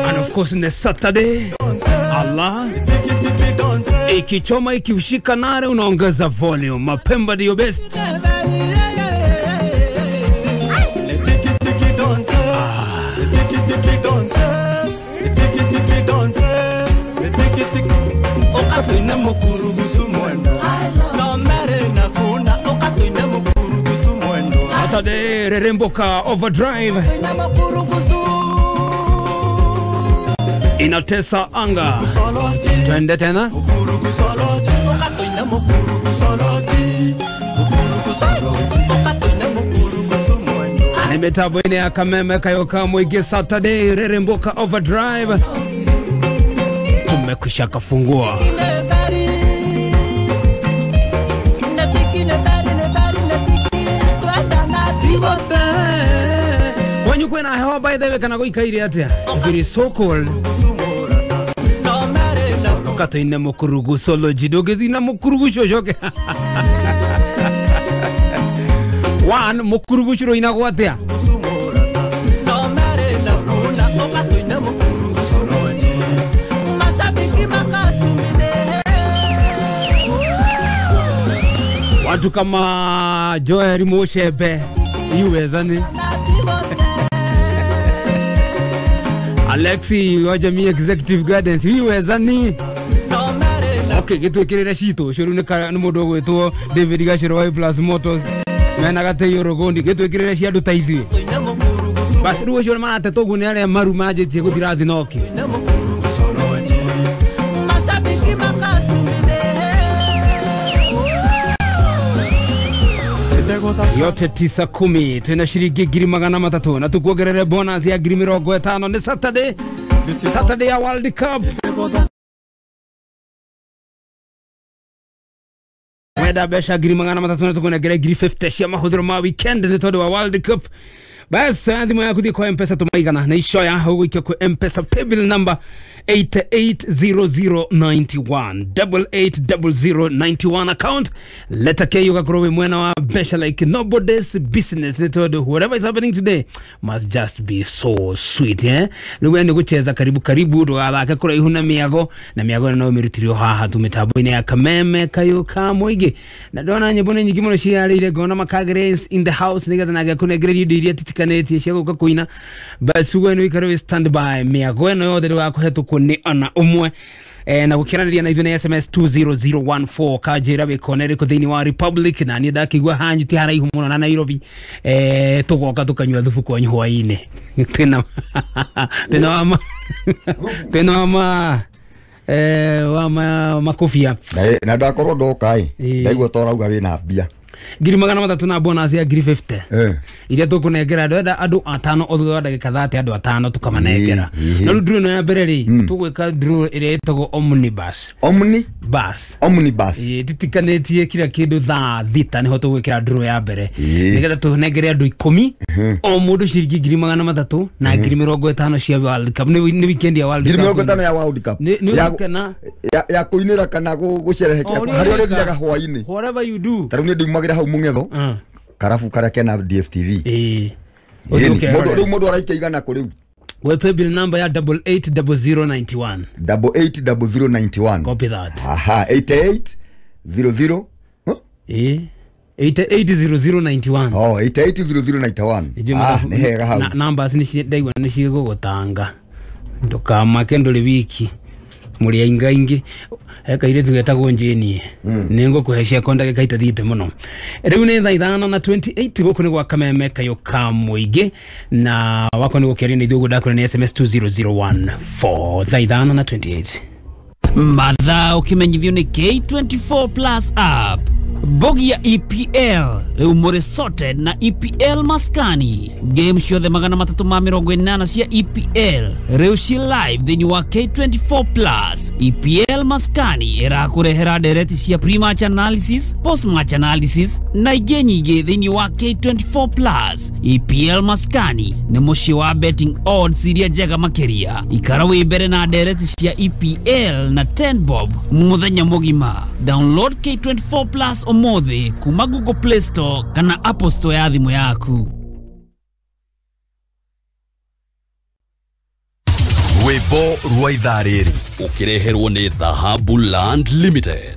And of course in the Saturday, Allah ikichoma ikiushika nare unaongeza volume. Mapemba ndio best. Saturday Reremboka Overdrive inatesa anga. Twende tena. Nimetabwene ya Kameme Kayoka Mwige Saturday Reremboka Overdrive. Tumekwisha kafungua. Wanyu kwena hewa by the way kana goikaire atia. If it is so cold. Katoine mukurugu soloji dogethi na mukurugu shojoke. One mukurugu shiro inagwo atia. Watu kama Joel Moshebe yuwezani Alexi wa Jamii Executive Gardens yuwezani. Okay, gitwikirire cito curu ni mundu ugwitwo David Gachero wa Plus Motors mena gateyo rugondi gitwikirire cia andu ta ithuĩ. Basi rĩu ũcio marateta ũguo nĩ arĩa maru manjĩtie gũthira thinoki. Yote 9:10 tuna shilingi 300,000 na tukuongerere bonus ya 50,000. Ni Saturday, Saturday ya World Cup. Wenda mbeca 300,000 na tukunengere 50,000 cia mahuthiro ma weekend ni tondu wa World Cup. Bas thimu yaku thiĩ kwa M-Pesa tumaigana na icoya ũgũikia kwa M-Pesa paybill number 880091 880091 account. Leta K ugakorwo wĩ mwena wa mbeca like nobody's business ni tondu whatever is happening today must just be so sweet, eh. Rĩu we nĩ gũcheza karibu karibu ndũgathake kũraihu na mĩago na mĩago ĩno no ũmĩrutĩrio haha tu mĩtambo-inĩ ya Kameme Kayoka Mwige. Na ndona nyĩmbo nĩ nyingĩ mũno ciarĩire ngona Makagres in the house nĩgetha nake akũnengererie indo iria titikanĩtie cia gũka kũina. Basi we nĩ ũikare wĩ stand by mĩago ĩno yothe ndũgakũhetũkwo nĩ ona ũmwe. Na gũkiranĩria na ithuĩ nĩ SMS 20014 kanjĩra wĩkona ĩrĩkũ thĩinĩ wa Republic na niĩ ndakĩigua hanyu ti haraihu mũno na Nairobi. Tũgoka tũkanyua thubu kwanyu hwaĩ-inĩ. Twĩna twĩna wama twĩna wama wama makobia na ndakorwo ndoka ĩ ndaigua ta ũrauga wĩna mbia 300,000 na bonus ya 50,000 iria tukunengera ndwenda andu atano o thutha wa ndagika 30 andu atano tukamanengera. No rĩu draw ĩno ya mbere rĩ tũgwĩka draw ĩrĩa ĩtagwo omnibus. Omnibus omnibus titikanĩtie kila kĩndũ thaa 6 nĩho tũgwĩkĩra draw ya mbere nĩgetha tũnengere andũ 10 o mũndũ ciringi 300,000 na 50,000 cia World Cup. Nĩ weekend ya World Cup 50,000 ya World Cup ya kũinĩra kana gũcerehekea harĩa ũrĩthiaga hwaĩ-inĩ. Whatever you do ta rĩu nĩ ndiumagĩra hau mũng'etho karabu karĩa kena DSTV. Rĩu mũndũ araikia igana kũ rĩu? We pay bill number ya 880091. 880091. Copy that. Aha, 8800. Huh? 880091. Oh, 880091. Ah, nĩ hega hau. Numbers nĩ ndaigua nĩ cigũgũtanga. Ndũkamake ndũrĩ wiki. Mũrĩ aingaingĩ kairĩtu getagwo Njeni nĩ ngũkũhe ciakwa ndagĩka itathiĩte mũno. Rĩu nĩ thaa 5:28 gũkũ nĩ gwa Kameme Kayoka Mũingĩ na wakwa nĩ gũkĩaria na ithuĩ ũguo ndakwĩra nĩ SMS 20014 thaa 5:28. Mathaa ũkĩmenyithio nĩ K24 Plus app. Bogi ya EPL rĩu mũrĩ sorted na EPL maskani. Game ciothe 380 cia EPL rĩu ci live thĩinĩ wa K24 Plus. EPL maskani ĩrakũrehera ndereti cia pre-match analysis, post-match analysis na ingĩ nyingĩ thĩinĩ wa K24 Plus. EPL maskani nĩ mũciĩ wa betting odds iria njega makĩria. Ikara wĩ mbere na ndereti cia EPL na 10 bob muthenya mugima. Download K24 Plus umuthi kuma Google Play Store kana Apple Store ya thimu yaku. Rwĩmbo rwa ithaa rĩrĩ ũkĩreherwo nĩ Dhahabu Land Limited.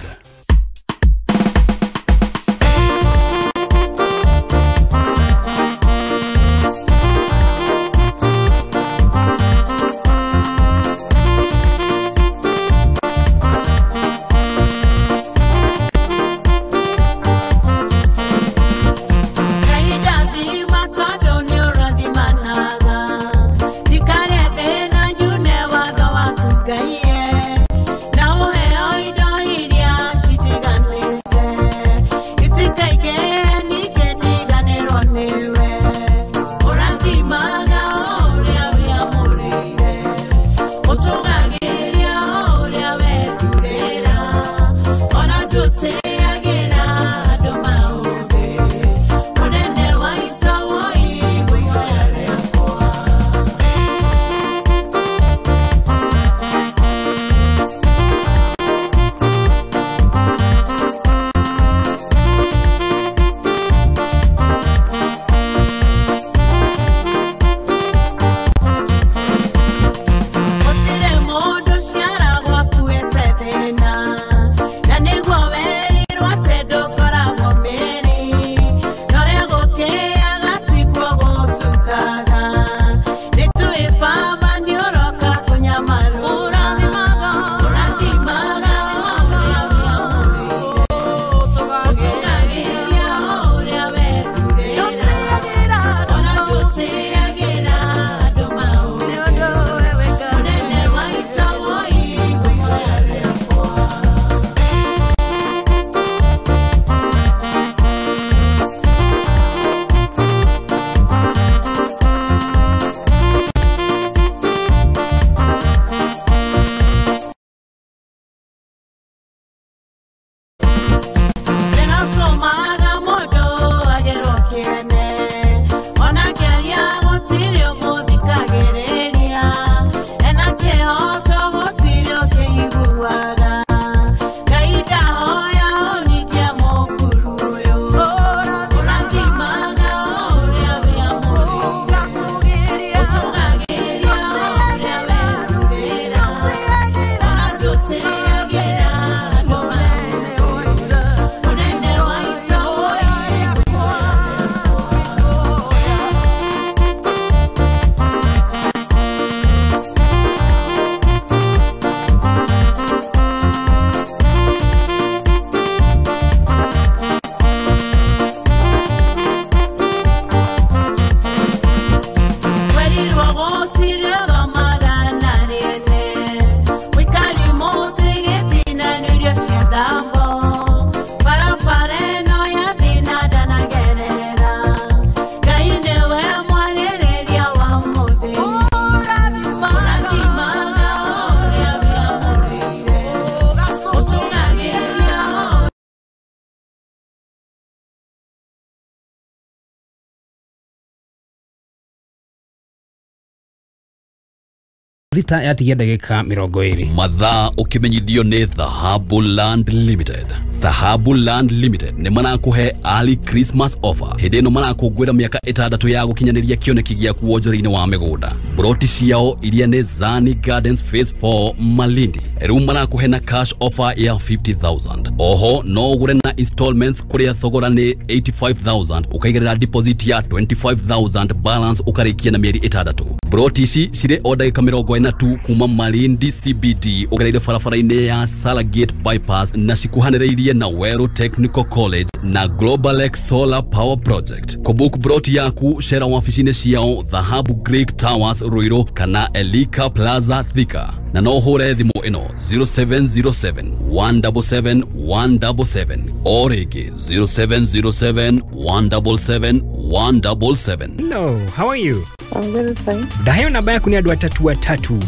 Thita yatigia ndagĩka 20. Mathaa ũkĩmenyithio nĩ Dhahabu Land Limited. Dhahabu Land Limited nĩ marakũhe early Christmas offer. Hĩndĩ ĩno marakũngũĩra mĩaka 6 ya gũkinyanĩria kĩoneki gĩaku wonjoria-inĩ wa mĩgũnda. Broti ciao iria nĩ Zani Gardens Phase 4 Malindi. Rĩu marakũhe na cash offer ya 50,000. Oho no ũgũre na installments kũrĩa thogora nĩ 85,000 ũkaigĩrĩra deposit ya 25,000 balance ũkarĩkia na mĩeri 6. Broti ici cirĩ o ndagĩka 40 tu kuma Malindi CBD ũgereire barabara-inĩ ya Salagate Bypass na cikuhanĩrĩirie na Weru Technical College na Global X Solar Power Project. Kũbook broti yaku cera wabici-inĩ ciao Dhahabu Greek Towers Ruiru kana Elika Plaza Thika, na no ũhũre thimũ ĩno 0707 177 177 o rĩngĩ 0707 177 177. Hello, how are you? I'm very fine. Ndaheo namba yaku nĩ andũ atatu.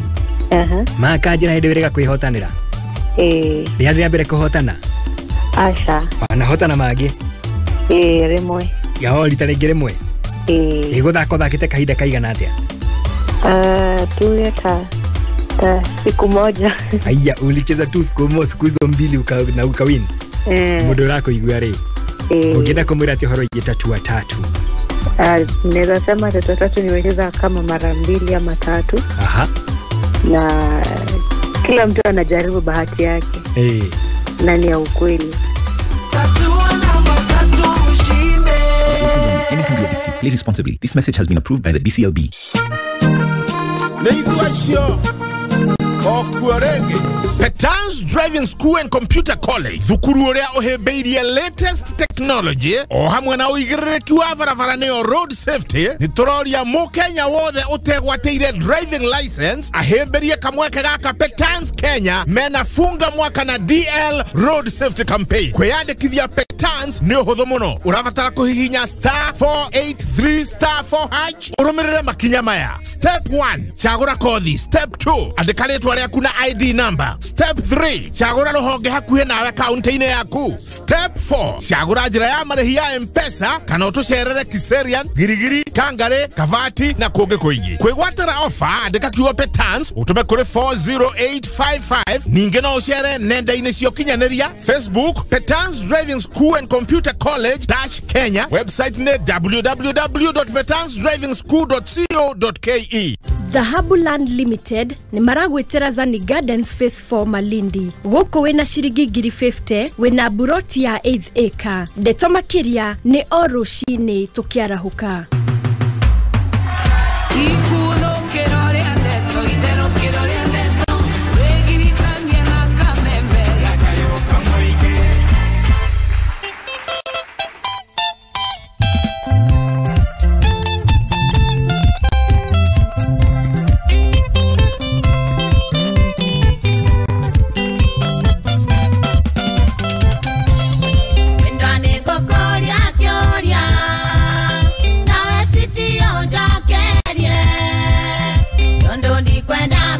Makanjĩra hĩndĩ wĩrĩga kwĩhotanĩra. Rĩa rĩa mbere kũhotana? Aca. Wanahotana mangĩ? Rĩmwe. Yao rita rĩngĩ rĩmwe? Ĩgũthaka ũthakĩte kahinda kaigana atĩa? Tuge ta Siku moja. Aya, ulicheza tu siku moja, siku hizo mbili na ukawin. Mundu rako igua ri. Ungienda kumwira ati horo tatua tatu. Naweza sema tatua tatu nimecheza kama mara mbili ama tatu. Aha. Na kila mtu anajaribu bahati yake. Na ni ya ukweli. Play responsibly. This message has been approved by the BCLB. Petans Driving School and Computer College thukuru uria uhembeirie latest technology o hamwe na uigiririku wa barabara nio road safety. Nituroria mukenya wothe utegwateire driving license ahemberie kamweke gaka Petans Kenya mena funga mwaka na DL road safety campaign. Kwiyandikithia Petans ni uhuthu muno, urabatara kuhihinya star 483 star 4 hash urumirire makinya maya. Step 1, chagura kothi. Step 2, andika ritwa riaku na ID number. Step 3, chagura ruhonge hakuhi nawe kaunti-inĩ yaku. Step 4, chagura njĩra ya marĩhi ya M-Pesa kana ũtũcerere Kiserian, Girigiri, Kangare, Kavati na kũngĩ kũingĩ. Kwĩgwatĩra ofa andĩka kiugo Petans ũtũme kũrĩ 40855. Ningĩ no ũcere nenda-inĩ cia ũkinyanĩria Facebook Petans Driving School and Computer College dash Kenya, website nĩ www.petansdrivingschool.co.ke. Dhahabu Land Limited ni maragwitira Zani Gardens Phase 4 Malindi. Gũkũ wĩna ciringi 50,000 wĩna buroti ya 8 acre. Ndeto makĩria nĩ o rũcinĩ tũkĩarahũka. Kwenda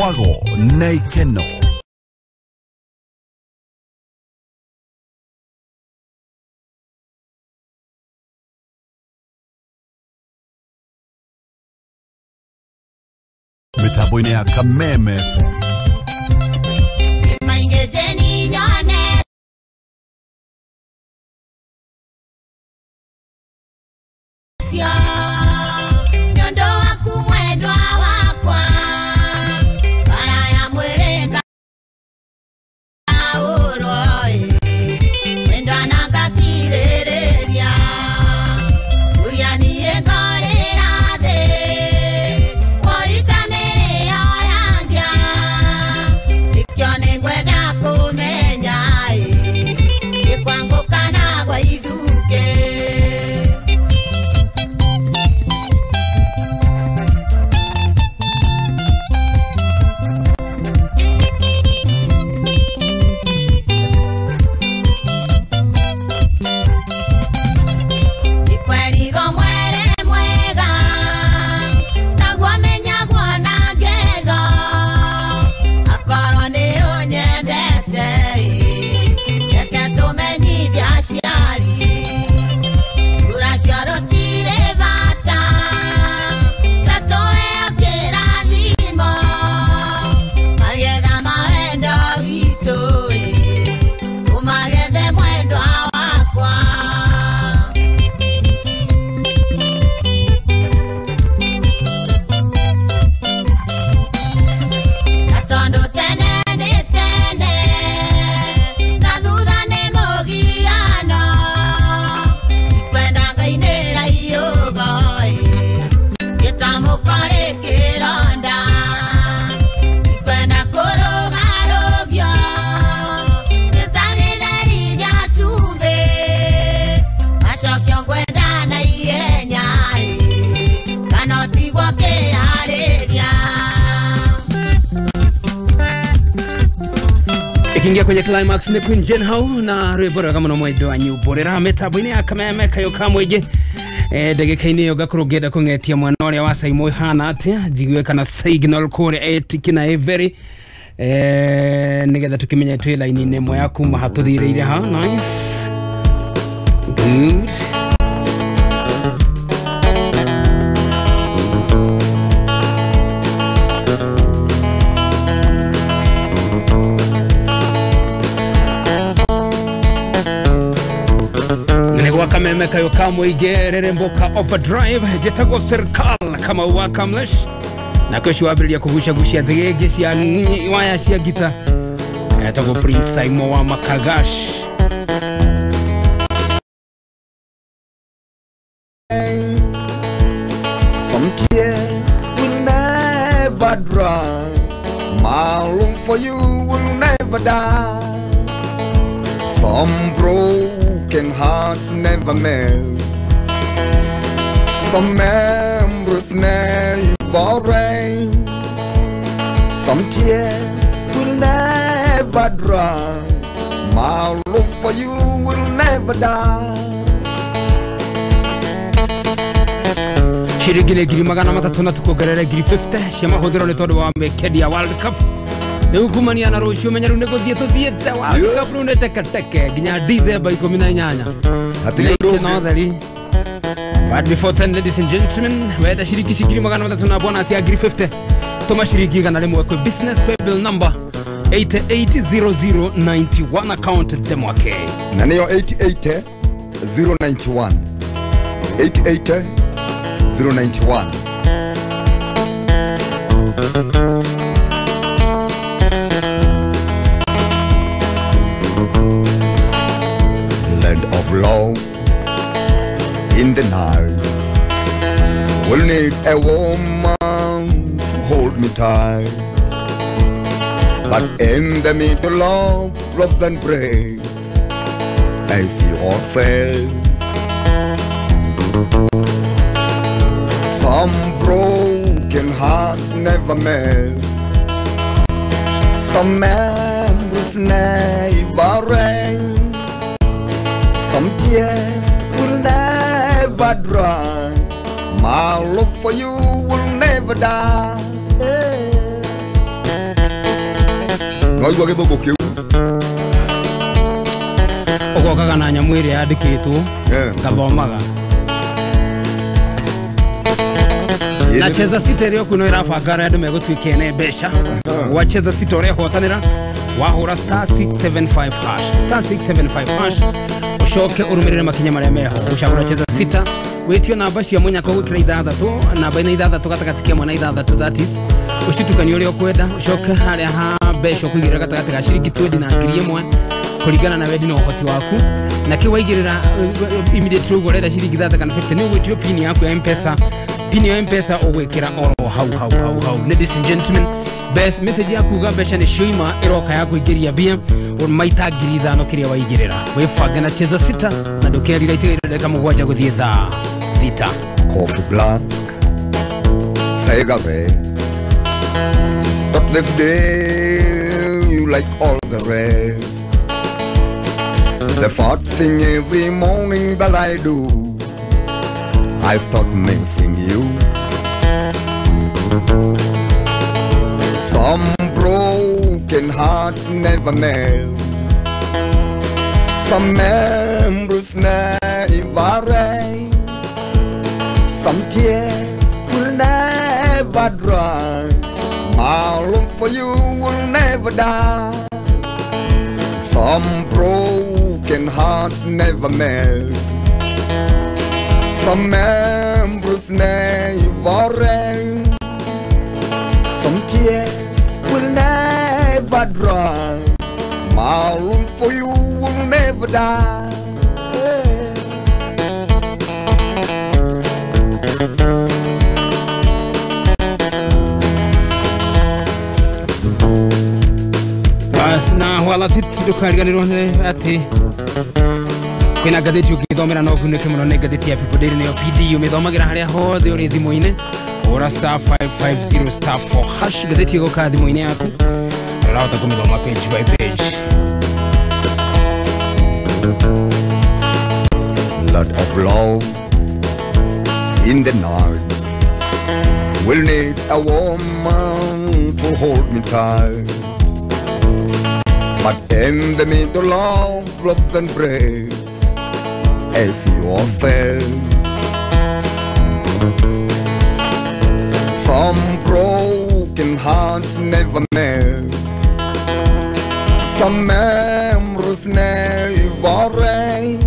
Mwago na ikeno. Mitambo-inĩ ya Kameme FM. Ikiingia kwenye climax ni Queen Jane hau na rwimbo rwega muno mwendo wa nyumborera mitambo-inĩ ya Kameme kayo ka mũingĩ. Ndagĩka-inĩ ĩyo ngakorwo ngĩenda kũng'etia mwana ũrĩa wa Saimo ĩhana atĩa, njigue kana signal kũrĩa ĩtiki na ĩveri, nĩgetha tũkĩmenye twĩ line-inĩ ĩmwe ya kuma hatũthirĩire ha. Nice, good. Kameme kayo ka mũingĩ rĩrĩmbũka overdrive njĩtagwo serikal kama wa Kamlesh na kesho wambĩrĩria kũgucagucia thĩgĩngĩ cia waya cia ngita etagwo Prince Saimo wa Makagash. Some tears will never dry, my love for you will never die. Some broken hearts never mend, some memories never rain, some tears will never dry, my love for you will never die. Ciringi nĩ ngiri magana matatũ na tũkuongerere ngiri 50 cia mahũthĩro nĩ tondũ wa mĩkendi ya World Cup. Rĩu kumania na rũciũ menya rĩu nĩ gũthiĩ tũthiĩte World Cup rĩu nĩ teketeke nginya Dithemba 18. Hatirĩ ũndũ ũngĩ. No theri. But before 10, ladies and gentlemen, wenda ciringi ci ngiri magana matatũ na bonus ya ngiri 50, tũma ciringi igana rĩmwe kwĩ business paybill number 880091 account Demwake. Na nĩyo 88091 88091. Land of love in the night, will need a woman to hold me tight, but in the middle of love and breaks, I see your face. Some broken hearts never mend, some memories never rain, some tears will never dry, my love for you will never die. Yeah. Waigua gĩthũngũ kĩu ũgokaga na nyamũ ĩrĩa yandĩkĩtwo ngathomaga na cheza sita ĩrĩa kuno ĩrabanga arĩa andũ megũtuĩka ene mbeca. Wacheza sita ũrehotanĩra wahũra star 675 hash, star 675 hash, ũcoke ũrũmĩrĩre makinya marĩa meho. Ũcagũra cheza sita, wĩtio namba cia mũnyaka ũgwĩkĩra ithathatũ, namba ina ithathatũ gatagatĩ ka ĩmwe na ithathatũ, that is ũcitukanie ũrĩa ũkwenda. Ũcoke harĩa ha mbeca ũkũigĩrĩra gatagatĩ ga ciringi 20 na 1000 kũringana na wendi na ũhoti waku. Na kĩu waigĩrĩra immediately ũguo ũrenda ciringi 30 kana 50 nĩ ũgwĩtio pin yaku ya M-Pesa. Pin ya M-Pesa ũgwĩkĩra oro hau hau hau hau. Ladies and gentlemen, best message ya kuga mbeca nĩ cioima ĩroka ya kũingĩria mbia maita 5000 kĩrĩa waigĩrĩra. Wĩbange na cheza sita na ndũkerira itigaire ndagĩka 7 gũthiĩ thaa 6. Coffee black, cigarette. Stop this day, you like all the rest. The first thing every morning that I do, I start missing you. Some broken hearts never mend, some memories never end, some tears will never dry. My love for you will never die. Some broken hearts never mend, some memories never end, some tears will never dry. My love for you will never die. Yeah. Bas na wala titidukariganirwo nĩ atĩ kwĩna ngathĩti ũngĩthomera no ũgunĩke mũno nĩ ngathĩti ya People Daily nĩyo PD ũmĩthomagĩra harĩa hothe ũrĩ thimũ-inĩ. Hũra star 550 star 4 hash, ngathĩti ĩgũka thimũ-inĩ yaku ũrahota kũmĩthoma page by page. Lot of love in the night will need a woman to hold me tight, but in the middle of love's embrace I see your face. Some broken hearts never mend, some memories never end,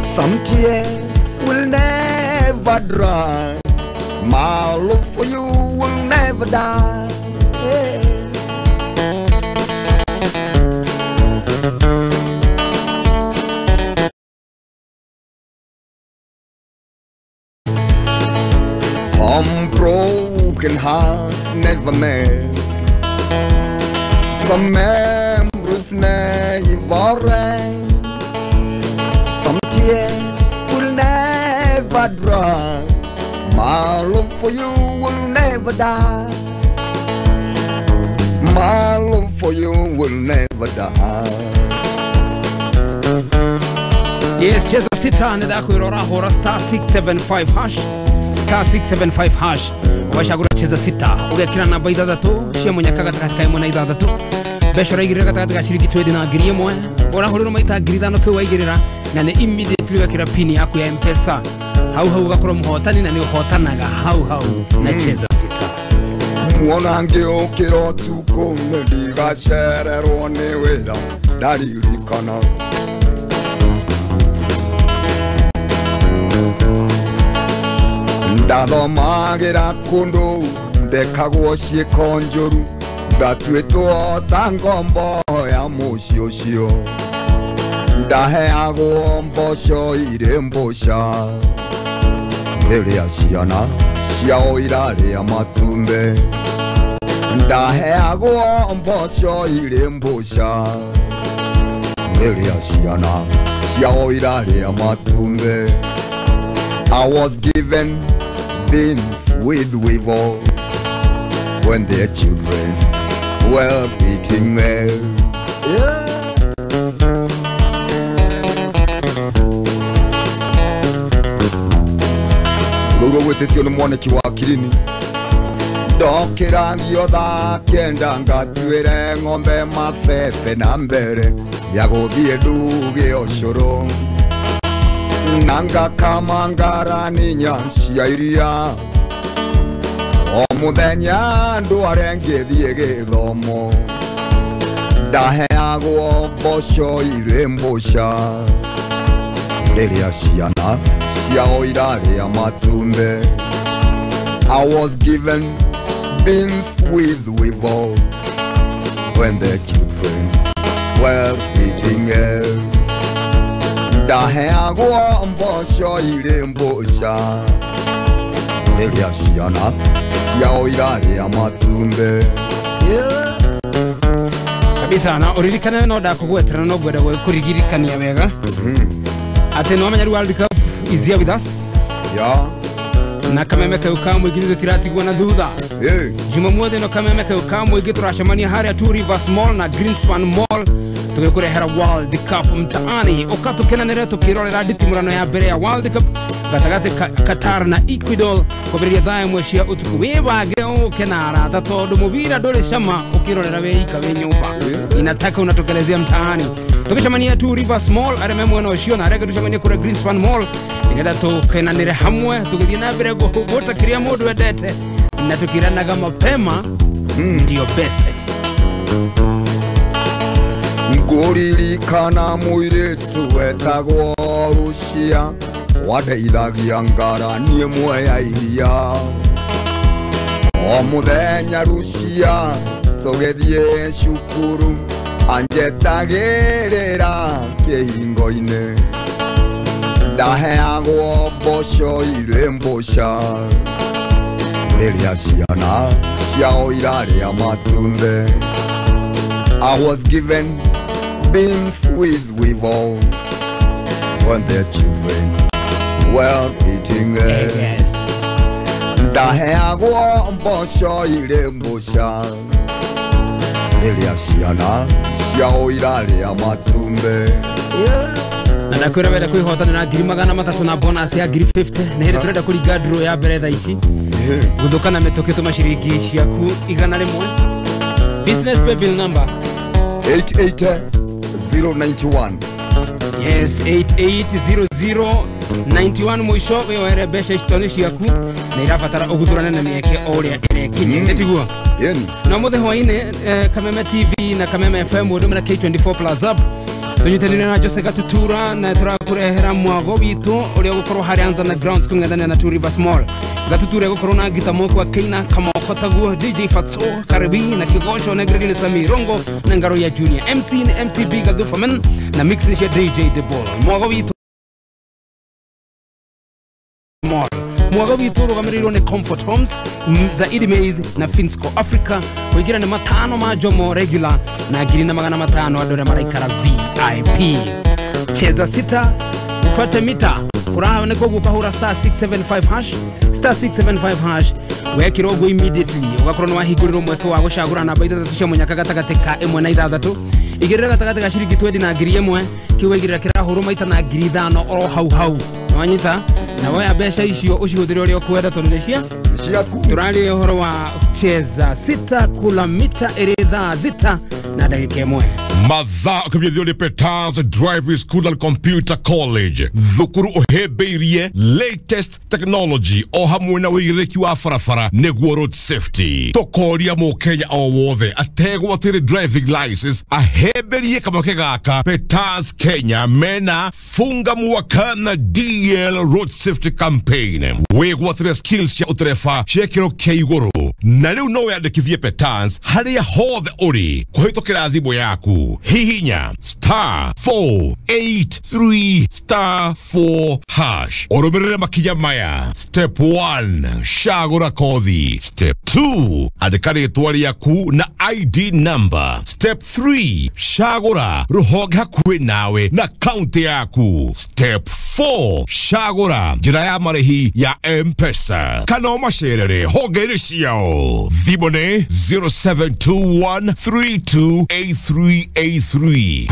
some tears will never dry. My love for you will never die. Yeah. Some broken hearts never mend, some memories never end, some tears will never dry. My love for you will never die. My love for you will never die. Yes, cheza sita nĩndakwĩra ũrahũra star 675 hash, star 675 hash wacagũra cheza sita ũgekĩra namba ithathatũ cia mũnyaka gatagatĩ ka ĩmwe na ithathatũ mbeca ũraigĩrĩra gatagatĩ ga ciringi 20 na 1000 ũrahũrĩrwo maita 5000 kĩu waigĩrĩra na nĩ immediately wekĩra pin yaku ya M-Pesa hau hau ũgakorwo mũhotani na nĩ ũhotanaga hau hau na cheza sita. Muona ngĩũkĩra ũtukũ nĩ ndigacererwo nĩ wĩra ndaririkana. Ndathomagĩra kũndũ ndekagwo ciĩko njũru ndatuĩtwo ta ngombo ya mũciĩ ũcio ndaheagwo mboco irĩ mbũca rĩrĩa ciana ciao irarĩa matumbĩ ndaheagwo mboco irĩ mbũca rĩrĩa ciana ciao irarĩa matumbĩ. I was given beans with weevils when their children were eating maize. Yeah. Rũrũ gwĩtĩtio nĩ mwanĩki wa Kirini Ndokĩragio thaa kenda ngatuĩre ng'ombe mabebe na mbere ya gũthiĩ nduge ũcũrũ na ngakama ngarani cia iria o mũthenya ndware ngĩthiĩ gĩthomo ndaheagwo mboco irĩ mbũca rĩrĩa ciana ciao irarĩa matumbĩ. I was given beans with weevil when the children were eating it. Ndaheagwo mboco irĩ mbũca rĩrĩa ciana ciao irarĩa matumbĩ. Kabisa na uririkane no ndakũgwetera no ngwenda kũririkania wega atĩ no menya World Cup is here with us. Yeah. Na kameme kau ka mũingĩ tũtiratigwo na thutha. Jumamothi no kameme kau ka mũingĩ tũracemania harĩa Two Rivers Mall na Greenspan Mall tũgĩkũrehera World Cup mtaani ũka tũkenanĩre tũkĩrorera nditimũrano ya mbere ya World Cup gatagatĩ ka Qatar na Ecuador kwambĩrĩria thaa 1 cia ũtukũ. Wĩbange ũke na arata tondũ mũbira ndũrĩ cama ũkĩrorera wĩ ika wĩ nyũmba, inataka unatokelezea mtaani. Tũgĩcemania Two Rivers Mall arĩa me mwena ũcio na arĩa angĩ tũcemanie kũrĩa Greenspan Mall nĩgetha tũkenanĩre hamwe tũgĩthiĩ na mbere kũhũta kĩrĩa mũndũ endete na tũkĩranaga mapema ndio best. Ngũririkana mũirĩtu wetagwo Rucia wandeithagia ngarani ĩmwe ya iria o mũthenya Rucia tũgĩthiĩ cukuru anjetagĩrĩra kĩhingo-inĩ ndaheagwo mboco irĩ mbũca rĩrĩa ciana ciao irarĩa matumbĩ. I was given beans with weevil when the children were eating it. Yes. Ndaheagwo mboco irĩ mbũca rĩrĩa ciana ciao irarĩa matumbĩ. Na ndakwĩra wenda kwĩhotanĩra 300,000 na bonus ya 50,000 nĩ hĩndĩ tũrenda kũringa draw ya mbere thaa ici gũthũka na mĩtũkĩ tũma ciringi ciaku 100. Business pay bill number 88091. Yes, 880091 mũico wĩyoere mbeca ici tondũ nĩ ciaku na irabatara ũguthũrane na mĩeke o ũrĩa ĩrekinya nĩtiguo? Na mũthĩ hwainĩ Kameme TV na Kameme FM ũndũ na K24 Plus Up tũnyitanĩire na Jose Gatutura na tũrakũrehera mwago witũ ũrĩa ũgũkorwo harĩa Anzana Grounds kũng'ethanĩra na Two Rivers Mall. Gatutura gũkorwo na ngita moko wa Keina Kamoko taguo DJ Fatso Karibi na Kigocho na Gredine Sami Rongo na Ngaro ya Junior MC ni MCB Gathufamen na mix ni cia DJ The Ball. Mwago witũ Mall mwago witũ ũrũgamĩrĩirwo nĩ Comfort Homes, Zaidi Maize na Finsco Africa. Kũingĩra nĩ 5 ma Jomo regular na 1,500 andũ arĩa maraikara VIP. Cheza sita upate mita kuraha nĩ koguo ũkahũra star 675 hash star 675 hash wekĩra ũguo immediately ũgakorwo nĩ wahingũrĩrwo mweke wa gũcagũra namba 6 cia mũnyaka gatagatĩ ka 1 na 6 igĩrĩra gatagatĩ ka ciringi 20 na 1,000 kĩu waigĩrĩra kĩrahũrwo maita na 5,000 oro hau hau wanyita na woya mbeca icio ũcihũthĩre ũrĩa ũkwenda tondũ nĩ cia ciaku. Tũraria ũhoro wa cheza sita kula mita ĩrĩ thaa 6 na ndagĩka 1. Mathaa ũkĩmĩthio nĩ Peters Driving School and Computer College thukuru ũhĩmbĩirie latest technology o hamwe na ũigĩrĩrĩki wa barabara nĩguo road safety. Tũkoria mũkenya o wothe ategwatĩre driving license ahĩmbĩrie kamweke gaka. Peters Kenya mena funga mwaka na DL road safety campaign wĩgwatĩre skills cia ũtereba cia kĩro kĩa igũrũ na rĩu no wĩandĩkithie Peters harĩa hothe ũrĩ kũhĩtũkĩra thimũ yaku. Hihinya star 483 star 4 hash ũrũmĩrĩre makinya maya. Step 1 cagũra kothi. Step 2 andĩka rĩtwa rĩaku na ID number. Step 3 cagũra rũhonge hakuhĩ nawe na kaunti yaku. Step 4 cagũra njĩra ya marĩhi ya M-Pesa kana ũmacerere honge-inĩ ciao. Thimũ nĩ 0721328383.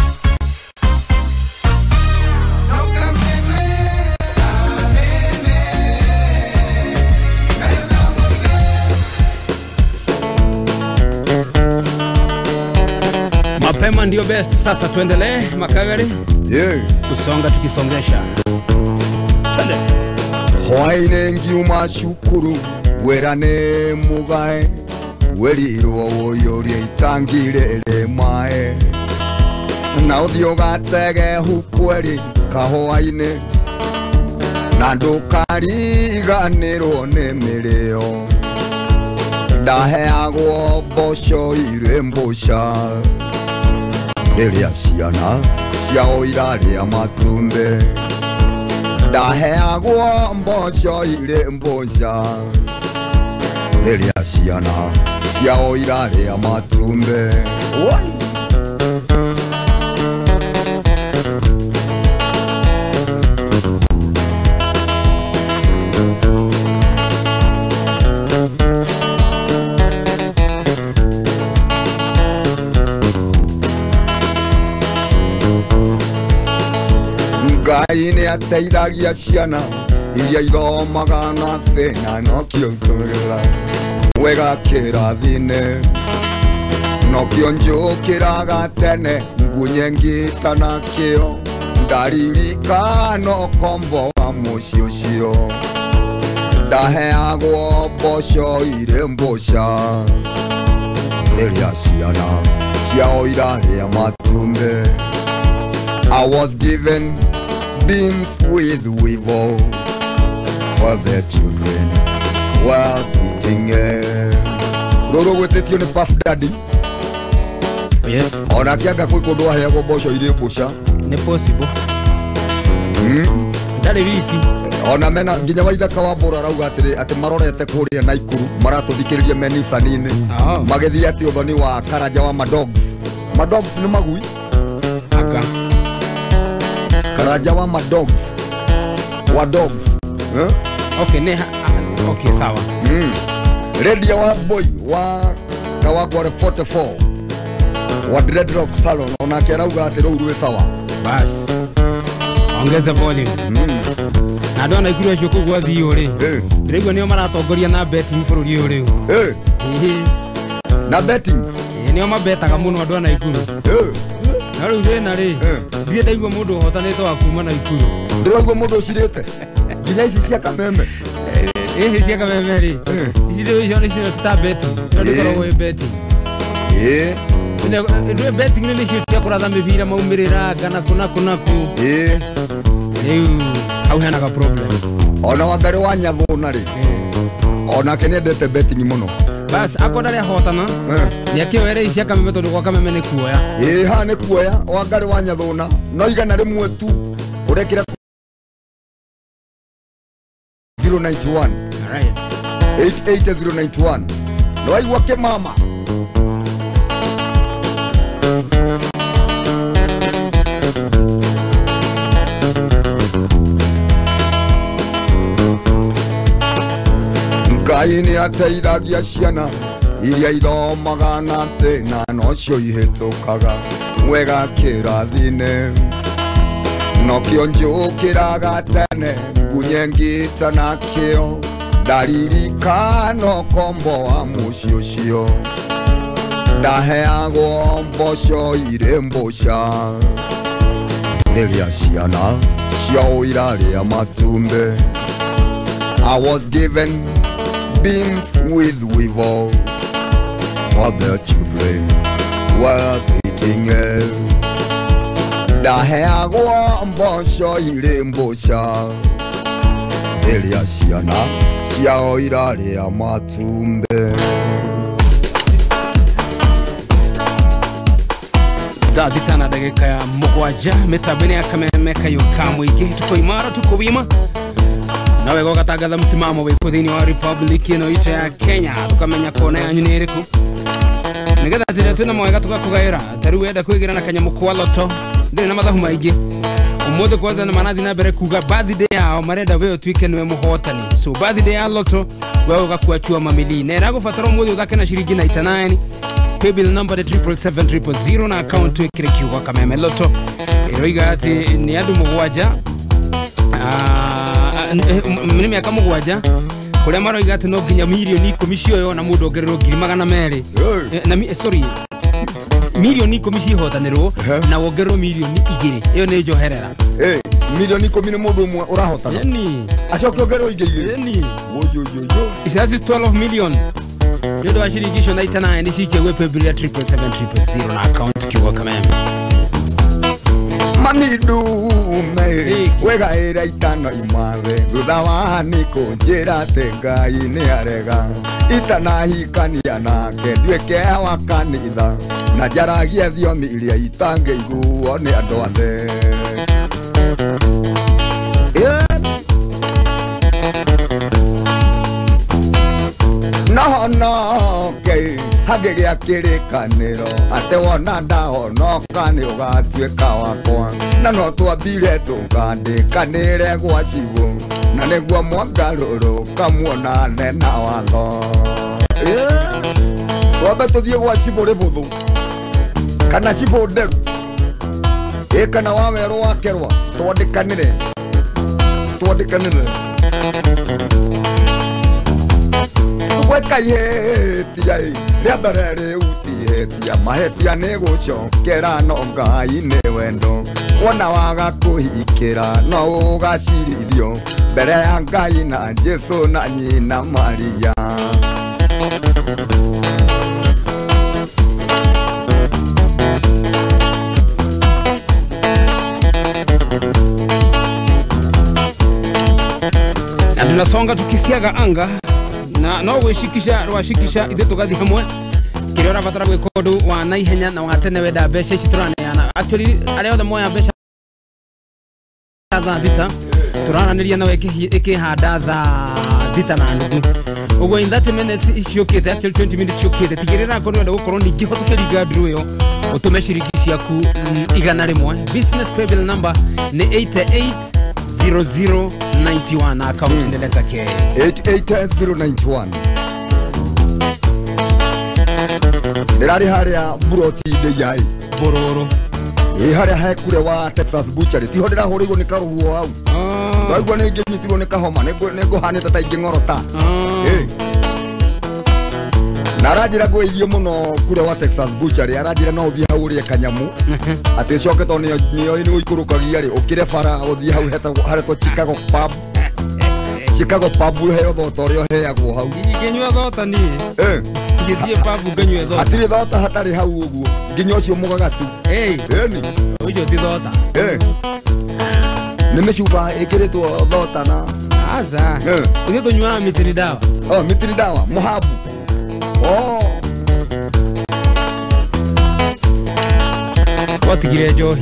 Mapema ndio best. Sasa tuendelee Makagari. Yeah. Kusonga tukisongesha. Twende. Hwaine ngiuma cukuru werane mugae werirwo ũyũrie itangire rĩmae na ũthiĩ ũgatege hukweri kahũa-inĩ na ndũkariganĩrwo nĩ mĩrĩo ndaheagwo mboco irĩ mbũca rĩrĩa ciana ciao irarĩa matumbĩ ndaheagwo mboco irĩ mbũca rĩrĩa ciana ciao irarĩa matumbĩ. Wai! Ngai nĩ ateithagia ciana iria ithomaga na thĩna nokĩo njũkĩra wega kĩrathi-inĩ nokĩo njũkĩraga tene ngunye ngita nakĩo ndaririkana ũkombo wa mũciĩ ũcio ndaheagwo mboco irĩ mbũca rĩrĩa ciana ciao irarĩa matumbĩ. I was given beans with weevils for their children while eating it. Roro gwĩtĩtio nĩ Puff Daddy. Yes. Ona kĩanga kwĩ kũndũ aheagwo mboco irĩ mbũca. Nĩ possible. Ndarĩ wiki. Ona mena nginya Waithaka wa Mbũrũ arauga atĩrĩ atĩ marorete kũrĩa Naikuru maratũthikĩrĩria me Nissan-inĩ. Magĩthiĩ atĩ ũthoni wa Karanja wa Madogs. Madogs nĩ magui. Aka. Karanja wa Madogs. Wa dogs. Eh? Okay, ne okay sawa. Radio wa boy wa Kawagware 44 wa Dreadlock Salon onake arauga atĩ rũu rwĩ sawa. Bas. Ongeza volume. Na andũ a Naikuru acio kũu gwathiĩ rĩ. Ndĩraigua nĩo maratongoria na betting bũrũri ũyũ rĩu. Na betting? Nĩo mabetaga mũno andũ a Naikuru. Na rĩu thĩna rĩ, ndirĩ ndaigua mũndũ ũhotanĩte wa kuma Naikuru. Ndĩraigua mũndũ ũcirĩte nginya ici cia Kameme. Ĩhĩ cia Kameme rĩ, ici rĩu icio nĩcio ta betting. Ĩno ndĩkoragwo ĩ betting. Ndũ betting nĩ nĩcio cia kũratha mĩbira maumĩrĩra kana kũ na kũ. Rĩu hau henaga problem. Ona Wangari wa Nyathũna rĩ, onake nĩendete betting mũno. Bas, akorwo ndarĩ ahotana, nĩakĩoere ici cia Kameme tondũ gwa Kameme nĩ kuoya. Ĩĩ haha nĩ kuoya Wangari wa Nyathũna no 100 tu ũrekĩra 091. Alright. 88091. No waigua kĩmama. Ngai nĩ ateithagia ciana iria ithomaga na thĩna nocio ihĩtũkaga wega kĩrathi-inĩ nokĩo njũkĩraga tene ngunye ngita nakĩo ndaririkana ũkombo wa mũciĩ ũcio ndaheagwo mboco irĩ mbũca rĩrĩa ciana ciao irarĩa matumbĩ. I was given beans with weevil for the children were eating it. Ndaheagwo mboco irĩ mbũca rĩrĩa ciana ciao irarĩa matumbĩ. Thaa thita na ndagĩka ya mũgwanja mĩtambo-inĩ ya Kameme kayũ ka mũingĩ. Tuko imara, tuko wima na wega ũgatangatha msimamo wĩkũ thĩinĩ wa Republic ĩno itũ ya Kenya tukamenya kona yanyu nĩ ĩrĩkũ nĩgetha rĩrĩa twĩna mawega tũgakũgaĩra. Ta rĩu wenda kwĩgĩra na kanyamũ kwa loto ndĩrĩ na mathabu maingĩ ũmũthĩ kwanza nĩ marathiĩ na mbere kuga birthday yao marenda we ũtuĩke nĩwe mũhotani. So birthday ya loto we ũgakua chua mamili na ĩragũbatara ũmũthĩ ũthake na ciringi 99 paybill number nĩ 777 000 na account wĩkĩre kiugo Kameme Loto ĩroiga atĩ nĩ andũ mũgwanja nĩ mĩaka mũgwanja kũrĩa maroiga atĩ no nginya mirioni 10 cioywo na mũndũ ongererwo 200,000 na sorry Milioni 10 cihotanirwo na wongerwo milioni 2. Iyo ni njoherera. Milioni 10 ni mundu umwe urahotana. Ni acoke ongerwo ingĩ igĩrĩ. Ni oyoyoyo. Ici 12 million. Nĩ ũndũ wa ciringi icio 99 cikie gwĩ paybill ya 777 na account kiugo Kameme. Mami ndume wegaĩra itano imathe thutha wa nĩ kũnjĩra atĩ Ngai nĩ arega itanahikania nake nduĩke wa kanitha na njaragie thiomi iria itangĩiguo nĩ andũ othe. Nohonoke hangĩgĩa kĩrĩkanĩro atĩ wona ndahonoka nĩ ũgatuĩka wakwa na no twambire tũkandĩkanĩre gwa cibũ na nĩguo mwangarũrũka muonane na watho. Twambe tũthiĩ gwa cibũ rĩbũthũ kana cibũ nderu kana wa werũ wa kerwa twandĩkanĩre gweka ihĩtia rĩa mbere rĩu ti ihĩtia mahĩtia nĩ gũcokera no Ngai nĩ wendo wona waga kũhikĩra no ũgacirithio mbere ya Ngai na Jesũ na nyina Maria. Na tunasonga tukisiaga anga na no gwicikisha rwacikisha ithuĩ tũgathiĩ hamwe kĩrĩa ũrabatara gwĩka ũndũ wa naihenya na wa tene wenda mbeca ici tũraneana. Actually arĩa othe moya mbeca thaa thita tũraranĩria nawe ĩkĩhanda thaa 6:30 ũguo in 30 minutes ciũkĩte, actually 20 minutes ciũkĩte. Tigĩrĩra ngorwo nĩwenda gũkorwo ningĩ ho tũkĩringa nduru ĩyo ũtũme ciringi ciaku 100. Business paybill number nĩ 880091 na account nĩ letter K 88091. Ndĩrarĩ harĩa buroti-inĩ yai Bororo ĩ harĩa hekure wa Texas Butchery tiho ndĩrahũrĩirwo nĩ karũhuho hau ndaigua nĩ ngĩnyitirwo nĩ kahoma nĩ ngũhanĩte ta ingĩng'orota. Na aranjĩra ngwĩirie mũno kure wa Texas Butchery aranjĩra no ũthiĩ hau ũrĩe kanyamu atĩ ũcoke tondũ nĩoĩ nĩ ũikũrũkagia rĩ ũkĩre bara ũthiĩ hau haretwo Chicago Pub. Chicago Pub ũheo thota ũrĩa ũheagwo hau. Ingĩnyua thota niĩ ingĩthiĩ pub nganyue thota. Hatirĩ thota hatarĩ hau ũguo nginya ũcio mũgagatu. Ĩni ũcio ti thota. Nĩ mĩcuba ĩkĩrĩtwo thota na aca ithuĩ tũnyuaga mĩtĩ ni dawa. Mĩtĩ ni dawa mũhabu. Watigire njohi.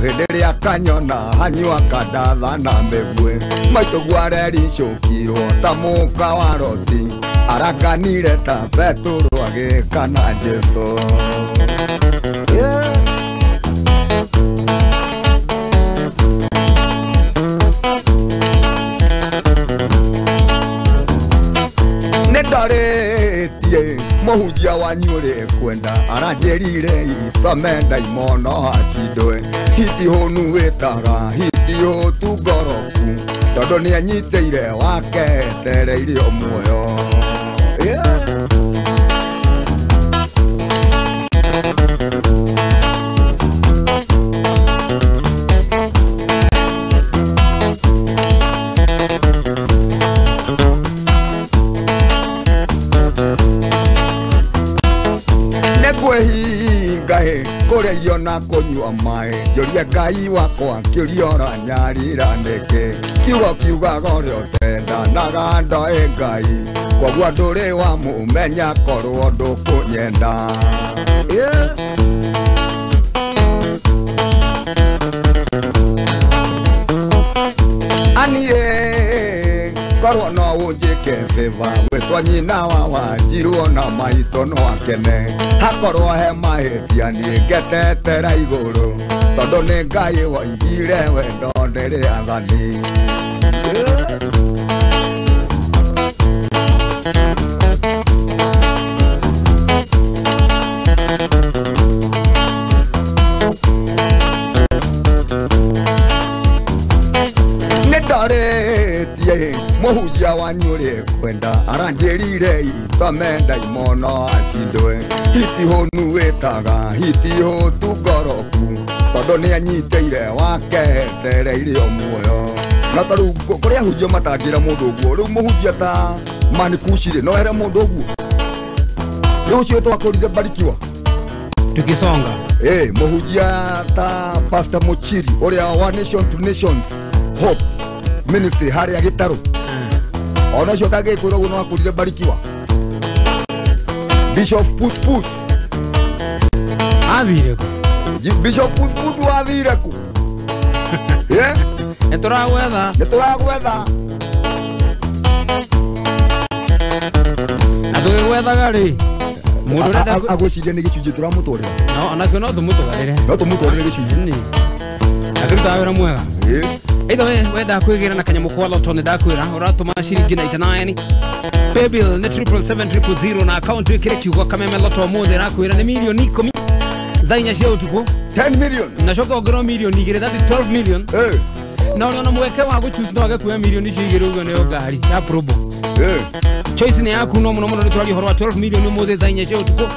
Hĩndĩ ĩrĩa kanyona hanyua kandatha na mĩguĩ maitũguo arericũkirwo ta mũka wa Loti arakanire ta Petũrũ agĩka na Jesũ. Nĩndarĩtie mũhunjia wanyu ũrĩ kwenda aranjĩrire itome ndaimono hacindwe hiti hũnu wĩtaga hiti hũtu ngoroku tondũ nĩanyitĩire wake etereirio muoyo. Kũrĩa irio na kũnyua maĩ njũrie Ngai wakwa kĩũria ũranyarira nĩkĩ kiugo kiugaga ũrĩa ũtendanaga ndoĩ Ngai koguo ndũrĩ wamũmenya korwo ndũkũnyenda. Aniĩ korwo no ũnjĩke favour gwĩtwo nyina wa Wanjirũ ona maitũ no akene hakorwo he mahĩtia niĩ ngetetera igũrũ tondũ nĩ Ngai woigire wendo ndĩrĩ athani. Ye mũhunjia wanyu ũrĩa kwenda aranjĩrire ithome ndaimono acindwe hiti hũnu wĩtaga hiti hũtu ngoroku tondũ nĩanyitĩire wake etereire o muoyo na ta rĩu kũrĩa ahunjia matangĩra mũndũ ũguo rĩu mũhunjia ta manikucirĩ no ere mũndũ ũguo rĩu ũcio twakũrire Barikiwa tukisonga mũhunjia ta Pastor Mochiri ũrĩa wa Nation to Nations Hope Ministry harĩa Gĩtarũ ona ũcio tangĩkwĩra ũguo no akũrire Barikiwa Bishop Puspus athire kũ Bishop Puspus wathire kũ nĩtũragwetha nĩtũragwetha na tũgĩgwethaga rĩ mũndũ ũrenda agwĩciria nĩ gĩcunjĩ tũramũtwarĩra no onakĩo no tũmũtwarĩre no tũmũtwarĩre gĩcunjĩ akĩrutaga wĩra mwega either we wenda kwĩgĩra na kanyamũ kwa Lotto nĩ ndakwĩra ũratũma ciringi 99 paybill nĩ 777 000 na account wĩkĩre kiugo Kameme Lotto ũmũthĩ ĩrakwĩra nĩ mirioni 10 thaa 4 cia ũtukũ 10 million na coka ongerwo mirioni 2 that is 12 million na ũrĩ ona mweke wa gũchoose no age kuoya mirioni icio igĩrĩ ũguo nĩyo ngari ya Probox choice nĩ yaku no mũno mũno nĩ tũraria ũhoro wa 12 million ũmũthĩ thaa 4 cia ũtukũ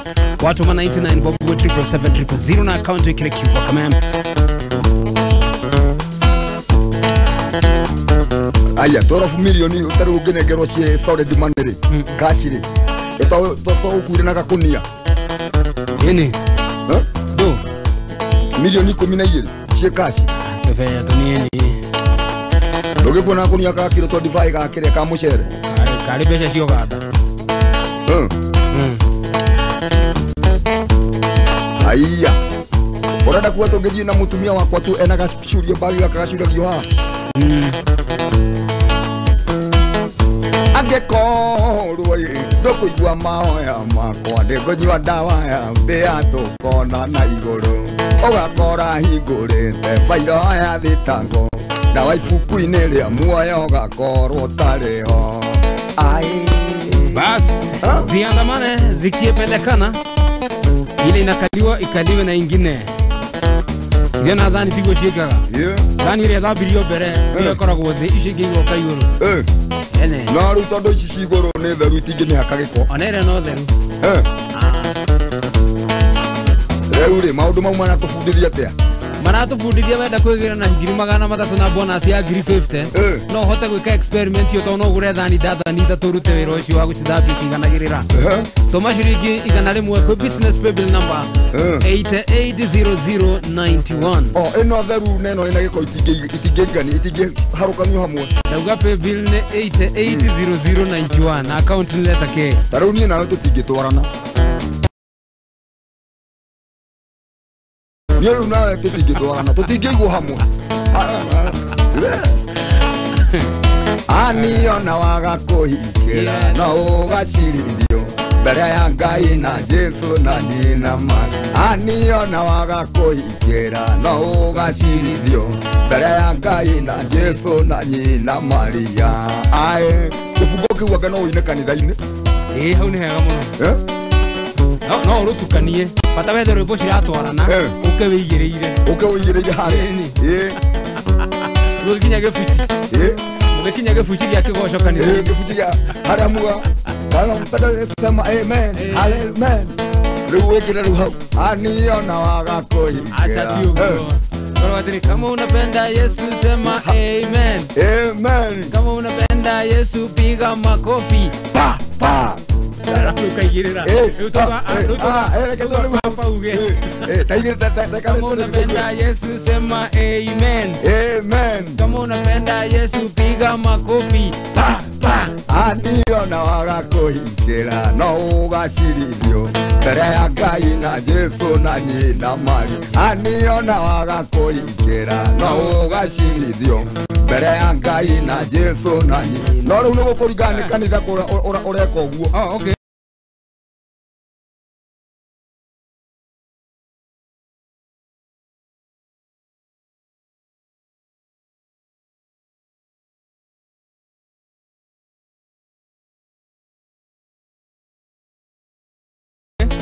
watũma 99 bob 777 000 na account wĩkĩre kiugo Kameme aya 12 milioni utari ũngĩnengerwo ciĩ solid money rĩ cash rĩ to ũkuire na gakunia ĩni ndũ milioni 12 ciĩ cash tũbeya tũnini ndũgĩkuona gakunia ka kiro 25 ga kĩrĩa ka mũcere karĩ mbeca cia Ũganda aya ũrenda kuga tũngĩthiĩ na mũtumia wakwa tu ena gacurio mbagi gaka gacuragio haha angĩkorwo ndũkũigua mahoya makwa ndĩngũnyua ndawa ya mbĩa tũkona na igũrũ ũgakora hingũrĩte bairo ya thitango ndawa ibuku-inĩ rĩa muoyo ũgakorwo ũtarĩ ho bas ziandamane zikiepelekana ile inakaliwa ikaliwe na ingine ndio nadhani tigo ciĩkaga thani ĩrĩa thambirio mbere nĩyo ĩkoragwo thĩ icio ingĩ igoka igũrũ ene no rĩu tondũ ici ci igũrũ nĩ theru itingĩmĩhaka gĩko ona ĩrĩa no theru rĩu rĩ maũndũ mau maratũbundithia atĩa maratũbundithia wenda kwĩgĩra na 300,000 na bonus ya 50,000 no ũhote gwĩka experiment ĩyo tondũ no ũgũre thani ndathani ithatũ ũrute wĩra ũcio wa gũcithambia ũkĩiganagĩrĩra tũma ciringi 100 kwĩ business paybill number 880091 o ĩno theru na ĩno ĩna gĩko itingĩrigani itingĩharũkanio hamwe ndauga paybill nĩ 880091 na account nĩ letter K ta rĩu niĩ nawe tũtingĩtwarana niĩ rĩu nawe tũtingĩtwarana tũtingĩigwo hamwe aniona waga kũhingĩra no ũgacirithio mbere ya Ngai na Jesu na nyina aniona waga kũhingĩra no ũgacirithio mbere ya Ngai na Jesu na nyina Maria ae kĩbungo kĩu anga no ũine kanitha-inĩ ĩĩ hau nĩ hega mũno no ũrũtukanie bata wethe rwĩmbo ciratwarana ũke wĩigĩrĩire ũke wĩigĩrĩire harĩa ĩĩ gũgĩkinya gĩbuci mũgĩkinya gĩbuci gĩa kĩgoco kanitha gĩbuci gĩa harĩa muga kana mpenda sema amen amen rĩu wĩkĩre rĩu hau aniona waga kũhingĩra acha ti ũguo korwo atĩrĩ kama unapenda Yesu sema amen amen kama unapenda Yesu piga makofi pa pa ukaigĩrĩra uge kama unapenda Yesu sema amen amen kama unapenda Yesu piga makofi pa pa aniona waga kũhingĩra no ũgacirithio mbere ya Ngai na Jesu na nyina Maria aniona waga kũhingĩra no ũgacirithio mbere ya Ngai na Jesu na nyina no rĩu nĩ gũkũringana nĩ kanitha ũreka ũguo oh okay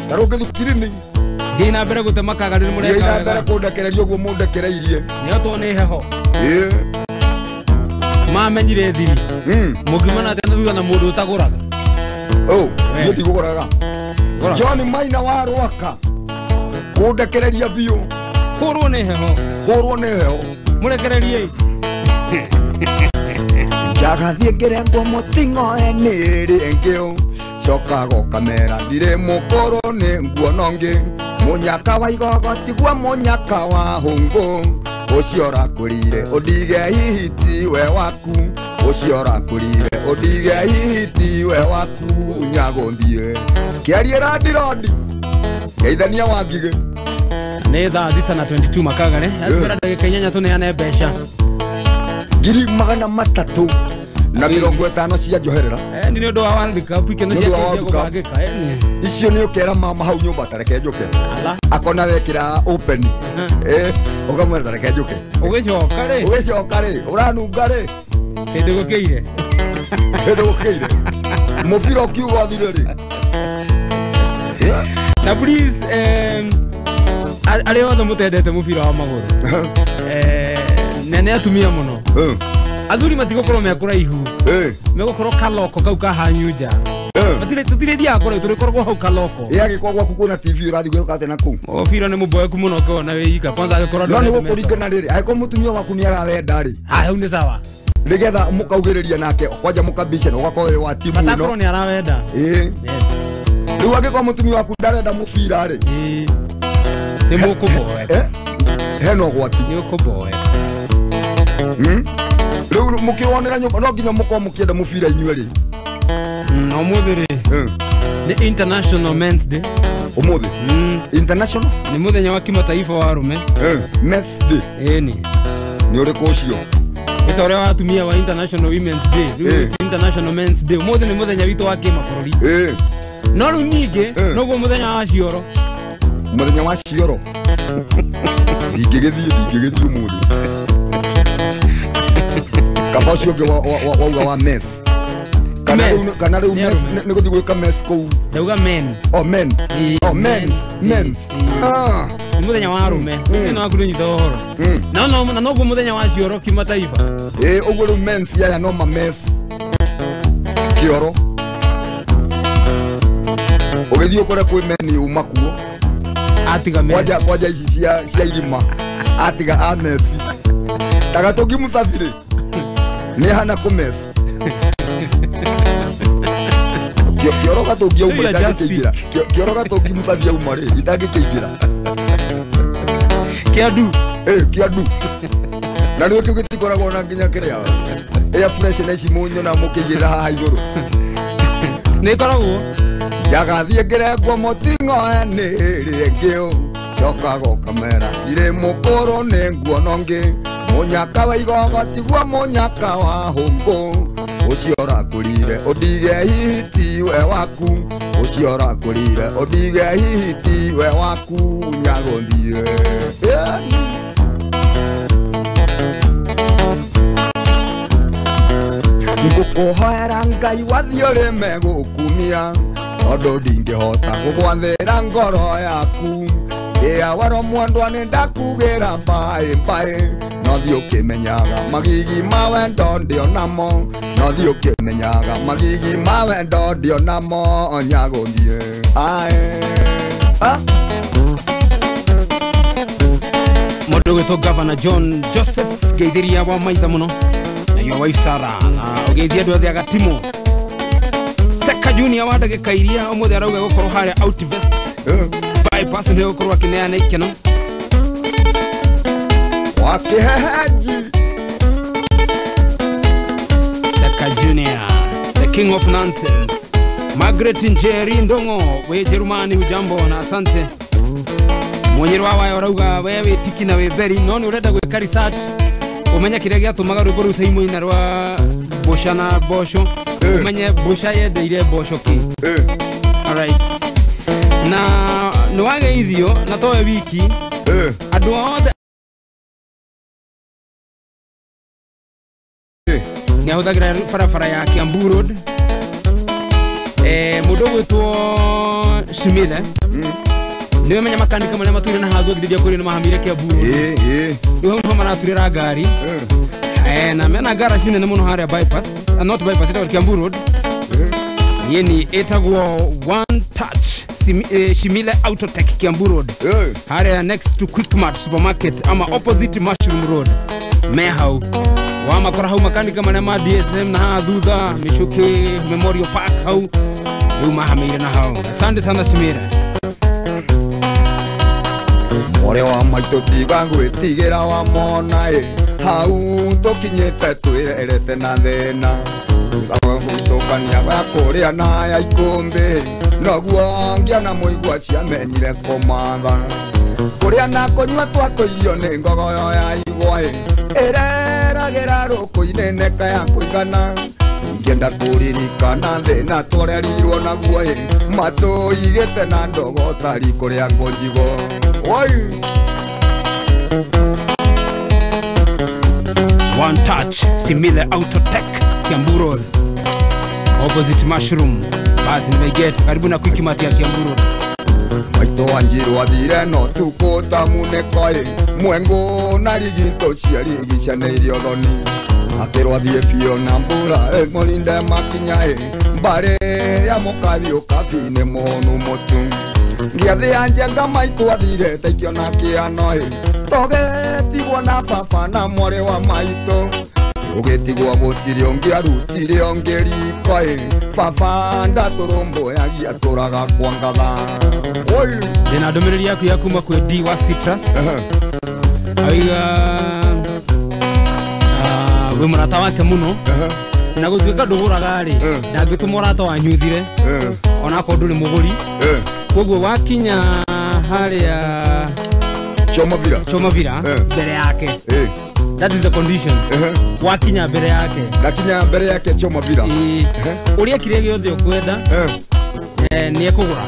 Tarå ngä thikirini thiä na mbere gå te makaga rä thiä na mbere kå ndekereria å guo må ndekereirie nä otwo nä heho ä Mamenyire thiri. Mũngimana atĩa na thutha na mũndũ ũtagũraga? Oh, niĩ ndigũgũraga. John Maina wa Rwaka. Kũndekereria biũ. Kũrwo nĩ heho. Kũrwo nĩ heho. Mũrekererie. Njagathiĩ ngĩrengwo mũting'oe nĩ rĩngĩ coka gokamera ndirĩ mũkũrũ nĩ nguona ũngĩ mũnyaka wa igogo tiguo mũnyaka wa hũngũ ũcio ũrakũrire ũndige hihi tiwe waku ũcio ũrakũrire ũndige hihi tiwe waku nyagũthiĩ kĩarie randirondi geithania wa ngigĩ. Nĩ thaa 6:22 makagare acera ndagĩka 8 tũneane mbeca 350 cia njoherera. Nĩ ũndũ wa World Cup ikeno cia gũbangĩka. Icio nĩ ũkera mama hau nyũmba tareke njũke. Akona wekĩra open. Ũkamwĩra tareke njũke. Ũgĩcoka rĩ. Ũgĩcoka rĩ, ũranunga rĩ. Hĩndĩ gũkĩire. Hĩndĩ gũkĩire. Mũbira ũkiuga ũthire rĩ. Na please arĩa othe mũtendete mũbira wa magũrũ. Nene atumia mũno. Athuri matigũkorwo me kũraihu. Megũkorwo kaloko kau ka hanyu nja. Tũtirĩthiaga kũraihu, tũrĩkoragwo hau kaloko. Ĩ angĩkorwo gwaku kwĩna TV ũrathiĩ gwĩka atĩa na kũu? Mũbira nĩ mũboeku mũno ũkĩwona wĩ ika. Kwanza angĩkorwo no nĩ gũkũringana rĩrĩ, angĩkorwo mũtumia waku nĩ arawenda rĩ. Hau nĩ sawa. Nĩgetha mũkaugĩrĩria nake kwanja mũkambicana ũgakorwo wĩ wa timu ĩno. Bata akorwo nĩ arawenda. Ĩ. Rĩu angĩkorwo mũtumia waku ndarenda mũbira rĩ. Nĩ mũkũboeka. Hena ũgwati. Nĩ ũkũboeka. Rĩu mũkĩwonera nyũmba no nginya mũkorwo mũkĩenda mũbira inyuĩ rĩ. Ũmũthĩ rĩ nĩ International Men's Day. Ũmũthĩ? International? Nĩ mũthenya wa kimataifa wa arũme. Men's Day? Ĩni. Nĩ ũrĩkũ ũcio? Nĩ ta ũrĩa wa atumia wa International Women's Day. Rĩu International Men's Day. Ũmũthĩ nĩ mũthenya witũ wa kĩmabũrũri. No rĩu ningĩ noguo mũthenya wa cioro. Mũthenya wa cioro? Ndingĩgĩthiĩ ũmũthĩ. Kaba ũcio ũngĩ wauga wa mess. Kana rĩu mess nĩ gũthiĩ gwĩka mess kũu. Ndauga men. Oh men. Oh men's. Men's. Nĩ mũthenya wa arũme. Nĩ waku ndũnyita ũhoro. Na noguo mũthenya wa cioro kimataifa. Ũguo rĩu men's aya no ma mess. Kĩoro. Ũgĩthiĩ ũkore kwĩ men yuma kuo. Atiga mess. Kwanja ici cia irima. Atiga a mess. Tagatũngi Mũsafiri. Nĩ hana kũ mess. Kĩoro gatũngi auma itangĩkĩingĩra. Kĩoro gatũngi Mũsafi auma rĩ itangĩkĩingĩra. Kĩandu. Kĩandu. Na rĩu kĩu gĩtikoragwo na nginya kĩrĩa. Air fresh na ici mũnyona mũkĩigĩrĩra haha igũrũ. Nĩ ĩkoragwo. Njagathiĩ ngĩrengwo mũting'oe nĩ rĩngĩ coka gokamera ndirĩ mũkũrũ nĩ nguona ũngĩ mũnyaka wa igogo tiguo mũnyaka wa hũngũ ũcio ũrakũrire ũndige hihi tiwe waku ũcio ũrakũrire ũndige hihi tiwe waku nyagũthiĩ. Ngũkũhoera Ngai wathiĩ ũrĩme gũkumia tondũ ndingĩhota gũgwathĩra ngoro yaku ĩa waro mwendwa nĩ ndakugĩra mbaĩ mbaĩ no thiĩ ũkĩmenyaga magigi ma wendo ndĩonamo no thiĩ ũkĩmenyaga magigi ma wendo ndĩonamo nyagũthiĩ ae. Mũndũ ũgwĩtwo Governor John Joseph ngeithiria wa maitha mũno na your wife Sarah na ũgeithia andũ othe a Gatimo. Seka Junior wa ndagĩka iria ũmũthĩ arauga gũkorwo harĩa Outvest bypass nĩ gũkorwo akĩneana ikeno. Wakiheheji. Seka Junior, the king of nonsense. Margaret Njeri Ndongo we Jerumani, hujambo na asante. Mwenyerwa wayo arauga we wĩ tiki na wĩ theri no nĩ ũrenda gwĩka research ũmenye kĩrĩa gĩatũmaga rwĩmbo rũu Caimũina rwa mbũca na mboco ũmenye mbũca yendeire mboco kĩ. Alright. Na nĩ wageithio na towe wiki andũ othe nĩ ahũthagĩra barabara ya Kiambu Road. Mũndũ ũgwĩtwo Shimile nĩ wamenya makanika marĩa matũire na hathu agithĩria kũrĩ nĩ mahamire Kiambu Road. Rĩu hau nĩho maraturĩra ngari. Na mena garage nene muno haria bypass, not bypass, ita Kiambu Road. Yeni etagwo One Touch Shimile Autotech Kiambu Road. Haria next to Quickmart supermarket ama opposite Mushroom Road. Mehau wa makora hau makanika mana ma DSM na ha thutha Michuki Memorial Park hau riu mahameire na hau. Asante sana Shimira. Ore wa maitũ tiga ngwĩtigĩra wa mona ĩ hau tũkinyĩte twĩrerete na thĩna tũkania ga kũrĩa na ya ikũmbĩ noguo ngĩona mũigua ciamenyire kũmatha kũrĩa na kũnyua twatũirio nĩ ngogoyo ya igwa ĩ ĩreragĩra rũkũ-inĩ neka ya kũigana ngĩenda kũririkana thĩna twarerirwo naguo ĩ matũigĩte na ndogo tari kũrĩa ngũnjigo. Oi. One Touch Simile Autotech Kiambu Road opposite Mushroom. Basi nimeiget karibu na Quickmart ya Kiambu Road. Maitũ Wanjiru athire no tukũ ta munĩko ĩ mwengu na rigito ciarigicanĩirio thoni akĩrwo athiĩ biũ na mbura ĩmũrinde makinya ĩ mbarĩ ya mũkathi ũkabi-inĩ mũhũnu mũtu ngĩathĩa njenga maitũ athire ta ikĩona kĩano ĩ tũgĩtigwo na baba na mwarĩ wa maitũ ũgĩtigwo gũtirĩ ũngĩ arutire ũngĩ riko ĩ baba ndatũrũmbũyagia tũraga kwa ngatha. Oi, ndĩna ndũmĩrĩri yaku ya kuma kwĩ D wa Citrus. Aiga wĩ mũrata wake mũno na gũtuĩka ndũgũraga rĩ ndangĩtũma ũrata wanyu ũthire onakorwo ndũrĩ mũgũri. Koguo wakinya haria Choma Villa mbere yake. That is the condition. Wakinya mbere yake. Ndakinya mbere yake Choma Villa. Uria kiria giothe ukwenda ni ekugura.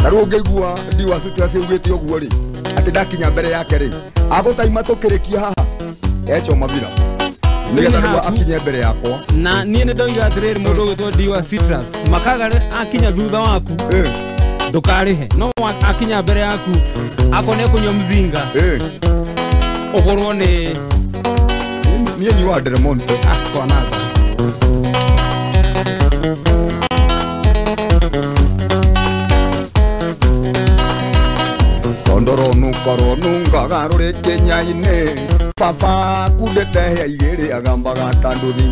Na riu ngĩigua ndiwa Citrus ugĩte ũguo rĩ atĩ ndakinya mbere yake rĩ agũtaima tũkĩrĩkia haha e Choma Villa nĩgetha rĩu akinye mbere yakwa. Na niĩ nĩ ndoiga atĩrĩrĩ mũndũ ũgwĩtwo Ndiwa Citrus makagare akinya thutha waku ndũkarĩhe no akinya mbere yaku akone kunywa mzinga ũgũrwo nĩ niĩ nyuaga Del Monte. Kona tondoronu koronu ngagarũrĩ kĩnya-inĩ baba kundĩte hĩa igĩrĩ agambaga ta nduthi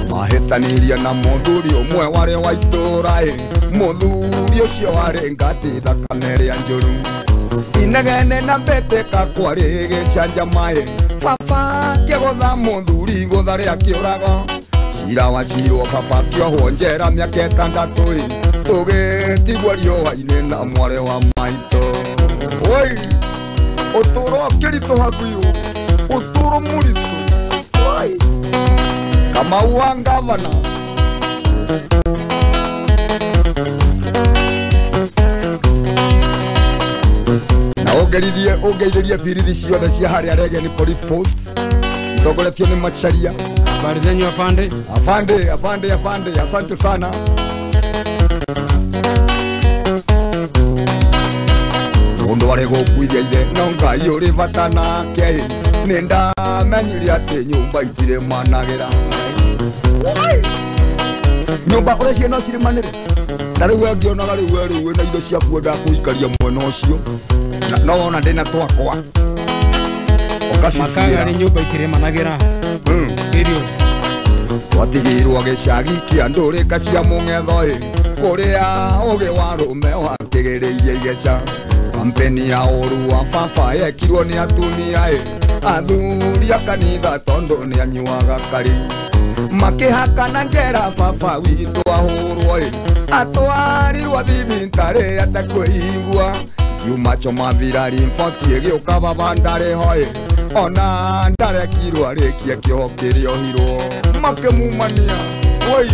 mahĩtanĩirie na mũthuri ũmwe warĩ wa itũũra ĩ mũthuri ũcio warĩ ngati thakame ĩrĩa njũru inegene na mbĩtĩka kwarĩ gĩcanjama ĩ baba kĩgũtha mũthuri gũtha rĩa kĩũrago cira wacirwo baba kĩohwo njera mĩaka ĩtandatũ ĩ tũgĩtigwo riũa-inĩ na mwarĩ wa maitũ. Oi, ũtũũro ũkĩritũha biũ ũtũũro mũritũ. Oi, Kamau wa ngavana. Na ũngeithie ũngeithĩrie birithi ciothe cia harĩa Regeni Police Post itongoretio nĩ Macharia. Habari zenyu afande. Afande, afande, afande, asante sana. Mundu arĩ gũkuithia ithe no Ngai ũrĩ bata nake nĩ ndamenyire atĩ nyũmba itirĩmanagĩra. Nyũmba ũrĩa ciĩ no cirĩmanĩre na rĩu angĩonaga rĩu we rĩu wĩna indo ciaku wendaga kũikaria mwena ũcio no wona ndĩna twakwa Makaga nĩ nyũmba itirĩmanagĩra. Period. Twatigĩirwo gĩcagi kĩa ndũrĩka cia mũng'etho ĩ kũrĩa ũgĩ wa rũme wakĩgĩrĩirie igeca. Kampeni ya ũru wa baba yekirwo nĩ atumia ĩ athuri a kanitha tondũ nĩ anyuaga kari makĩhakana njera baba witũ ahũrwo ĩ atwarirwo thibitarĩ atekwĩigua kiuma Choma Villa riboti ĩgĩũka baba ndarĩ ho ĩ ona ndarekirwo arĩkie kĩoho kĩrĩa ohirwo makĩmumania. Oi,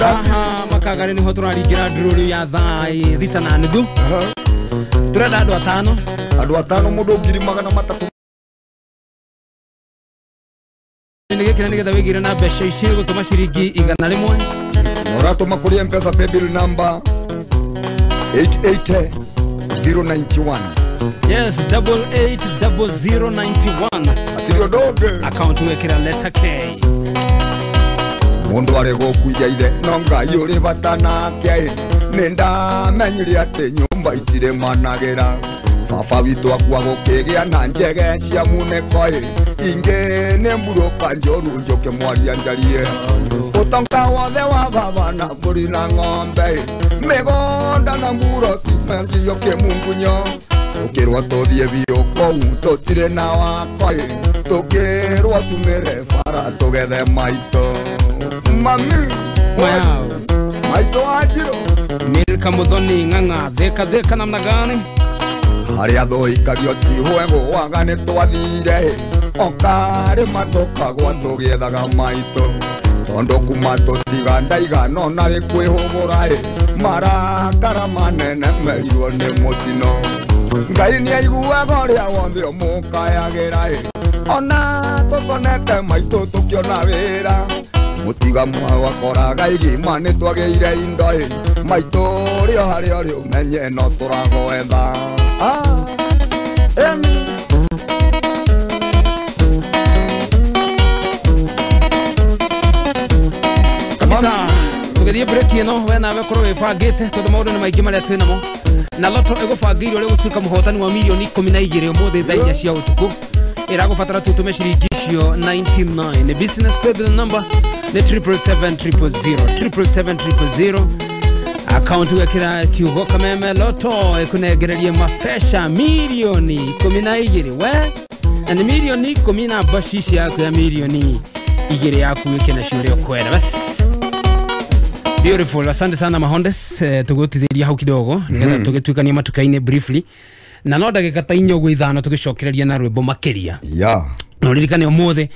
haha Makagari nĩho tũraringĩra ndũrũrũ ya thaa 6:30. Turenda andũ atano. Andũ atano mũndũ 300,000. Nĩ gĩkĩra nĩgetha wĩgĩre na mbeca ici gũtũma ciringi 100. Ũratũma kũrĩ M-Pesa paybill number 880 091. Yes, 880091 Atirio doge account wekira letter K. Mundu ari gukuiga ithe no Ngai uri bata nake nĩ ndamenyire atĩ nyũmba itirĩ managĩra baba witũ akua gũkĩgĩa na njege cia muneko ingĩ nĩ mburũka njũru njũke mwaria njarie ũtonga wothe wa baba na mbũri na ng'ombe mĩgũnda na mburoti mendio kĩmungunyo tũkĩrwo tũthiĩ biũ kũu tũtirĩ na wakwa tũkĩrwo tumĩre bara tũgethe maitũ mami wow. Maitũ anjirũ Milka Muthoni ng'ang'a theka theka namna gani harĩa thũikagio tihwe gũaga nĩ twathire okarĩma tũkagwa tũgĩethaga maitũ tondũ kuma tũtiga ndaigana ona rĩ kwĩhũgũra marakara manene merirwo nĩ mũtino Ngai nĩaiguaga ũrĩa wothe ũmũkayagĩra ona tũtonete maitũ tũkĩona wĩra mũtiga mwakoraga igima nĩ twagĩire indo maitũ rĩo harĩa ũrĩ ũmenye no tũragwetha. Kabisa tũgĩthiĩ break ĩno we nawe ũkorwo wĩbangĩte tondũ maũndũ nĩ maingĩ marĩa twĩ namo na loto ĩgũbangĩirwo ũrĩa gũtuĩka mũhotani wa mirioni 12 ũmũthĩ thaa 4 cia ũtukũ ĩragũbatara tu ũtũme ciringi icio 99 business pay bill number nĩ 777 000 777 000 account wekira kiugo Kameme Loto ĩkũnengererie mabesha mirioni 12 we na nĩ mirioni 10 na bacici yaku ya mirioni 2 yaku wĩke nacio ũrĩa ũkwenda. Bas beautiful, asante sana Mahondes. Tũgũtithĩria hau kidogo nĩgetha tũgĩtuĩkanie matuka-inĩ briefly na no ndagĩka ta 4 ũguo 5 tũgĩcokereria na rwĩmbo makĩria. Yeah. Na ũririkane ũmũthĩ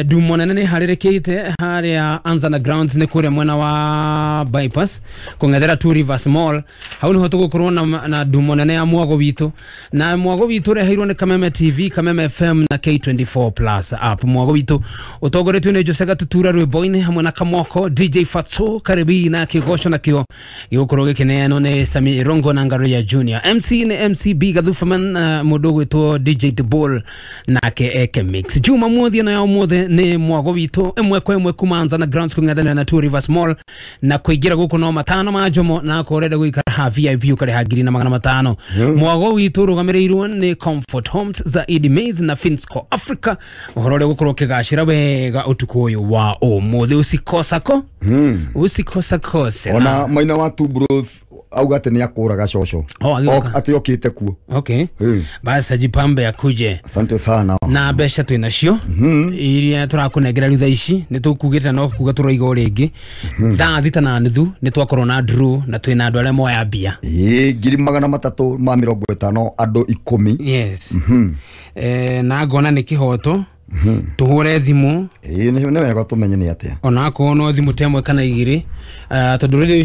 ndumo nene nĩ harĩrĩkĩte harĩa Anzana Grounds nĩ kũrĩa mwena wa bypass kũng'ethera Two Rivers Mall hau nĩho tũgũkorwo na ndumo nene ya mwago witũ na mwago witũ ũreheirwo nĩ Kameme TV, Kameme FM na K24 Plus app. Mwago witũ ũtongoretio nĩ Jose Gatutura rwĩmbo-inĩ hamwe na Kamoko DJ Fatso Karibi na kĩgoco nakĩo gĩgũkorwo gĩkĩneanwo nĩ Sami Rongo na Ngaro ya Junior. MC nĩ MC B Gathubaman na mũndũ ũgwĩtwo DJ The Bull nake Eke Mix. Juma muothi na ya umuthi ni mwago witũ ĩmwe kwa ĩmwe kuma Anzana Grounds kũng'ethanĩra na Two Rivers Mall na kũingĩra gũkũ no 5 ma njomo na akorwo ũrenda gũikara ha VIP ũkarĩha 1500. Mwago witũ ũrũgamĩrĩirwo nĩ Comfort Homes, Zaidi Maize na Finsco Africa. Ũhoro ũrĩa ũgũkorwo ũkĩgacĩra wega ũtukũ ũyũ wa ũmũthĩ usikosako usikosakose. Ona maina wa Two Bros auga atĩ nĩ akũraga coco atĩ okĩte kuo. Okay. Basi ajipambe akuje. Asante sana. Na mbeca twĩ nacio iria tũrakũnengera rĩu thaa ici nĩ tũkugĩte no kuga tũroiga o rĩngĩ thaa 6:30 nĩ twakorwo na draw na twĩ na andũ arĩa moya mbia 350 andũ 10. Yes. Na ngona nĩ kĩhoto tũhũre thimũ. Nĩ wega tũmenye nĩ atĩa ona akorwo no thimũ ta ĩmwe kana igĩrĩ tondũ rĩu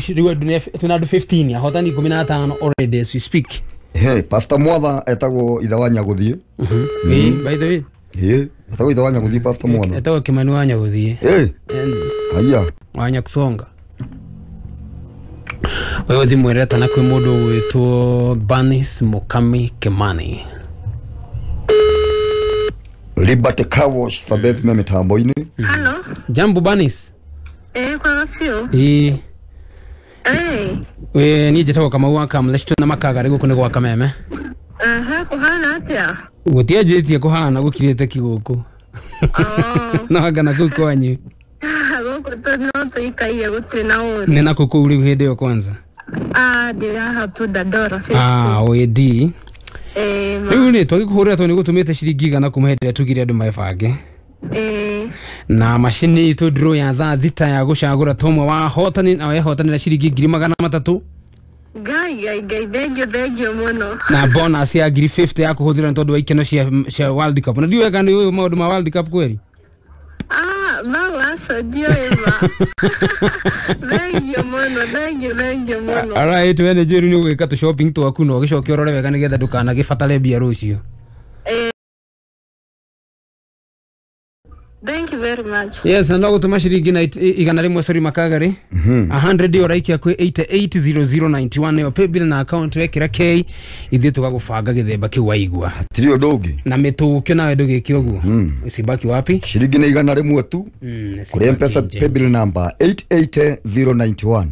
twĩna andũ 15 ahotani 15 already as we speak. Hey, Pastor Mwatha etagwo ithe wa Nyagũthiĩ. By the way. Etagwo ithe wa Nyagũthiĩ Pastor Mwatha. Etagwo Kimani wa Nyagũthiĩ. Haya. Wa Nyakusonga. Wewe thimũ ĩretana kwĩ mũndũ ũgwĩtwo Banis Mukami Kimani. Liberty Car Wash Sabeth me mitambo-inĩ. Hello. Jambo Banis. Kwa sio. We niĩ njĩtagwo Kamau wa Kamlesh na makaga gũkũ nĩ gwa Kameme. Kũhana atĩa? Gũtianjĩtie kũhana gũkirĩte ki gũkũ. No anga na kũu kwanyu. Gũkũ no tũikaire gũtirĩ na ũru. Nĩ nakũ kũu rĩu hĩndĩ ĩyo kwanza? Ndĩ haha tu Dandora. Wĩ Rĩu rĩ twagĩkũhũrĩra tondũ nĩ gũtũmĩte ciringi 100 kuma hĩndĩ ĩrĩa tugire andũ mebange. Na macini itũ draw ya thaa 6 ya gũcagũra ta ũmwe wa ahotani na wehotanĩra ciringi 300,000. Ngai ngai ngai thengio mũno. Na bonus ya 50,000 ya kũhũthĩra nĩ tondũ wa ikeno cia World Cup. Na ndiũĩ kana nĩũĩ maũndũ ma World Cup kweri? Mau aca ndiũĩ ma. Thengio mũno. Alright, we nĩ njũĩ rĩu nĩ ũgwĩka tũ shopping twaku na ũgĩcoke ũrore wega nĩgetha ndũkanagĩbatare mbia rũciũ. Thank you very much. Yes, na no gũtũma ciringi na 100 sorry makagari. 100 ũraikia kwĩ 880091 nĩyo paybill na account wekĩra K ithuĩ tũgagũbanga gĩthemba kĩu waigua. Hatirĩ ũndũ ũngĩ. Na mĩtũkio nawe ndũgĩke ũguo. Usibaki wapi? Ciringi nĩ 100 tu. Kũrĩ M-Pesa paybill number 88091.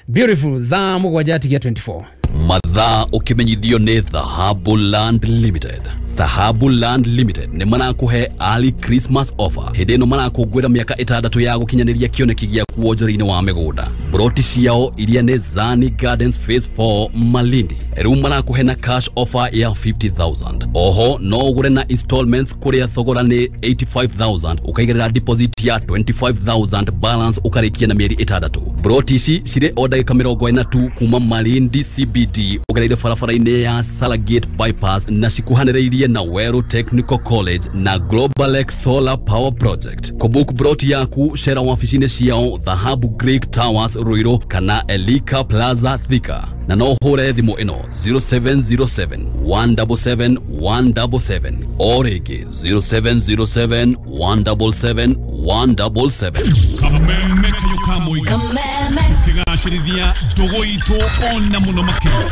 Beautiful. Thaa 7 atigia 24. Mathaa ũkĩmenyithio nĩ Dhahabu Land Limited. Dhahabu Land Limited nĩ marakuhe early Christmas offer. Hĩndĩ ĩno marakũngũĩra mĩaka 6 ya gũkinyanĩria kĩoneki gĩaku wonjoria-inĩ wa mĩgũnda. Broti ciao iria nĩ Zani Gardens Phase 4 Malindi. Rĩu marakuhe na cash offer ya 50,000. Oho no ũgũre na installments kũrĩa thogora nĩ 85,000 ũkaigĩrĩra deposit ya 25,000 balance ũkarĩkia na mĩeri 6. Broti ici cirĩ o ndagĩka 40 tu kuma Malindi CBD ũgereire barabara-inĩ ya Salagate Bypass na cikuhanĩrĩirie na Weru Technical College na Global X Solar Power Project. Kũbook broti yaku cera wabici-inĩ ciao Dhahabu Greek Towers Ruiru kana Elika Plaza Thika. Na no ũhũre thimũ ĩno 0707 177 177 o rĩngĩ 0707 177 177. Kameme kayo kamoiga tukigacĩrithia ndũgũ itũ ona mũno makĩria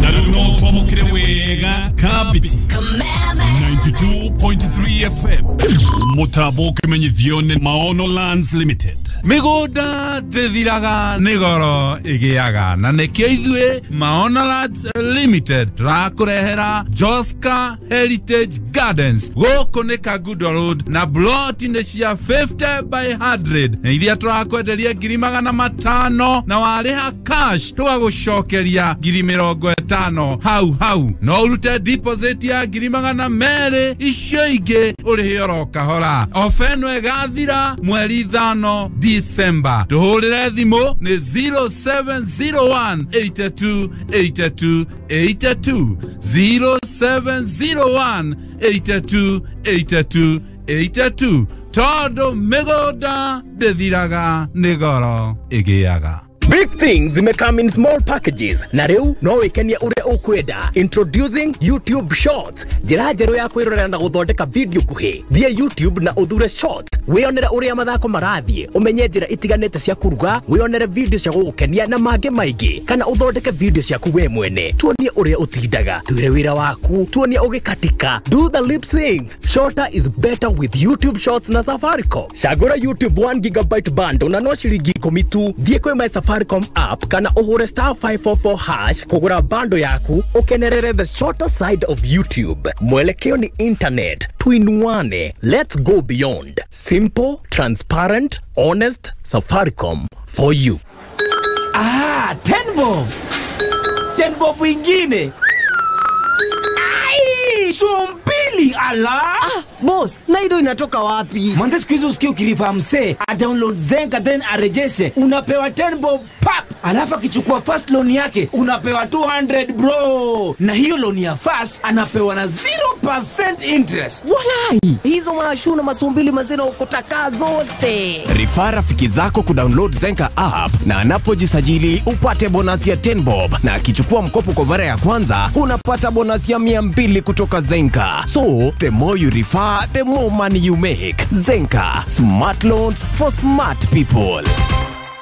na rĩu no twamũkĩre wega Kabiti 92.3 FM mũtambo ũkĩmenyithio nĩ Maono Lands Limited. Mĩgũnda ndĩthiraga nĩ goro ĩgĩaga na nĩkĩo ithuĩ Maono Lands Limited tũrakũrehera Joska Heritage Gardens gũkũ nĩ Kangundo Road na ploti nĩ cia 50 by 100 na iria tũrakwenderia 500,000 na warĩha cash tũgagũcokeria 50,000 hau hau. No ũrute deposit ya 200,000 icio ingĩ ũrĩhe oro kahora. Ofa ĩno ĩgathira mweri 5 December. Tũhũrĩre thimũ nĩ 0701 82 82 82 0701 82 82 82 tondũ mĩgũnda ndĩthiraga nĩ goro ĩgĩaga. Big things may come in small packages. Na rĩu no wĩkenie ũrĩa ũkwenda. Introducing YouTube Shorts. Njĩra njerũ ya kwĩrorera na gũthondeka video nguhĩ. Thiĩ YouTube na ũthure Shorts. Wĩonere ũrĩa mathako marathiĩ, ũmenye njĩra itiganĩte cia kũruga, wĩonere video cia gũgũkenia na mangĩ maingĩ, kana ũthondeke video ciaku we mwene. Tuonie ũrĩa ũtindaga, twĩre wĩra waku, tuonie ũgĩkatika. Do the lip syncs. Shorter is better with YouTube Shorts na Safaricom. Cagũra YouTube 1 gigabyte bundle na no ciringi 10 tu. Thiĩ kwĩ my Safaricom app kana ũhũre star 544 hash kũgũra bundle yaku ũkenerere the shorter side of YouTube. Mwelekeo ni internet. Tuinuane. Let's go beyond. Simple, transparent, honest, Safaricom for you. Ah, 10 bob. 10 bob wingine. Ai, so mbili ala. Ah, boss, na hiyo inatoka wapi? Manze siku hizo usikie ukirifa msee, a download Zenka then a register, unapewa 10 bob pap. Alafu akichukua first loan yake, unapewa 200 bro. Na hiyo loan ya first anapewa na 0% interest. Walai, hizo mashu na masumbili mazina ukotaka zote. Refer rafiki zako kudownload Zenka app na anapojisajili upate bonus ya 10 bob, na akichukua mkopo kwa mara ya kwanza unapata bonus ya 200 kutoka Zenka. So, the more you refer, the more money you make. Zenka, smart loans for smart people.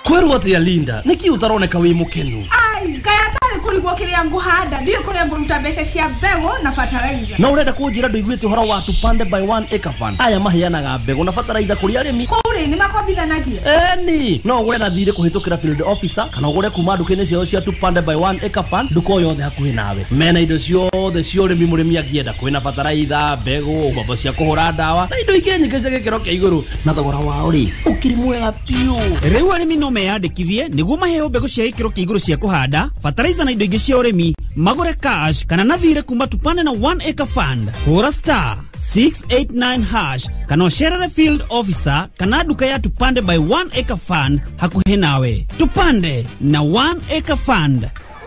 Kwerwo atia Linda, niki utaroneka wi mukenu? Ai, ngaya kurigwo kiria nguhanda, ndiyo kuria nguruta mbeca cia mbegu na fertilizer. Na urenda kunjira nduiguite uhoro wa Tupande by 1 Acre Fund. Aya maheanaga mbegu na fertilizer kuri arimi. Kuu ri ni makombithanagia? Eni, no ugure na thire kuhitukira field officer kana ugure kuma nduka-ini ciao cia Tupande by 1 Acre Fund nduka o yothe hakuhi nawe. Mena indo ciothe cia urimi murimi angienda, kwina fertilizer, mbegu, mbombo cia kuhura ndawa na indo ingĩ nyingĩ cia gĩkĩro kĩa igũrũ, na thogora wao ri ukiri mwega biũ. Rĩu arĩmi no meyandĩkithie nĩguo maheo mbegũ cia gĩkĩro kĩa igũrũ cia kũhanda, fertilizer na indo ingĩ cia ũrĩmi, magũre cash kana na thire kuma Tupande na 1 Acre Fund. Hũra star 689 hash kana ũcerere field officer kana nduka ya Tupande by 1 Acre Fund hakuhĩ nawe. Tupande na 1 Acre Fund.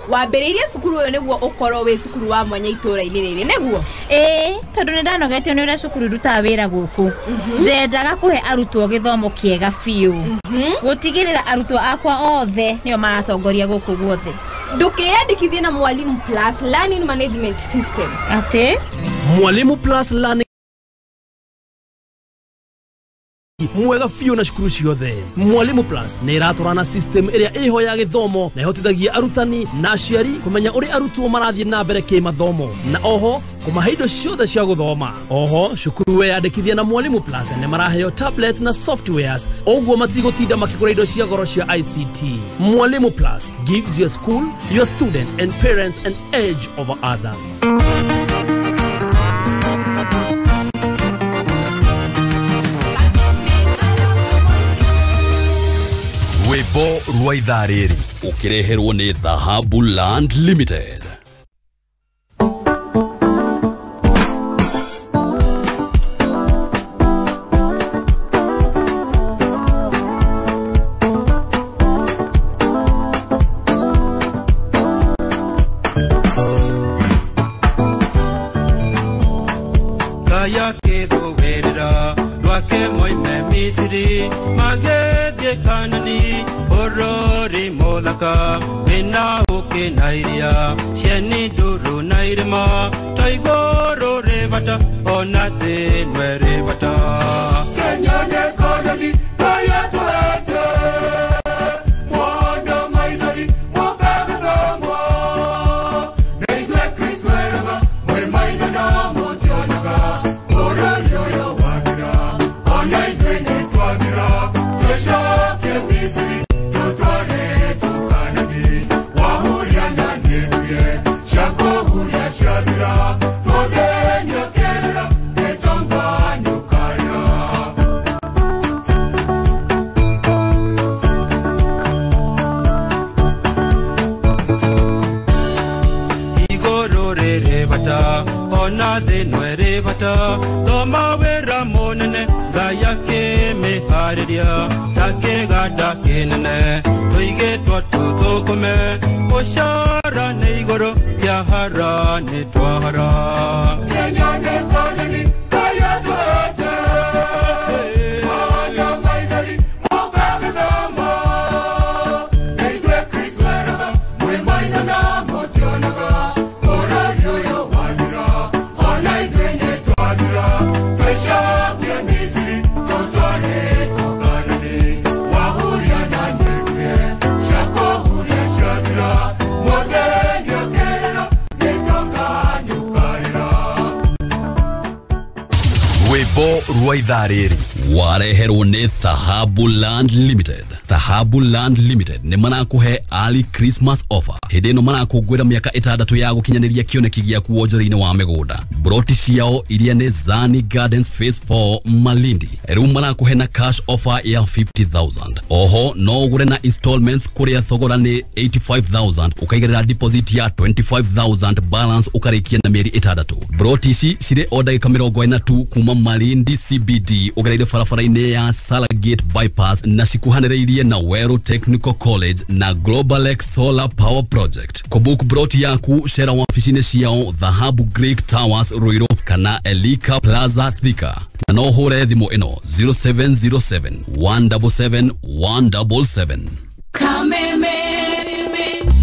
Wambĩrĩirie cukuru ũyũ nĩguo ũkorwo wĩ cukuru wa mwanya itũũra-inĩ rĩrĩ nĩguo? Ĩĩ, tondũ nĩ ndanogetio nĩ ũrĩa cukuru irutaga wĩra gũkũ. Ndendaga kũhe arutwo gĩthomo kĩega biũ. Gũtigĩrĩra arutwo akwa othe nĩo maratongoria gũkũ guothe. Ndũkĩyandĩkithie na Mwalimu Plus Learning Management System. Atĩ? Mwalimu Plus Learning Mwega biũ na cukuru ciothe. Mwalimu Plus nĩ ĩratwarana system ĩrĩa ĩho ya gĩthomo na ĩhotithagia arutani na aciari kũmenya ũrĩa arutwo marathiĩ na mbere kĩmathomo na oho kũmahe indo ciothe cia gũthoma. Oho cukuru weyandĩkithia na Mwalimu Plus nĩ maraheo tablets na softwares ũguo matigũtinda makĩgũra indo cia goro cia ICT. Mwalimu Plus gives your school, your student and parents an edge over others. Rwĩmbo rwa ithaa rĩrĩ ũkĩreherwo nĩ Dhahabu Land Limited. Kaya kĩgũwĩrĩra ndwake moime Misiri magĩthiĩ Kanani bũrũri mũthaka wĩna ũkĩ na iria cieni nduru na irĩma ta igũrũ rĩ bata ona thĩ ĩno ĩrĩ bata. Kenya nĩ koloni kaya tũhete mwondo maithori mũka gĩthomo nĩ ithuĩ Kristo eraga mwĩ maitho no mũtionaga bũrũri ũyũ wathira ona ithuĩ nĩ twathira tũcoke Misiri tũtwarĩtwo Kanani wahuria na nĩthuĩ ciakũhuria ciathira tũthĩnio kĩrĩra gĩtonga nĩũkarĩra. Igũrũ rĩrĩ bata ona thĩ ĩno ĩrĩ bata thoma wĩra mũnene Ngai akĩmĩharĩria ta kĩganda kĩnene tũigĩtwo tũthũkũme mũcara nĩ igũrũ kĩahara nĩ twahara. Kenya nĩ koloni kaya tũhete mwondo maithori mũka gĩthomo nĩ ithuĩ Kristo eraga mwĩ maitho no mũtionaga bũrũri ũyũ wathira ona ithuĩ nĩ twathira tũcoke Misiri tũtwarĩtwo Kanani wahuria na nĩthuĩ ciakũhuria ciathira mũthĩnio kĩrĩra gĩtonga nĩũkarĩra. Rwĩmbo rwa ithaa rĩrĩ wareherwo nĩ Dhahabu Land Limited. Dhahabu Land Limited nĩ marakũhe early Christmas offer. Hĩndĩ ĩno marakũngũĩra mĩaka 6 ya gũkinyanĩria kĩoneki gĩaku wonjoria-inĩ wa mĩgũnda. Broti ciao iria nĩ Zani Gardens Phase 4 Malindi rĩu marakũhe na cash offer ya 50,000. Oho no ũgũre na installments kũrĩa thogora nĩ 85,000 ũkaigĩrĩra deposit ya 25,000 balance ũkarĩkia na mĩeri 6. Broti ici cirĩ o ndagĩka 40 tu kuma Malindi CBD ũgereire barabara-inĩ ya Salagate Bypass na cikuhanĩrĩirie na Weru Technical College na Globalex Solar Power Project. Kũbook broti yaku cera wabici-inĩ ciao Dhahabu Greek Towers Ruiru kana Elika Plaza Thika na no ũhũre thimũ ĩno 0707 177 177. Kameme.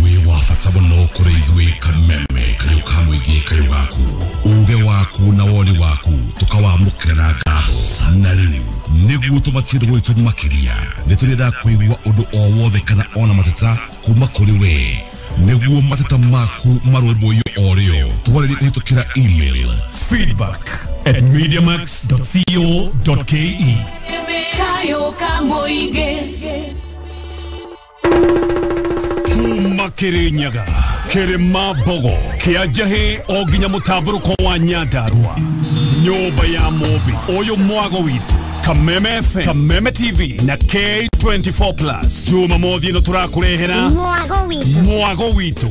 Wĩ wa bata mũno kũrĩ ithuĩ Kameme kayũ ka mũingĩ kayũ gaku uge waku na woni waku tũkawamũkĩra na ngatho. Na rĩu nĩguo tũmatie gwitũ makĩria nĩ tũrenda kũigua ũndũ o wothe kana ona mateta kuma kũrĩ we nĩguo mateta maku marũmbũiyo o rĩo twarĩrie kũhĩtũkĩra email feedback@mediamax.co.ke. Kayo ka mũingĩ. Kuma Kĩrĩnyaga Kĩrĩma Mbogo kĩa Njahĩ o nginya mũtambũrũko wa Nyandarua nyũmba ya Mũmbi ũyũ mwago witũ Kameme FM, Kameme TV na K24 Plus. Jumamothi ĩno tũrakũrehera Mwago witũ. Mwago witũ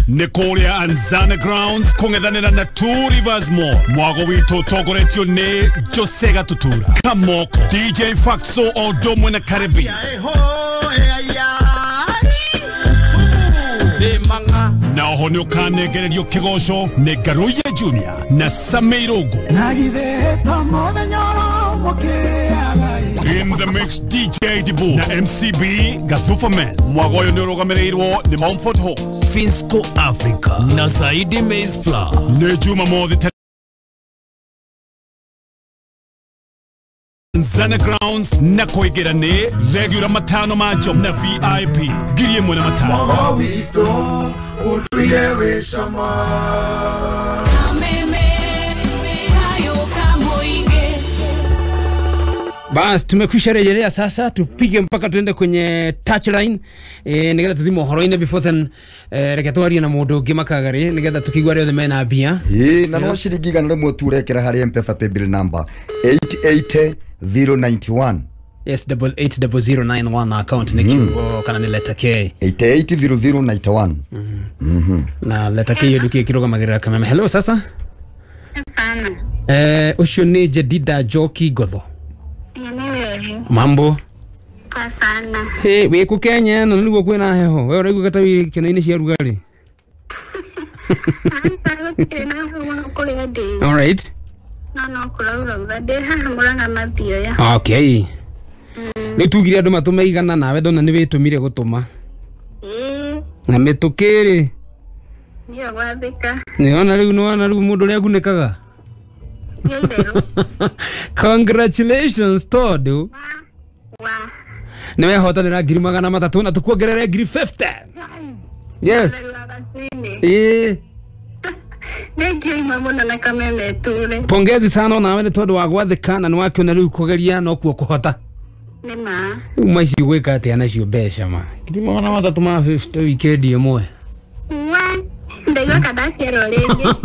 nĩ kũrĩa Anzana Grounds kũng'ethanĩra na Two Rivers Mall. Mwago witũ ũtongoretio nĩ Jose Gatutura, Kamoko, DJ Faxo o ũndũ ũmwe na Caribbean. Na oho nĩ ũkanengererio kĩgoco nĩ Ngaruiya Junior na Sameirogo. In the mix DJ Dibu na MCB Gathufa Man. Mwago ũyũ nĩ ũrũgamĩrĩirwo nĩ Comfort Homes, Finsco Africa na Zaidi Maize Flour. Nĩ Jumamothi. Tanzania Grounds na kũingĩra nĩ regular 5 ma Njomo na VIP 1500. Witũ ũndũire wĩ cama. Bas, tumekwisha rejelea sasa, tupige mpaka tuende kwenye touchline nigetha tuthi mohoro-inĩ before then reke twarie na mũndũ ũngĩ makagari nigetha tukigua arĩa othe mena mbia. Ĩĩ, na no ciringi 100 tu ũrekĩra harĩ M-Pesa paybill number 88091. Yes, 880091 account ni kiugo kana ni letter K. 880091. Na letter K hiyo ndio kirũgamagĩrĩra Kameme. Hello sasa. Ucio ni Jedida Njoki Ngotho. Mambo. Poa sana. Hey, wĩ kũ Kenya ĩno nĩguo kwĩna heho? We ũraigua ta wĩ gĩkeno-inĩ cia rugarĩ? All right. No kũraura ndĩ haha Murang'a Mathioya. Okay. Rĩu tugire andũ matũme igana nawe ndona nĩ wĩtũmire gũtũma. Ĩĩ. Na mĩtũkĩ rĩ? Nĩyo gwathĩka. Nĩwona rĩu nĩwona rĩu mũndũ ũrĩa agunĩkaga? Congratulations tondu nĩ wehotanĩra 300,000 na tũkuongerere 50,000. Yes. Ĩĩ. Nĩngiuma mũno na Kameme ture. Pongezi sana nawe nĩ tondũ wa gwathĩka na nĩwakĩona rĩu kũgeria no kuo kũhota. Nĩ ma. Rĩu maici gwĩka atĩa nacio mbeca ma 300,000 ma 50 wikendi ĩmwe. Ndaigua ka ndaciarwo rĩngĩ.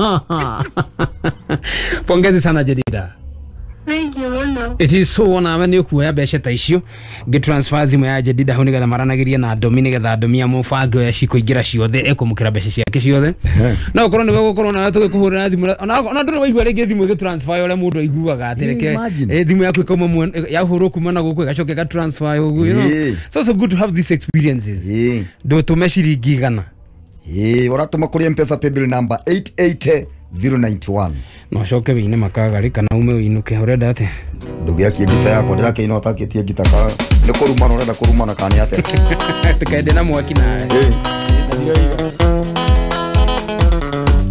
Pongezi sana Jedida. Thank you mũno. It is so nawe nĩ ũkuoya mbeca ta icio ngĩ transfer thimũ ya Jedida hau nĩgetha maranagĩrie na Ndomi nĩgetha Ndomi ya mũbango ya cikũingĩra ciothe ekũmũkĩra mbeca ciake ciothe. No ũkorwo nĩwe ũgũkorwo nawe tũgĩkũhũrĩra thimũ ona ndũrĩ waigua rĩngĩ thimũ ĩgĩ transfer ũrĩa mũndũ aiguaga atĩ reke thimũ yaku ĩkauma yahũrwo kuma na gũkũ ĩgacoka ĩga transfer ũguo, you know. So good to have these experiences. Ndũtũme ciringi 100. Ĩĩ, ũratũma kũrĩ M-Pesa paybill number 88091. No coke wĩine makagari kana ume ũinũke ũrenda atĩa? Ndũgĩakie ngita yakwa ndĩrakĩina ũtakĩtie ngita ka nĩ kũrumana ũrenda kũrumana kana nĩ atĩa? Tũkende na mwaki nawe.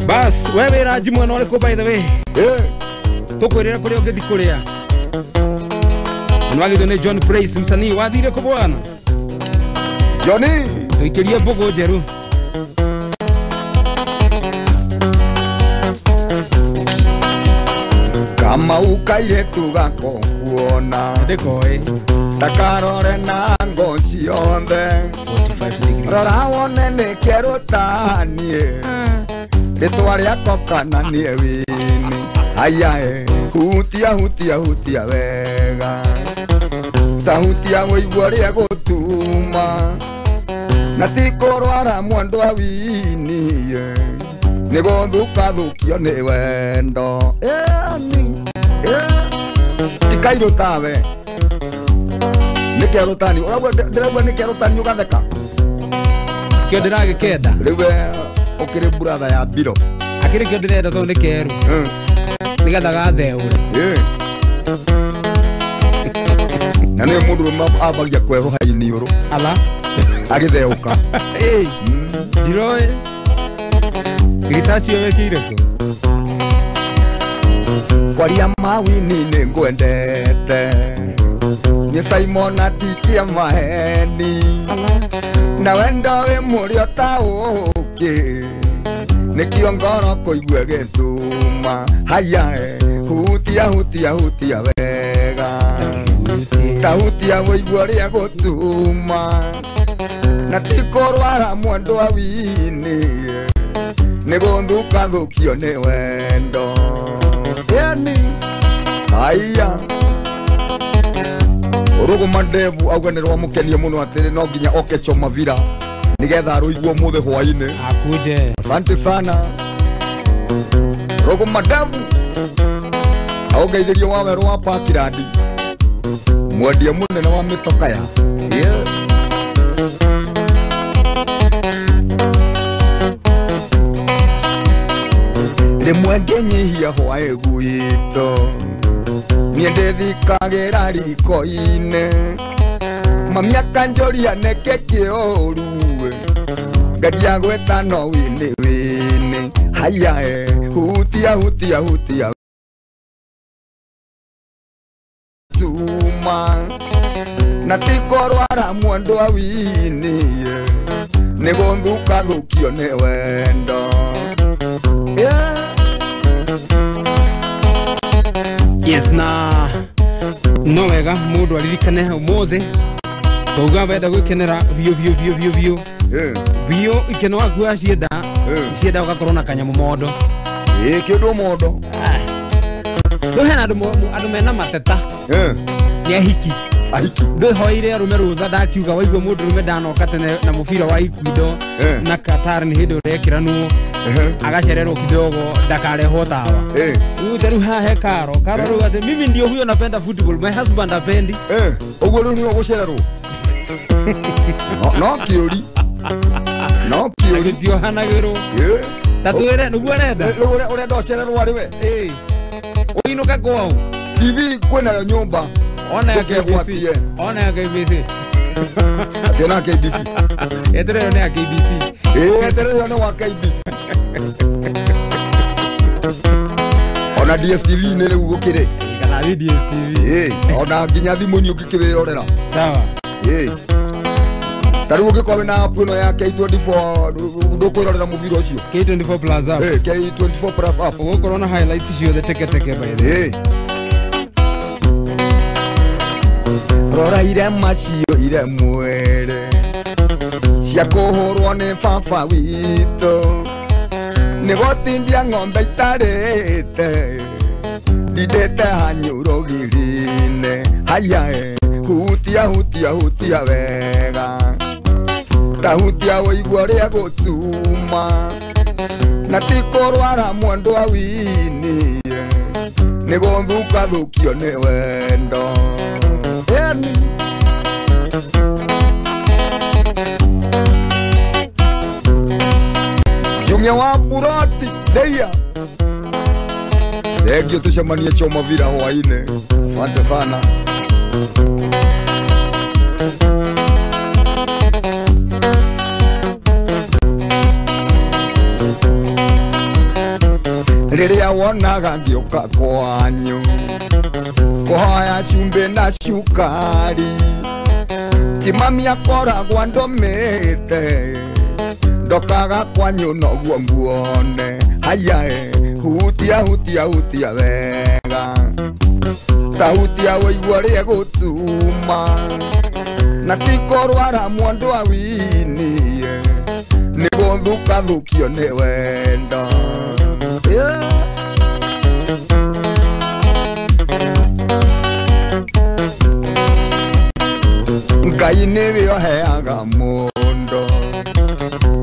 Bas, we wĩra nji mwena ũrĩkũ by the way? Tũkwĩrĩra kũrĩa ũngĩthi kũrĩa. Nĩwagĩthwo nĩ John Price msanii wathire kũ bwana? Johnny! Tũikĩrie mbũgũ njerũ. Kama ukairetu gako kuona ndakarore na ngo ciothe rora wone nĩ kĩerũ ta niĩ rĩtwa rĩakwa kana niĩ wini ayae hutia hutia hutia wega ta hutia ũigua ũrĩa gũtuma na ti kũrwara mwendwa wini nĩ gũthũkathũkio nĩ wendo. Ti kairũ tawe nĩ kerũ tani ndĩraigua nĩ kerũ tani ũgatheka tikĩo ndĩragĩkenda rĩu we ũkĩrĩ buratha ya mbiro akĩrĩ kĩo ndĩrenda tondũ nĩ kerũ nĩgetha gatheũre na nĩyo mũndũ rũme ambagia kwerũha iniũrũ ala agĩtheũka. Ndiroĩ research ĩyo wĩkĩire kũ? Kwaria mawini nĩ ngwendete nĩ Simon atikia maheni na wendo wĩ mũrĩo ta ũkĩ nĩkĩo ngoro kũigua gĩtuma haya hutia hutia hutia wega ta hutia ũigua ũrĩa gũtuma na ti kũrwara mwendwa wini nĩ gũthũkathũkio nĩ wendo. Yani haya Rugu Mandevu auga nĩ rwamũkenia mũno atĩrĩ no nginya oke Choma Villa nĩgetha arũigwo mũthĩ hwainĩ. Akuje. Asante sana Rugu Mandevu aũgeithĩrio wa werũ wa Parkland mwendia mũnene wa mĩtoka ya rĩmwe ngĩnyihia hwaĩ gwitũ niĩ ndĩthikagĩra riko-inĩ mami akanjũria nĩkĩ kĩũru ngaria gwĩta no wini wini haya hutia hutia hutia gũtuma na ti kũrwara mwendwa wini nĩ gũthuka thũkio nĩ wendo. Yes, na no wega mundu aririkane umuthi uga wenda gwikenera biũ biũ biũ biũ biũ biũ ikeno waku acienda cienda ugakorwo na kanyamu mondo ĩ kĩndũ mondo. Rĩu hena andũ mena mateta nĩ ahiki ndĩhoire arũme rũtha ndakiuga waigua mũndũ rũme ndanoka tene na mũbira wa Ecuador na Qatar nĩ hĩndĩ ũrekĩranwo agacererwo kidogo ndakarehwo tawa. Rĩu ta rĩu haha he Karo Karo rĩu atĩ mimi ndio huyo napenda football, my husband apendi. Ũguo rĩu nĩwe gũcererwo no kĩũri no kĩũri gĩtiohanagĩrwo ta twĩre nĩguo arenda rĩu ũrenda ũcererwo arĩ we ũinũke kwao TV kwĩnayo nyũmba ona ya KBC ona ya KBC atĩ ona KBC eterero nĩ ya KBC eterero nĩ wa KBC ona DSTV nĩ rĩu gũkĩrĩ kana DSTV ona nginya thimũ-inĩ ũngĩkĩwĩrorera sawa. Ta rĩu ũngĩkorwo wĩna app ĩno ya K24 ndũkwĩrorera mũbira ũcio K24 plus app K24 plus app ũgũkorwo na highlights ciothe teke teke by the way. Rora irema cio ire mwere cia kũhũrwo nĩ baba witũ nĩ gũtindia ng'ombe itarĩte ndindĩte hanyũrũgiri-inĩ haya hutia hutia hutia wega ta hutia ũigua ũrĩa gũtuma na ti kũrwara mwendwa wini nĩ gũthuka thũkio nĩ wendo. Jumia wa burati deia thengio tucemanie Choma Villa hwainĩ. Asante sana. Rĩrĩa wonaga ngĩũka kwanyu kũhoya cumbĩ na cukari ti mami akoragwo andũmĩte ndokaga kwanyu noguo muone haya hutia hutia hutia wega ta hutia ũigua ũrĩa gũtuma na ti kũrwara mwendwa wini nĩ gũthuka thũkio nĩ wendo. Ngai nĩwe ũheaga mũndũ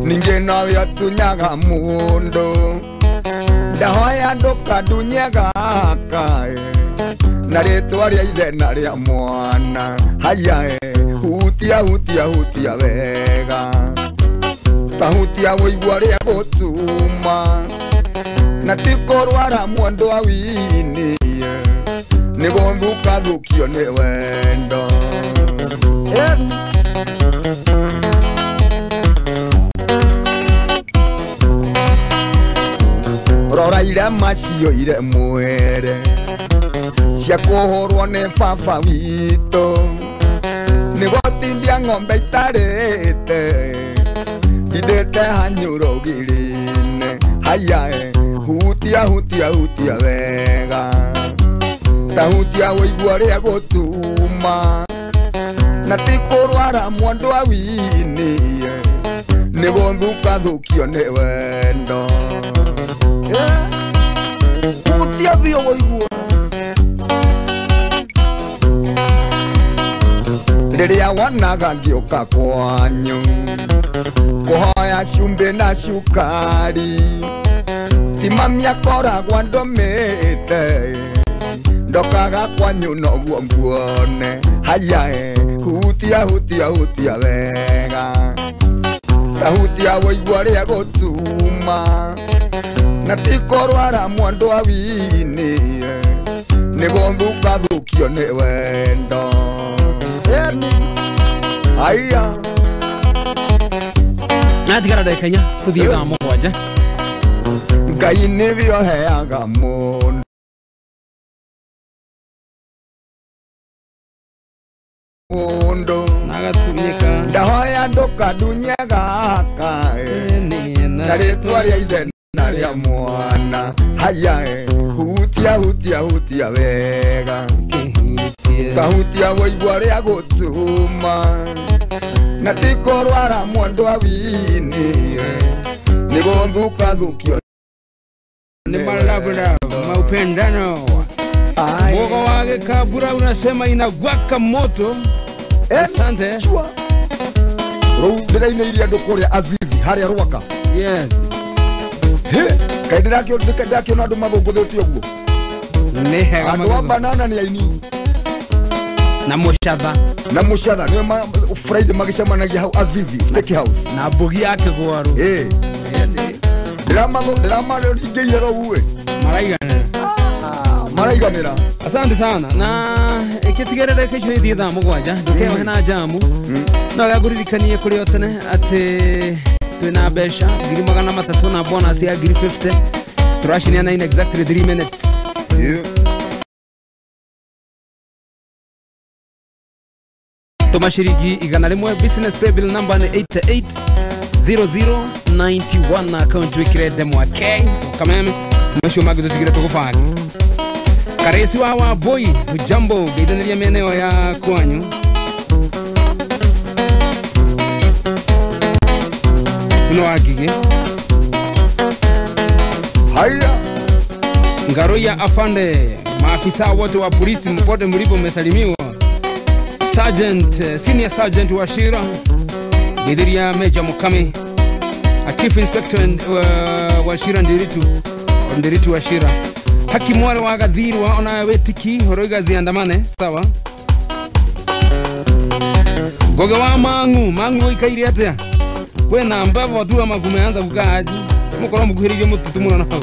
ningĩ nowe ũtunyaga mũndũ ndahoya ndũkandunye gaka na rĩtwa rĩa ithe na rĩa mwana haya hutia hutia hutia wega ta hutia ũigua ũrĩa gũtuma na ti kũrwara mwendwa wini nĩ gũthuka thũkio nĩ wendo. Rora irema cio ire mwere cia kũhũrwo nĩ baba witũ nĩ gũtindia ng'ombe itarĩte ndindĩte hanyũrũgiri-inĩ haya hutia hutia hutia wega ta hutia ũigua ũrĩa gũtuma na ti kũrwara mwendwa wini nĩ gũthuka thũkio nĩ wendo. Hutia biũ ũigua rĩrĩa wonaga ngĩũka kwanyu kũhoya cumbĩ na cukari ti mami akoragwo andũmĩte ndokaga kwanyu noguo nguone haya hutia hutia hutia wega ta hutia ũigua ũrĩa gũtuma na ti kũrwara mwendwa wini nĩ gũthuka thũkio nĩ wendo. Aya natigara ndagĩka inya tũthiĩ thaa mũgwanja. Ngai nĩwe ũheaga mũndũ. Mundu nagatunyika ndahoya ndukandunye gaka na ritwa ria ithe na ria mwana haya hutia hutia hutia wega kahutia waigua ria gutuma na ti kurwara mwendwa wini ni guthukathukio ni malabra maupendano. Mwogo wa Gikabura unasema inagwaka moto. Asante. Rou ndiraine iria andu kuria Azizi haria Rwaka. Yes. He, kai ndirakiona andu mathũngũthĩtie ũguo. Nĩ hega. Andu a banana ni aini. Na mũcatha. Na mũcatha nĩo Friday magĩcemanagia hau Azizi Steak House. Na mbugi ya kĩgwaru. Eh. Ndĩramaringĩire rou ĩ. Maraiganĩra. Maraiganĩra. Asante sana. Na ikitigerere kesho ithie thaa 7 ndukeohe na jamu. No gagũririkanie kũrĩ o tene atĩ twĩna mbeca 300 na bonus ya 50. Tũracineana in exactly 3 minutes. Yeah. Tũma ciringi 100 business pay bill number nĩ 880091 na account wikire ndemwa K Kameme macio mangĩ tũtigire tũgũbanga. Karesi wa boy hujambo ngeithaniria meneo ya kwanyu. Uno wa Ngigĩ. Haya. Ngaroya afande, maafisa wote wa polisi mpote mlipo mmesalimiwa. Sergeant, Senior Sergeant Wachira, Githiria Major Mukami, a Chief Inspector Wachira Ndiritu Wachira. Haki mware wa Gathirwa ona wetiki horoiga ziandamane sawa. Goge wa Mangu ikaire atia. Kwena mbavu tu ama kumeanza kukaa aje. Mukoro mukuhiririe mutitu muno na hau.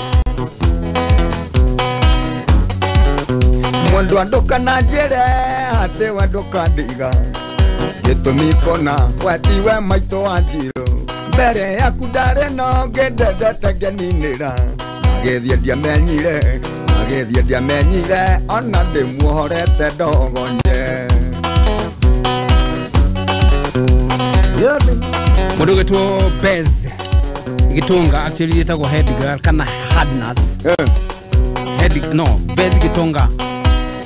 Mundu anduka na njire ate wanduka ndiga gĩtũmi kona watiwe maitũ wa Njirũ mbere yaku ndarĩ no ngĩndendete ngeninĩra magĩthiĩ ndiamenyire magĩthiĩ ndiamenyire ona ndĩmuohorete ndogonye. Mũndũ ũgĩtwo Beth Gitonga actually ĩtagwo head girl kana hard nuts. Head no Beth Gitonga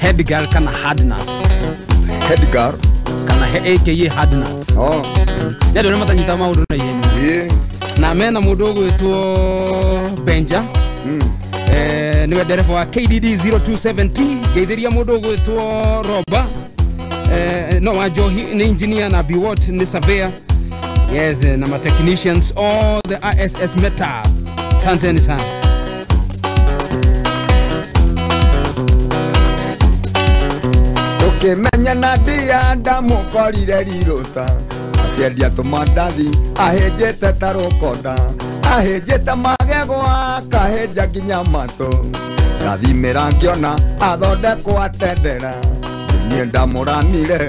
head girl kana hard nuts. Head girl kana aka hard nuts. Oh. Nĩ andũ arĩa matanyita maũndũ na ihenya. Na mena mũndũ ũgwĩtwo Benja. Niwe ndereba wa KDD 0270 ngeithĩria mũndũ ũgwĩtwo Roba. No wa Njohi nĩ engineer na Biwot nĩ surveyor. Yes, na ma technicians all the ISS Meta. Asanteni sana. Tukimenya na ndia ndamukorire rirũta akĩendia tũmandathi ahĩnjĩte ta rũkonda ahĩnjĩte magego akahĩnja nginya matũ ndathimĩra ngĩona athondekwo atendera niĩ ndamũramire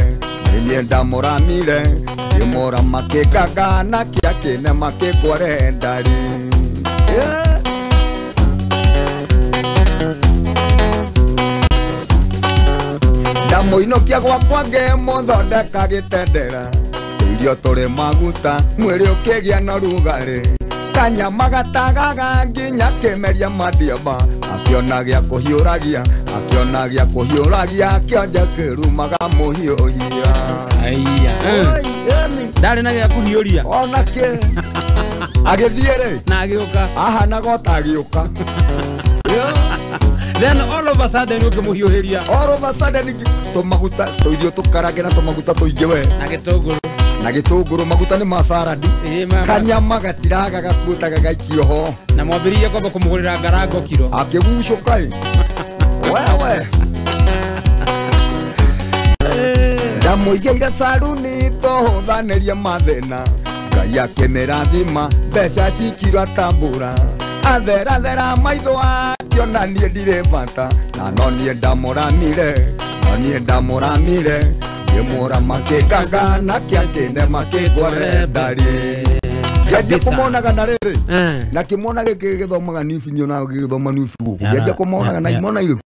niĩ ndamũramire ngĩmũra makĩngaga na kĩakĩne makĩngware ndari. Ndamuinũkia gwakwa ngĩmũthondeka gĩtendera irio tũrĩ maguta mwĩrĩ ũkĩgĩa na rugarĩ kanyama gatagaga nginya kĩmeria mandiamba akĩona gĩa kũhiũragia akĩona gĩa kũhiũragia kĩonje kĩrumaga mũhiũhia. Aiya. Ndarĩ na gĩa kũhiũria ona kĩ agĩthiĩ rĩ na agĩũka ahanaga ota agĩũka. Then all of a sudden ukimuhiuhiria. All of a sudden tumaguta tuirio tukarange na tumaguta tuingĩ we. Na gĩtũngũrũ. Na gĩtũngũrũ maguta nĩ ma salad. Kanyama gatiraga gakuta gagaikio ho. Na mwambĩrĩrie kwamba kũmũgũrĩra ngarango kiro. Akĩgucũka ĩ. Wewe. Ndamũigĩire saruni tũhũthanĩrie mathĩna. Ngai akĩmĩrathima mbeca cikirwo tambũra. Atherathera maitho akiona niĩ ndirĩ bata na no niĩ ndamũramire no niĩ ndamũramire ngĩmũra makĩngaga na kĩakĩne makĩngware ndarĩ. Ngĩanjia kũmonaga na rĩrĩ na kĩmwana gĩkĩ gĩgĩthomaga news nyonaga gĩgĩthoma news gũkũ ngĩanjia kũmonaga na imona irĩkũ.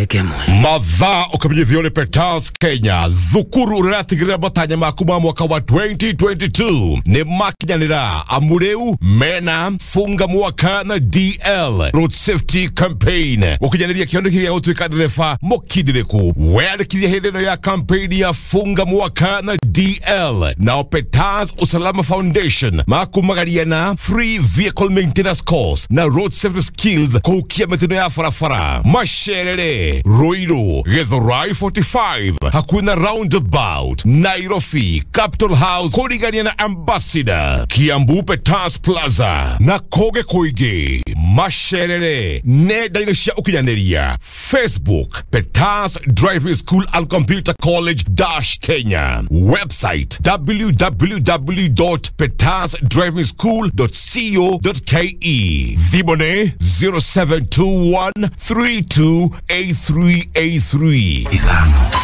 Ndagĩka ĩmwe. Mathaa ũkamenyithio nĩ Petals Kenya, thukuru ũratigĩrĩra matanya maku ma mwaka wa 2022 nĩ makinyanĩra, amu rĩu mena funga mwaka na DL Road Safety Campaign gũkinyanĩria kĩoneki gĩa gũtuĩka ndereba mũkindĩrĩku. Weyandĩkithia hĩndĩ ĩno ya campaign ya funga mwaka na DL. Nao Petals Usalama Foundation makumagaria na free vehicle maintenance course na road safety skills kũhukia mĩtino ya barabara. Macerere, Ruiru, Githurai 45, hakuhĩ na roundabout, Nairobi, Capital House kũrigania na Ambassador, Kiambu Petals Plaza na kũngĩ kũingĩ. Macerere nenda-inĩ cia ũkinyanĩria Facebook Petals Driving School and Computer College dash Kenya, website www.petasdrivingschool.co.ke, thimũ nĩ 0721 328383. 5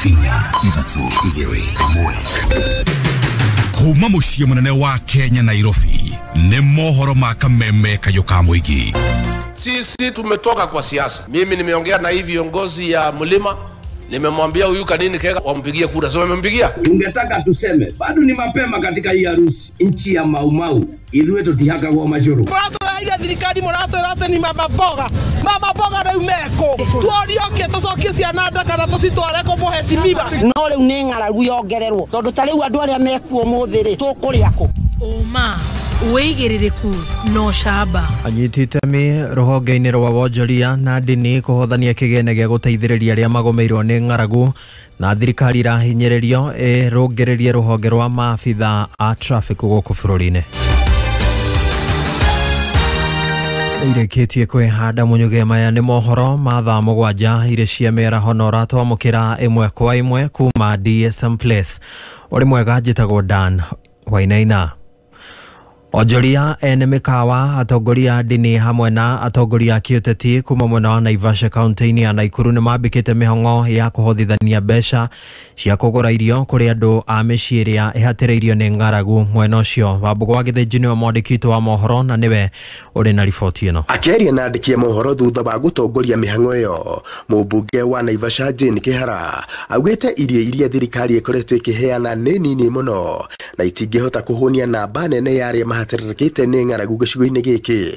4 3 2 1. Kuma mũciĩ mũnene wa Kenya Nairobi nĩ mohoro ma kameme kayũ ka mũingĩ. Sisi tumetoka kwa siasa. Mimi nimeongea na hii viongozi ya mlima, nimemwambia huyu Kanini Kega wampigie kura. Sio wamempigia? Tungetaka tuseme bado ni mapema katika hii harusi. Nchi ya Mau Mau ithuĩ tũtihakagwo macũrũ. Mũratũraire thirikari, mũratwĩra atĩ ni mama mboga. Mama mboga rĩu mekũ? Tuorie tũcokie ciana nda kana tũcitware kũmũheshimiwa. No rĩu nĩ ng'aragu yongererwo tondũ ta rĩu andũ arĩa mekuo ũmũthĩ rĩ tũkũrĩa kũ? Ũma wĩigĩrĩrĩku no camba. Anyiti itemi rũhonge-inĩ rwa wonjoria na ndini kũhothania kĩgĩna gĩa gũteithĩrĩria arĩa magomeirwo nĩ ng'aragu na thirikari irahinyĩrĩrio ĩrũngĩrĩrie rũhonge rwa maabitha a traffic gũkũ bũrũri-inĩ. Irĩkĩtie kwĩhanda mũnyuge maya nĩ mohoro ma thaa 7 irĩ cia mĩaraho na ũratwamũkĩra ĩmwe kwa ĩmwe kuma DSM Place. Ũrĩ mwega, njĩtagwo Dan Wainaina. Onjoria ene mĩkawa, atongoria a ndini hamwe na atongoria a kĩũteti kuma mwena wa Naivasha kaunti-inĩ ya Naikuru nĩ mambĩkĩte mĩhang'o ya kũhothithania mbeca cia kũgũra irio kũrĩ andũ a mĩciĩ ĩrĩa ĩhatĩrĩirio nĩ ng'aragu mwena ũcio. Wambũgũ wa Gĩthĩnji nĩwe mwandĩki witũ wa mohoro na nĩwe ũrĩ na riboti ĩno. Akĩaria na andĩki a mohoro thutha wa gũtongoria mĩhang'o ĩyo, mũmbunge wa Naivasha Jane Kĩhara augĩte irio iria thirikari ĩkoretwo ĩkĩheana nĩ nini mũno na itingĩhota kũhũnia namba nene ya arĩa mahatĩrĩrĩkĩte nĩ ng'aragu gĩcigo-inĩ gĩkĩ,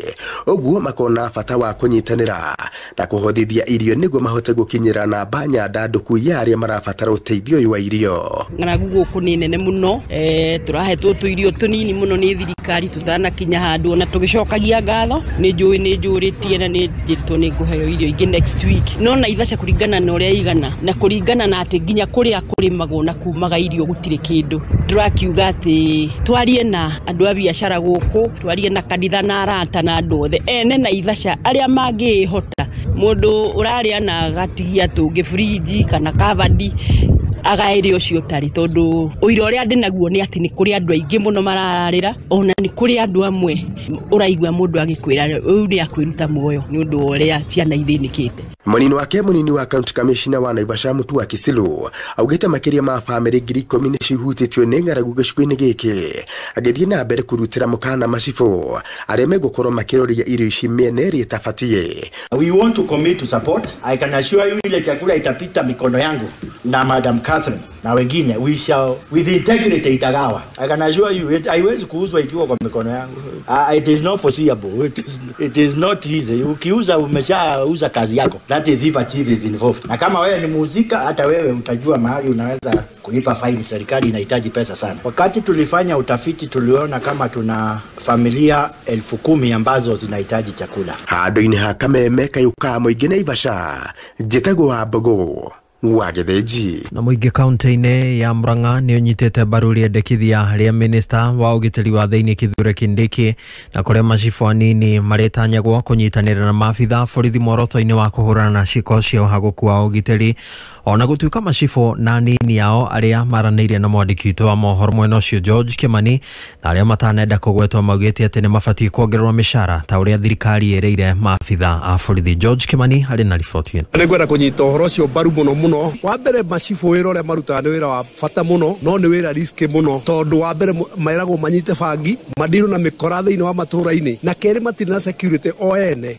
ũguo makona bata wa kũnyitanĩra na kũhothithia irio nĩguo mahote gũkinyĩra namba nyandandũku ya arĩa marabatara ũteithio ũyũ wa irio. Ng'aragu gũkũ nĩ nene mũno, tũrahetwo tũirio tũnini mũno nĩ thirikari tũtanakinya handũ ona tũgĩcokagia ngatho. Nĩ njũĩ nĩ njũrĩtie na nĩ njĩrĩtwo nĩ ngũheo irio ingĩ next week, no Naivasha kũringana na ũrĩa igana na kũringana na atĩ nginya kũrĩa kũrĩmagwo na kumaga irio gũtirĩ kĩndũ. Ndĩrakiuga atĩ twarie na andũ a biacara gũkũ, twarie na kanitha na arata na andũ othe ene Naivasha arĩa mangĩhota. Mũndũ ũrarĩa na agatigia tũngĩ fridge kana kavadi agaĩre ũcio ũtarĩ, tondũ ũira ũrĩa ndĩ naguo nĩ atĩ nĩ kũrĩ andũ aingĩ mũno marararĩra, ona nĩ kũrĩ andũ amwe ũraigua mũndũ agĩkwĩra ũyũ nĩ akwĩruta muoyo nĩ ũndũ wa ũrĩa ciana ithĩnĩkĩte. Mũnini wake mũnini wa county commissioner wa Naivasha Mutua Kisilu augĩte makĩria ma bamĩrĩ 10,000 nĩ cihutĩtio nĩ ng'aragu gĩcigo-inĩ gĩkĩ, agĩthiĩ na mbere kũrutĩra mũkana macibũ arĩa megũkorwo makĩroria irio ici mĩena ĩrĩa ĩtabatiĩ. We want to commit to support. I can assure you ile chakula itapita mikono yangu na Madam Catherine na wengine, we shall with integrity itagawa. I can assure you haiwezi kuuzwa ikiwa kwa mikono yangu. It is not foreseeable. It is not easy. Ukiuza umeshauza kazi yako. That is if a chief is involved. Na kama wewe ni muzika, hata wewe utajua mahali unaweza kulipa faini. Serikali inahitaji pesa sana. Wakati tulifanya utafiti tuliona kama tuna familia 10,000 ambazo zinahitaji chakula. Handũ-inĩ ha kameme kayũ ka mũingĩ Naivasha, njĩtagwo Wambũgũ wa Gĩthĩnji. Na mũingĩ kaunti-inĩ ya Murang'a nĩ ũnyitĩte mbaru rĩendekithia rĩa minista wa ũgitĩri wa thĩinĩ Kithure Kindiki na kũrĩa macibũ anini marĩtanyagwo kũnyitanĩra na maabitha borithi mworoto-inĩ wa kũhũrana na ciĩko cia ũhagũku wa ũgitĩri, ona gũtuĩka macibũ na anini ao arĩa maranĩirie na mwandĩki witũ wa mohoro mwena ũcio George Kimani na arĩa matanenda kũgwetwo maugĩte atĩ nĩ mabatiĩ kuongererwo mĩcara ta ũrĩa thirikari ĩrĩire maabitha a borithi. George Kimani arĩ na riboti ĩno. Nĩngwenda kũnyita ũhoro ũcio mbaru mũno mũno. Wa mbere macibũ wĩra ũrĩa marutaga nĩ wĩra wa bata mũno, no nĩ wĩra risk mũno, tondũ wa mbere meragwo manyite bangi, mandirũ na mĩkora thĩinĩ wa matũra-inĩ, na kerĩ matirĩ na security o ene.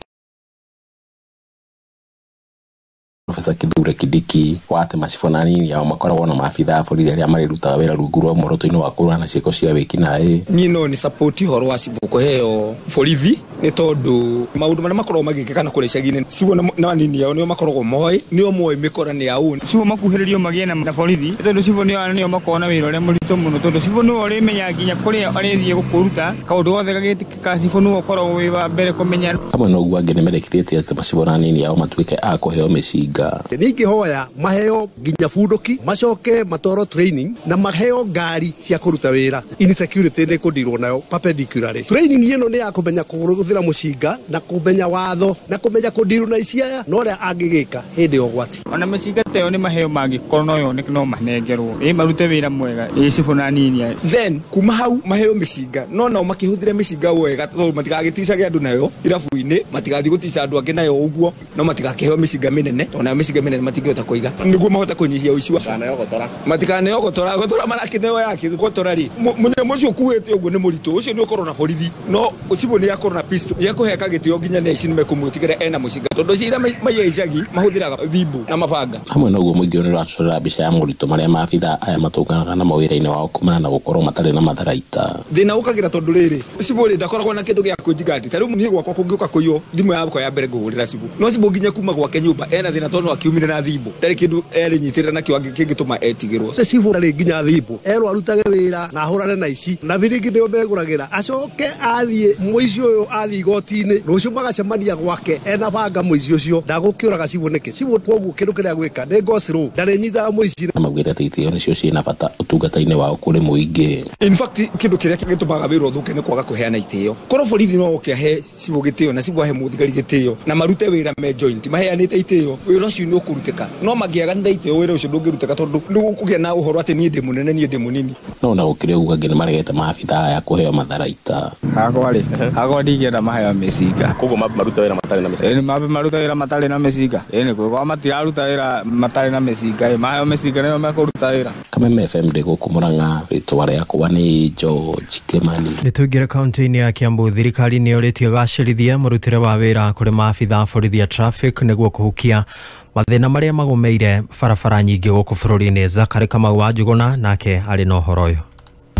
Professor Kithure Kindiki wa atĩ macibũ na anini ao makoragwo na maabitha a borithi arĩa marĩrutaga wĩra rungu rwa muoroto-inĩ wa kũrũa na ciĩko cia wĩkinaĩ. Niĩ no ni support ũhoro wa cibũ kũheo borithi nĩ tondũ maũndũ marĩa makoragwo magĩkĩka na kũrĩa icagi-inĩ cibũ na anini ao nĩo makoragwo moĩ, nĩo moĩ mĩkora nĩ ya ũ. Cibũ makuhĩrĩrio magĩe na borithi tondũ cibũ nĩo makoragwo na wĩra ũrĩa mũritũ mũno tondũ cibũ nĩwe ũrĩmenya nginya kũrĩa arĩthiĩ gũkũruta kaũndũ gothe gagĩtĩkĩka, cibũ nĩwe ũkoragwo wĩ wa mbere kũmenya. Hamwe na ũguo angĩ nĩmendekithĩtie atĩ macibũ na anini ao matuĩke a kũheo mĩcinga. Ningĩhoya maheo nginya bunduki, macoke matwarwo training na maheo ngari cia kũruta wĩra. Insecurity nĩ kũndirwo nayo perpendicularly. Training ĩno nĩ ya kũmenya kũhũthĩra mũcinga na kũmenya watho na kũmenya kũndirwo na ici aya na ũrĩa angĩgĩka hĩndĩ ya ũgwati. Ona mĩcinga ta ĩyo nĩ maheo mangĩkorwo no yoneke no manengerwo ĩ marute wĩra mwega ĩ cibũ na anini. Then kuma hau maheo mĩcinga no nao makĩhũthĩre mĩcinga wega tondũ matigagĩticage andũ nayo irabu-inĩ, matigathiĩ gũtica andũ angĩ nayo ũguo, no matigakĩheo mĩcinga mĩnene tondũ nayo mĩcinga mĩnene matingĩhota kũiga nĩguo mahote kũnyihia ũici wa matikaneo gotora gotora marakĩneo yake gotora rĩ mũnyamũ ũcio ũkuĩte ũguo nĩ mũritũ ũcio nĩ ũkorwo na borithi no ũcibũ nĩ akorwo na pistol nĩ ekũheka gĩtĩo nginya nĩ aici nĩmekũmwĩtigĩra ena mũcinga tondũ cira maiya icagi mahũthĩraga thimbu na mabanga. Hamwe na ũguo mũingĩ nĩũracorera mbica ya moritũ marĩa maabitha aya matũnganaga namo wĩra-inĩ wao kumana na gũkorwo matarĩ na matharaita. Thĩna ũkagĩra tondũ rĩrĩ cibũ rĩ ndakoragwo na kĩndũ gĩa kwĩnjigandi ta rĩu niĩ gwakwa kũngĩũka kũiywo thimũ yakwa ya mbere ngũhũrĩra cibũ no cibũ nginya kuma gwake nyũmba ena thĩna tondũ akiumire na thimũ ndarĩ kĩndũ erĩnyitĩrĩra nakĩo kĩngĩtũma etigĩrwo. Cibũ ndarĩ nginya thimũ erwo arutage wĩra na ahũrane na ici na biringi nĩo megũragĩra acoke athiĩ mũici ũyũ athiĩ igoti-inĩ rũciũ magacemania gwake ena banga mũici ũcio ndagũkĩũraga cibũ nĩkĩ cibũ kwoguo kĩndũ kĩrĩa gwĩka nĩ go slow ndarĩnyitaga mũici. Na maugĩte atĩ itĩo nĩcio ciĩna bata ũtungata-inĩ wao kũrĩ mũingĩ. In fact kĩndũ kĩrĩa gĩtũmaga wĩra ũthũke nĩ kwaga kũheana itĩo. Korwo borithi no oke ahe cibũ gĩtĩo na cibũ ahe mũthigari gĩtĩo na marute wĩra me joint maheanĩte itĩo wĩra ũcio nĩ ũkũrutĩka no mangĩaganĩra itĩo wĩra ũcio ndũngĩrutĩka tondũ nĩ gũkũgĩa na ũhoro atĩ niĩ ndĩ mũnene niĩ ndĩ mũnini. No na gũkĩrĩ ũguo angĩ nĩmaregete maabitha aya kũheo matharaita. Hakwa rĩ hakwa ndingĩenda maheo mĩcinga koguo marute wĩra matarĩ na mĩcinga. Ĩĩ marute wĩra matarĩ na mĩcinga ĩĩ nĩ kwĩgwa matiraruta wĩra matarĩ na mĩcinga ĩ maheo mĩcinga nĩo mekũruta wĩra. Kameme FM ndĩ gũkũ Murang'a rĩtwa rĩakwa nĩ George Kimani. Nĩ tũingĩre kaunti-inĩ ya Kiambu. Thirikari nĩ yũrĩtie gacĩrithia mũrutĩre wa wĩra kũrĩ maabitha a borithi a traffic nĩguo kũhukia mathĩna marĩa magũmĩire barabara nyingĩ gũkũ bũrũri-inĩ. Zakari Kamau wa Njuguna nake arĩ na ũhoro ũyũ.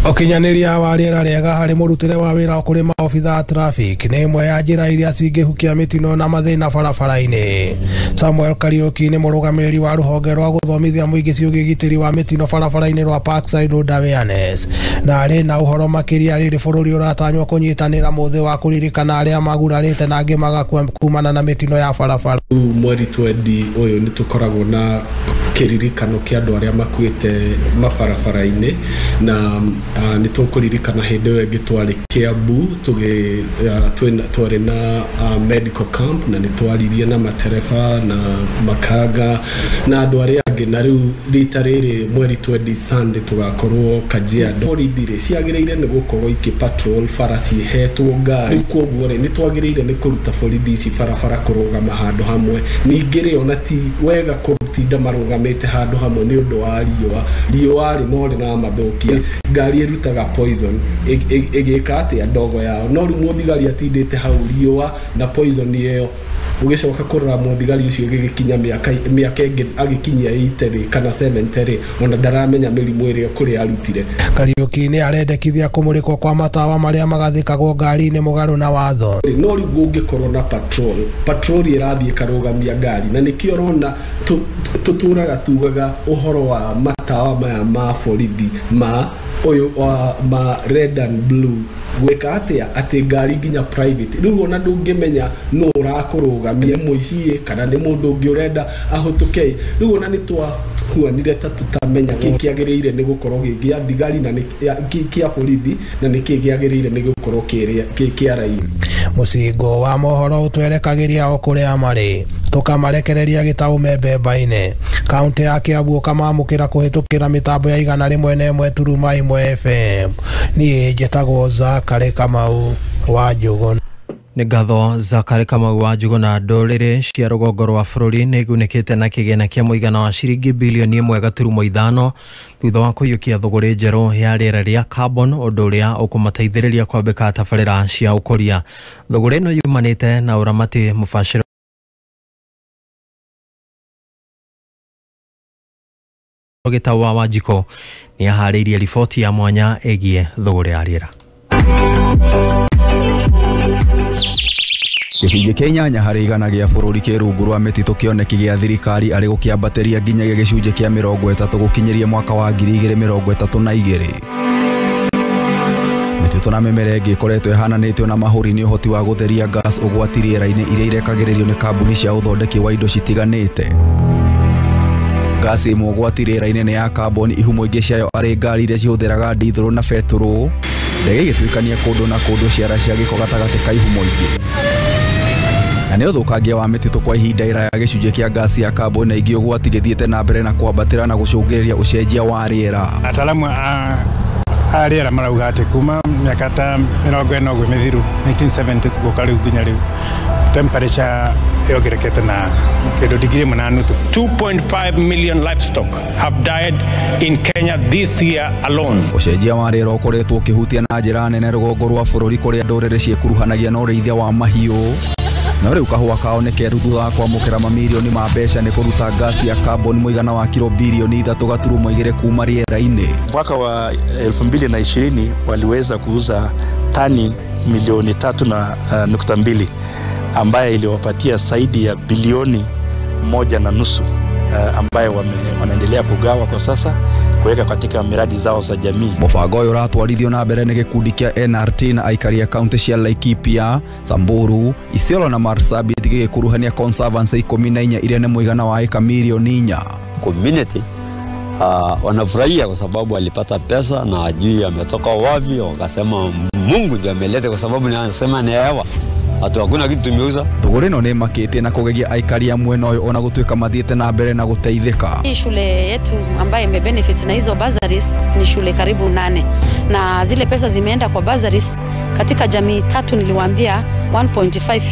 Ũkinyanĩria wa rĩera rĩega harĩ mũrutĩre wa wĩra kũrĩ maobitha a traffic nĩ ĩmwe ya njĩra iria cingĩhukia mĩtino na mathĩna barabara-inĩ. Samuel Kariuki nĩ mũrũgamĩrĩri wa rũhonge rwa gũthomithia mũingĩ ciũgiĩ ũgitĩri wa mĩtino barabara-inĩ rwa Parkside Road Awareness na arĩ na ũhoro makĩria rĩrĩ bũrũri ũratanywo kũnyitanĩra mũthĩ wa kũririkana arĩa magurarĩte na angĩ magakua kumana na mĩtino ya barabara. Mweri 20 ũyũ nĩ tũkoragwo na kĩririkano kĩa andũ arĩa makuĩte mabarabara-inĩ na nĩ tũkũririkana hĩndĩ ĩyo ĩngĩ twarĩ Kiambu twarĩ na medical camp na nĩ twaririe na matereba na makanga na andũ arĩa angĩ na rĩu rita rĩrĩ mweri 20 Sunday tũgakorwo Kajiado. Borithi rĩ ciagĩrĩire nĩ gũkorwo ikĩ patrol bara cihetwo ngari koguo rĩ nĩ twagĩrĩire nĩ kũruta borithi ici barabara kũrũgama handũ hamwe. Ningĩ rĩ ona ti wega kũtinda marũgamĩte handũ hamwe nĩ ũndũ wa riũa riũa rĩ no rĩramathũkia ngari ĩrutaga poison ĩgĩka atĩa ndogo yao no rĩu mũthigari atindĩte hau riũa na poison ĩyo ũgĩcoka kũrora mũthigari ũcio gĩgĩkinya mĩaka ĩngĩ agĩkinyia 80 kana 70 ona ndaramenya mĩrimũ ĩrĩa kũrĩa arutire. Kariuki nĩ arendekithia kũmũrĩkwo kwa matawa marĩa magathĩkagwo ngari-inĩ mũgarũ na watho. No rĩu ũngĩkorwo na patrol ĩrathiĩ ĩkarũgamia ngari na nĩkĩo ũrona tũtũraga tugaga ũhoro wa matawa maya ma borithi ma ũyũ ma red and blue gwĩka atĩa atĩ ngari nginya private rĩu ona ndũngĩmenya nũ ũrakũrũgamia mũici kana nĩ mũndũ ũngĩ ũrenda ahũtũke rĩu ona nĩ twahuanire ta tũtamenya kĩ kĩagĩrĩire nĩ gũkorwo gĩ gĩa thigari na kĩa borithi na nĩ kĩ kĩagĩrĩire nĩ gũkorwo kĩ kĩa raia. Mũcingo wa mohoro ũtwerekagĩria o kũrĩa marĩ tũkamarekereria gĩtaũ mbemba-inĩ. Kaunti ya Kiambu ũkamamũkĩra kũhĩtũkĩra mĩtambo ya 101.1 FM. Niĩ njĩtagwo Zakari Kamau wa Njuguna. Nĩ ngatho Zakari Kamau wa Njuguna. Ndũrĩrĩ cia rũgongo rwa bũrũri nĩ igunĩkĩte na kĩgĩna kĩa mũigana wa ciringi bilioni 1.5 thutha wa kũiyũkia thũgũrĩ njerũ ya rĩera rĩa carbon, ũndũ ũrĩa ũkũmateithĩrĩria kwambĩka tabarĩra cia ũkũria. Thũgũrĩ ĩno yumanĩte na ũramati mũbacĩrũ Gĩtau wa Wanjikũ nĩ aharĩirie riboti ya mwanya ĩgiĩ thũgũrĩ ya rĩera. Gĩcunjĩ kĩa 8% gĩa bũrũri kĩ rungu rwa mĩtitũ kĩoneki gĩa thirikari arĩ gũkĩambatĩria nginyagia gĩcunjĩ kĩa 30 gũkinyĩria mwaka wa 2032. Mĩtitũ na mĩmera ĩngĩ ĩkoretwo ĩhananĩtio na mahũri nĩ ũhoti wa gũtheria gas ũgwati rĩera-inĩ iria irekagĩrĩrio nĩ kambuni cia ũthondeki wa indo citiganĩte. Gasi ĩmwe ũgwati rĩera-inĩ nĩ ya kaboni ihumo ingĩ ciayo arĩ ngari iria cihũthĩraga ndithũrũ na betũrũ, ndege igĩtuĩkania kũndũ na kũndũ ciara cia gĩko gatagatĩ ka ihumo ingĩ. Na nĩ ũthũkangia wa mĩtitũ kwa ihinda iraya gĩcunjĩ kĩa gasi ya kaboni na ingĩ ũgwati gĩthiĩte na mbere na kwambatĩra na gũcũngĩrĩria ũcenjia wa rĩera. Ataalamu a rĩera marauga atĩ kuma mĩaka ta 40 ũguo mĩthiru 1970s gũka rĩu nginya rĩu temperature yongerekete na kĩndũ digiri 8 tu. 2.5 million livestock have died in Kenya this year alone. Ũcenjia wa rĩera ũkoretwo ũkĩhutia na njĩra nene rũgongo rwa bũrũri kũrĩa ndũrĩrĩ ciĩkuruhanagia na ũrĩithia wa mahiũ. No rĩu kahũa kao nĩ keru thutha wa kwamũkĩra mamirioni ma mbeca nĩ kũruta gasi ya carbon mũigana wa kiro bilioni 3.2 kuma rĩera-inĩ. Mwaka wa 2020 waliweza kuuza tani milioni 3.2 ambaye iliwapatia zaidi ya bilioni 1.5 ambaye wanaendelea kugawa kwa sasa kuweka katika miradi zao za jamii. Mũbango ũyũ ũratwarithio na mbere nĩ gĩkundi kĩa NRT na aikari a kaunti cia Laikipia, Samburu, Isiolo na Marsabit gĩgĩkuruhania conservancy 14 iria nĩ mũigana wa eka milioni 4. Community wanafurahia kwa sababu walipata pesa na ajui ametoka wapi, wakasema Mungu ndiye ameleta kwa sababu ni anasema ni hewa. Atu hakuna kitu tumeuza. Thũgũrĩ ĩno nĩ makĩtie na kũgegia aikari a mwena ũyũ ona gũtuĩka mathiĩte na mbere na gũteithĩka. Hii shule yetu ambayo imebenefit na hizo bursaries ni shule karibu 8 na zile pesa zimeenda kwa bursaries katika jamii 3 niliwaambia 1.5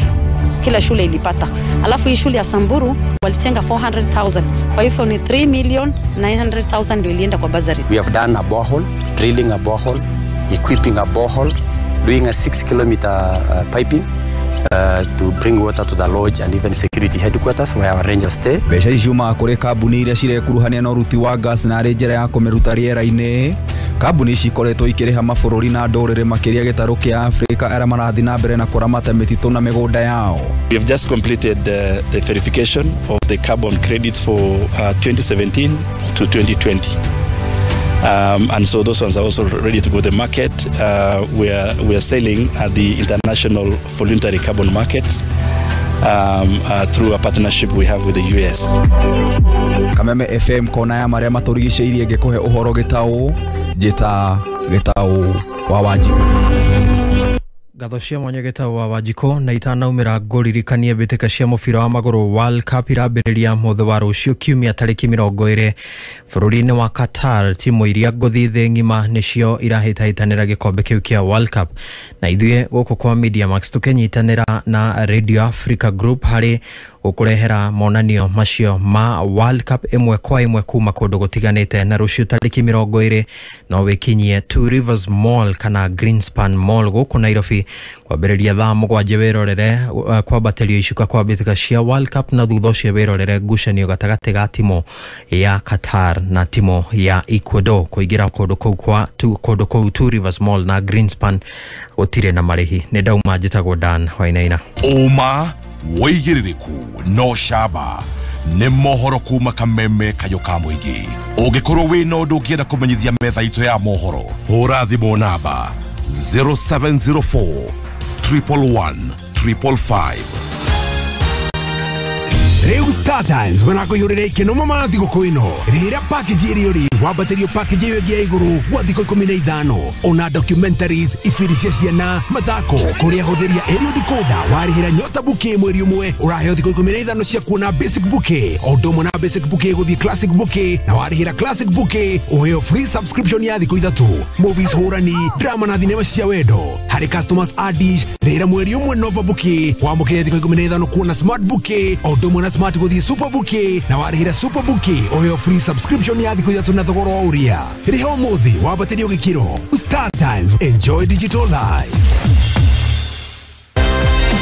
kila shule ilipata. Alafu hii shule ya Samburu walitenga 400,000. Kwa hivyo ni 3,900,000 ndio ilienda kwa bursary. We have done a borehole, drilling a borehole, equipping a borehole, doing a 6 kilometer piping to bring water to the lodge and even security headquarters where our rangers stay. Mbeca ici ciumaga kũrĩ kambuni iria cirekuruhania na ũruti wa gas na arĩ njĩra ya kũmĩruta rĩera-inĩ. Kambuni ici ikoretwo ikĩrĩha mabũrũri na ndũrĩrĩ makĩria gĩtarũ kĩa Afrika arĩa marathiĩ na mbere na kũramata mĩtitũ na mĩgũnda yao. We have just completed the verification of the carbon credits for 2017 to 2020. And so those ones are also ready to go to the market. We are selling at the international voluntary carbon market through a partnership we have with the US. Kameme FM kona ya maria maturigiceirie ngikuhe uhoro gitau njita Gitau wa Wanjikũ. Ngatho cia mwanya Gitau wa Wanjikũ. Na itanaumĩra ngũririkanie mbĩtĩka cia mũbira wa magũrũ World Cup irambĩrĩria mũthĩ wa rũciũ kiumia tarĩki 20 bũrũri-inĩ wa Qatar. Timu iria ngũthi thĩ ng'ima nĩcio irahĩtahĩtanĩra gĩkombe kĩu kĩa World Cup, na ithuĩ gũkũ kwa Media Max tũkĩnyitanĩra na Radio Africa Group harĩ gũkũrehera monanio macio ma World Cup ĩmwe kwa ĩmwe kuma kũndũ gũtiganĩte. Na rũciũ tarĩki 20 no wĩkinyie Two Rivers Mall kana Greenspan Mall gũkũ Nairobi kwambĩrĩria thaa 7 wĩrorere kwambatĩrio icuka kwa mbĩtĩka cia World Cup, na thutha ũcio wĩrorere ngucanio gatagatĩ ga timu ya Qatar na timu ya Ecuador. Kũingĩra kũndũ kũu kwa kũndũ kũu Two Rivers Mall na Greenspan gũtirĩ na marĩhi. Nĩ ndauma, njĩtagwo Dan Wainaina. Ũma wĩigĩrĩrĩku no camba nĩ mohoro kuma Kameme kayũ ka mũingĩ. Ũngĩkorwo wĩna ũndũ ũngĩenda kũmenyithia metha itũ ya mohoro, hũra thimũ namba 0704 111 555. Rĩu Star Times marakũihũrĩra ikeno mama thigũkũ ĩno. Rĩhĩra package ĩrĩa ũrĩ wambatĩrio package ĩyo ĩngĩ ya igũrũ gwa thikũ 15 ona documentaries, ibindi cia ciana, mathako, kũrĩa hũthĩria aerial decoder warĩhĩra Nyota bouquet mweri ũmwe ũraheo thikũ 15 cia kuona basic bouquet, o ũndũ ũmwe na basic bouquet gũthiĩ classic bouquet, na warĩhĩra classic bouquet ũheo free subscription ya thikũ 3, movies hũrani, drama na thinema cia wendo. Harĩ customers a Dish rĩhĩra mweri ũmwe Nova bouquet wamũkĩre thikũ 15 kuona smart bouquet, o ũndũ ũmwe na smart gũthiĩ super bouquet, na warĩhĩra super bouquet ũheo free subscription ya thikũ 3 na thogora wa ũrĩa. Rĩha ũmũthĩ wambatĩrio gĩkĩro. Star Times, enjoy digital life.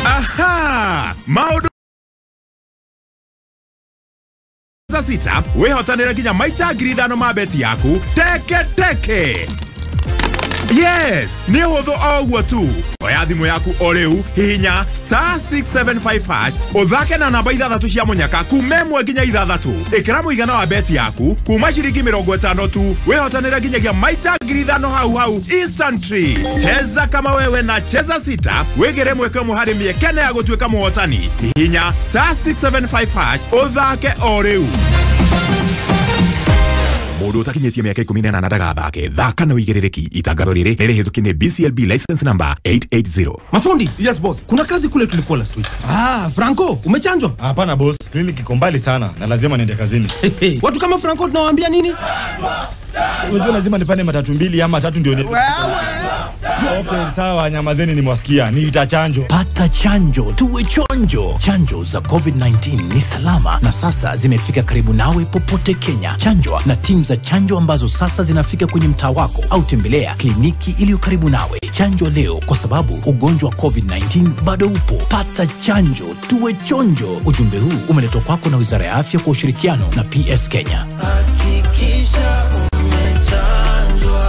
Aha! Maũndũ Cheza Sita wĩhotanĩre nginya maita 5,000 ma beti yaku teke teke. Yes, nĩ ũhũthũ o ũguo tu. Oya thimũ yaku o rĩu, hihinya *675# ũthake na namba 6 cia mũnyaka kuma 1 nginya 6. Ĩkĩra mũigana wa beti yaku kuma ciringi 50 tu, wĩhotanĩre nginyagia maita 5,000 hau hau instantly. Cheza kama wewe na Cheza Sita, wĩgĩre mweke ũmwe harĩ mĩekene ya gũtuĩka mũhotani. Hihinya *675# ũthake o rĩu. Mũndũ ũtakinyĩtie mĩaka 18 ndagathake. Thaka na ũigĩrĩrĩki. Itangatho rĩrĩ nĩ rĩhĩtũkie nĩ BCLB license number 880. Mafundi. Yes boss. Kuna kazi kule tulikuwa last week. Ah, Franco, umechanjwa? Hapana boss, kliniki iko mbali sana na lazima niende kazini. Watu kama Franco tunawaambia nini? Unajua lazima nipande matatu 2 ama 3 ndio ni. Okay, sawa, nyamazeni nimewasikia. Nitachanjwa. Pata chanjo, tuwe chonjo. Chanjo za COVID-19 ni salama na sasa zimefika karibu nawe popote Kenya. Chanjwa na timu za chanjo ambazo sasa zinafika kwenye mtaa wako au tembelea kliniki iliyo karibu nawe. Chanjo leo kwa sababu ugonjwa wa COVID-19 bado upo. Pata chanjo, tuwe chonjo. Ujumbe huu umeletwa kwako na Wizara ya Afya kwa ushirikiano na PS Kenya. Hakikisha umechanjwa.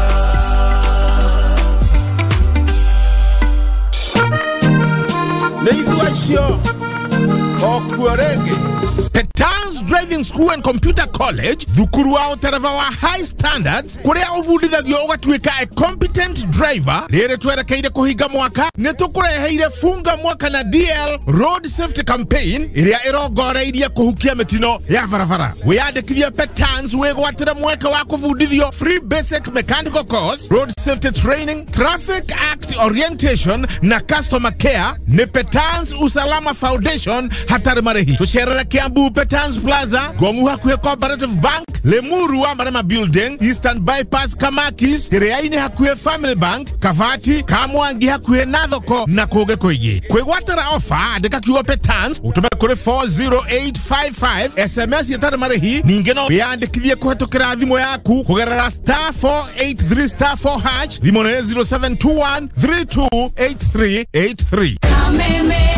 Petans Driving School and Computer College, thukuru wa utereva wa high standards, kuria uvundithagio ugatuika a competent driver. Rĩrĩ twerekeire kũhinga mwaka, nĩ tũkũreheire funga mwaka na DL Road Safety Campaign ĩrĩa ĩrongoreirie kũhukia mĩtino ya barabara. Wĩyandĩkithie Petans wĩgwatĩre mweke wa kũbundithio free basic mechanical course, road safety training, traffic act orientation na customer care. Nĩ Petans Usalama Foundation hatarĩ marĩhi. Tũcerere Kiambu Petans Plaza, Gongu hakuhĩ Cooperative Bank, Lemuru wa Marema Building, Eastern Bypass Kamakis, Kiriaini hakuhĩ Family Bank, Kavati, Kamwangi hakuhĩ na thoko na kũngĩ kũingĩ. Kwĩgwatĩra ofa, andĩka kiugo Petans ũtũme kũrĩ 40855 SMS ĩtarĩ marĩhi. Ningĩ no wĩyandĩkithie kũhetũkĩra thimũ yaku kũgerera *483*4#. Thimũ nĩ 0721 328383. Kameme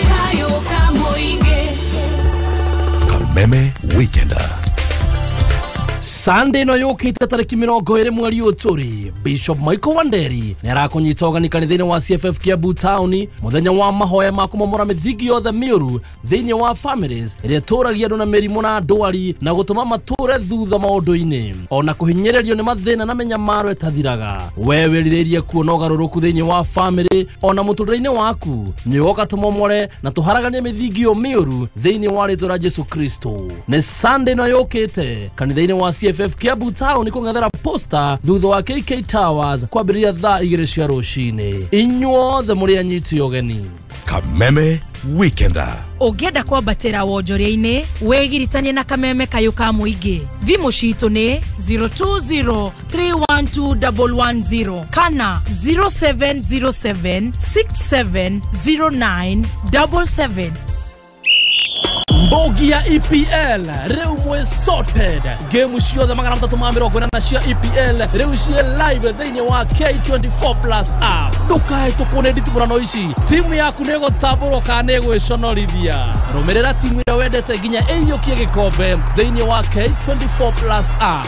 kayo kamoinge. Kameme Weekender. Sunday no yũkĩte tarĩki 20 mweri ũyũ tũrĩ, Bishop Michael Wanderi nĩ arakũnyita ũgeni kanitha-inĩ wa CFF Kiambu Town mũthenya wa mahoya ma kũmomora mĩthingi yothe mĩũru thĩinĩ wa families ĩrĩa ĩtũragia andũ na mĩrimũ na ndwari na gũtũma matũre thutha maũndũ-inĩ ona kũhinyĩrĩrio nĩ mathĩna na mĩnyamaro ĩtathiraga. We wĩrirĩirie kuona ũgarũrũku thĩinĩ wa family ona mũtũrĩre-inĩ waku, nĩ woka tũmomore na tũharaganie mĩthingi ĩyo mĩũru thĩinĩ wa rĩtwa rĩa Jesu Kristo. Nĩ Sunday no yũkĩte kanitha-inĩ wa CFF Kiambu Town kũng'ethera posta thutha wa KK Towers kwambĩrĩria thaa 2 cia rũcinĩ. Inyuothe mũrĩ anyiti ũgeni. Kameme Weekender. Ũngĩenda kwambatĩra wonjoria-inĩ, wĩgiritanie na Kameme kayũ ka mũingĩ. Thimũ citũ nĩ 020312110 kana 0707670977. Mbogi ya EPL rĩu mwĩ sorted. Game ciothe 380 cia EPL rĩu ciĩ live thĩinĩ wa K24 Plus app. Ndũkahĩtũkwo nĩ nditimũrano ici. Timu yaku nĩ ĩgũtambũrwo kana nĩ ĩgwĩconorithia. Rũmĩrĩra timu ĩrĩa wendete nginya ĩiyũkie gĩkombe thĩinĩ wa K24 Plus app.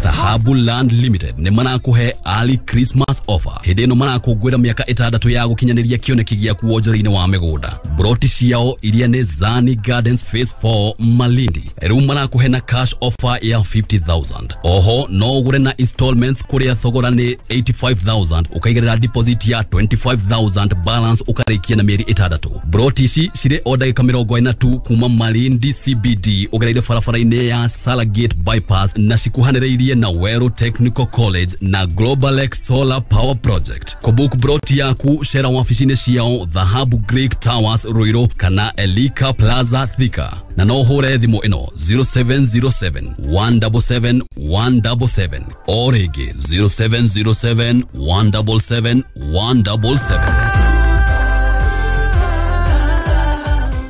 Dhahabu Land Limited nĩ marakuhe early Christmas offer. Hĩndĩ ĩno marakũngũĩra mĩaka 6 ya gũkinyanĩria kĩoneki gĩaku wonjoria-inĩ wa mĩgũnda. Broti ciao iria nĩ Zani Gardens Phase 4 Malindi rĩu marakuhe na cash offer ya 50,000. Oho no ũgũre na installments kũrĩa thogora nĩ 85,000 ũkaigĩrĩra deposit ya 25,000 balance ũkarĩkia na mĩeri 6. Broti ici cirĩ o ndagĩka 40 tu kuma Malindi CBD ũgereire barabara-inĩ ya Salagate Bypass na cikuhanĩrĩirie na Weru Technical College na Global X Solar Power Project. Kũbook broti yaku cera wabici-inĩ ciao Dhahabu Greek Towers Ruiru kana Elika Plaza Thika, na no ũhũre thimũ ĩno 0707 177 177 o rĩngĩ 0707 177 177.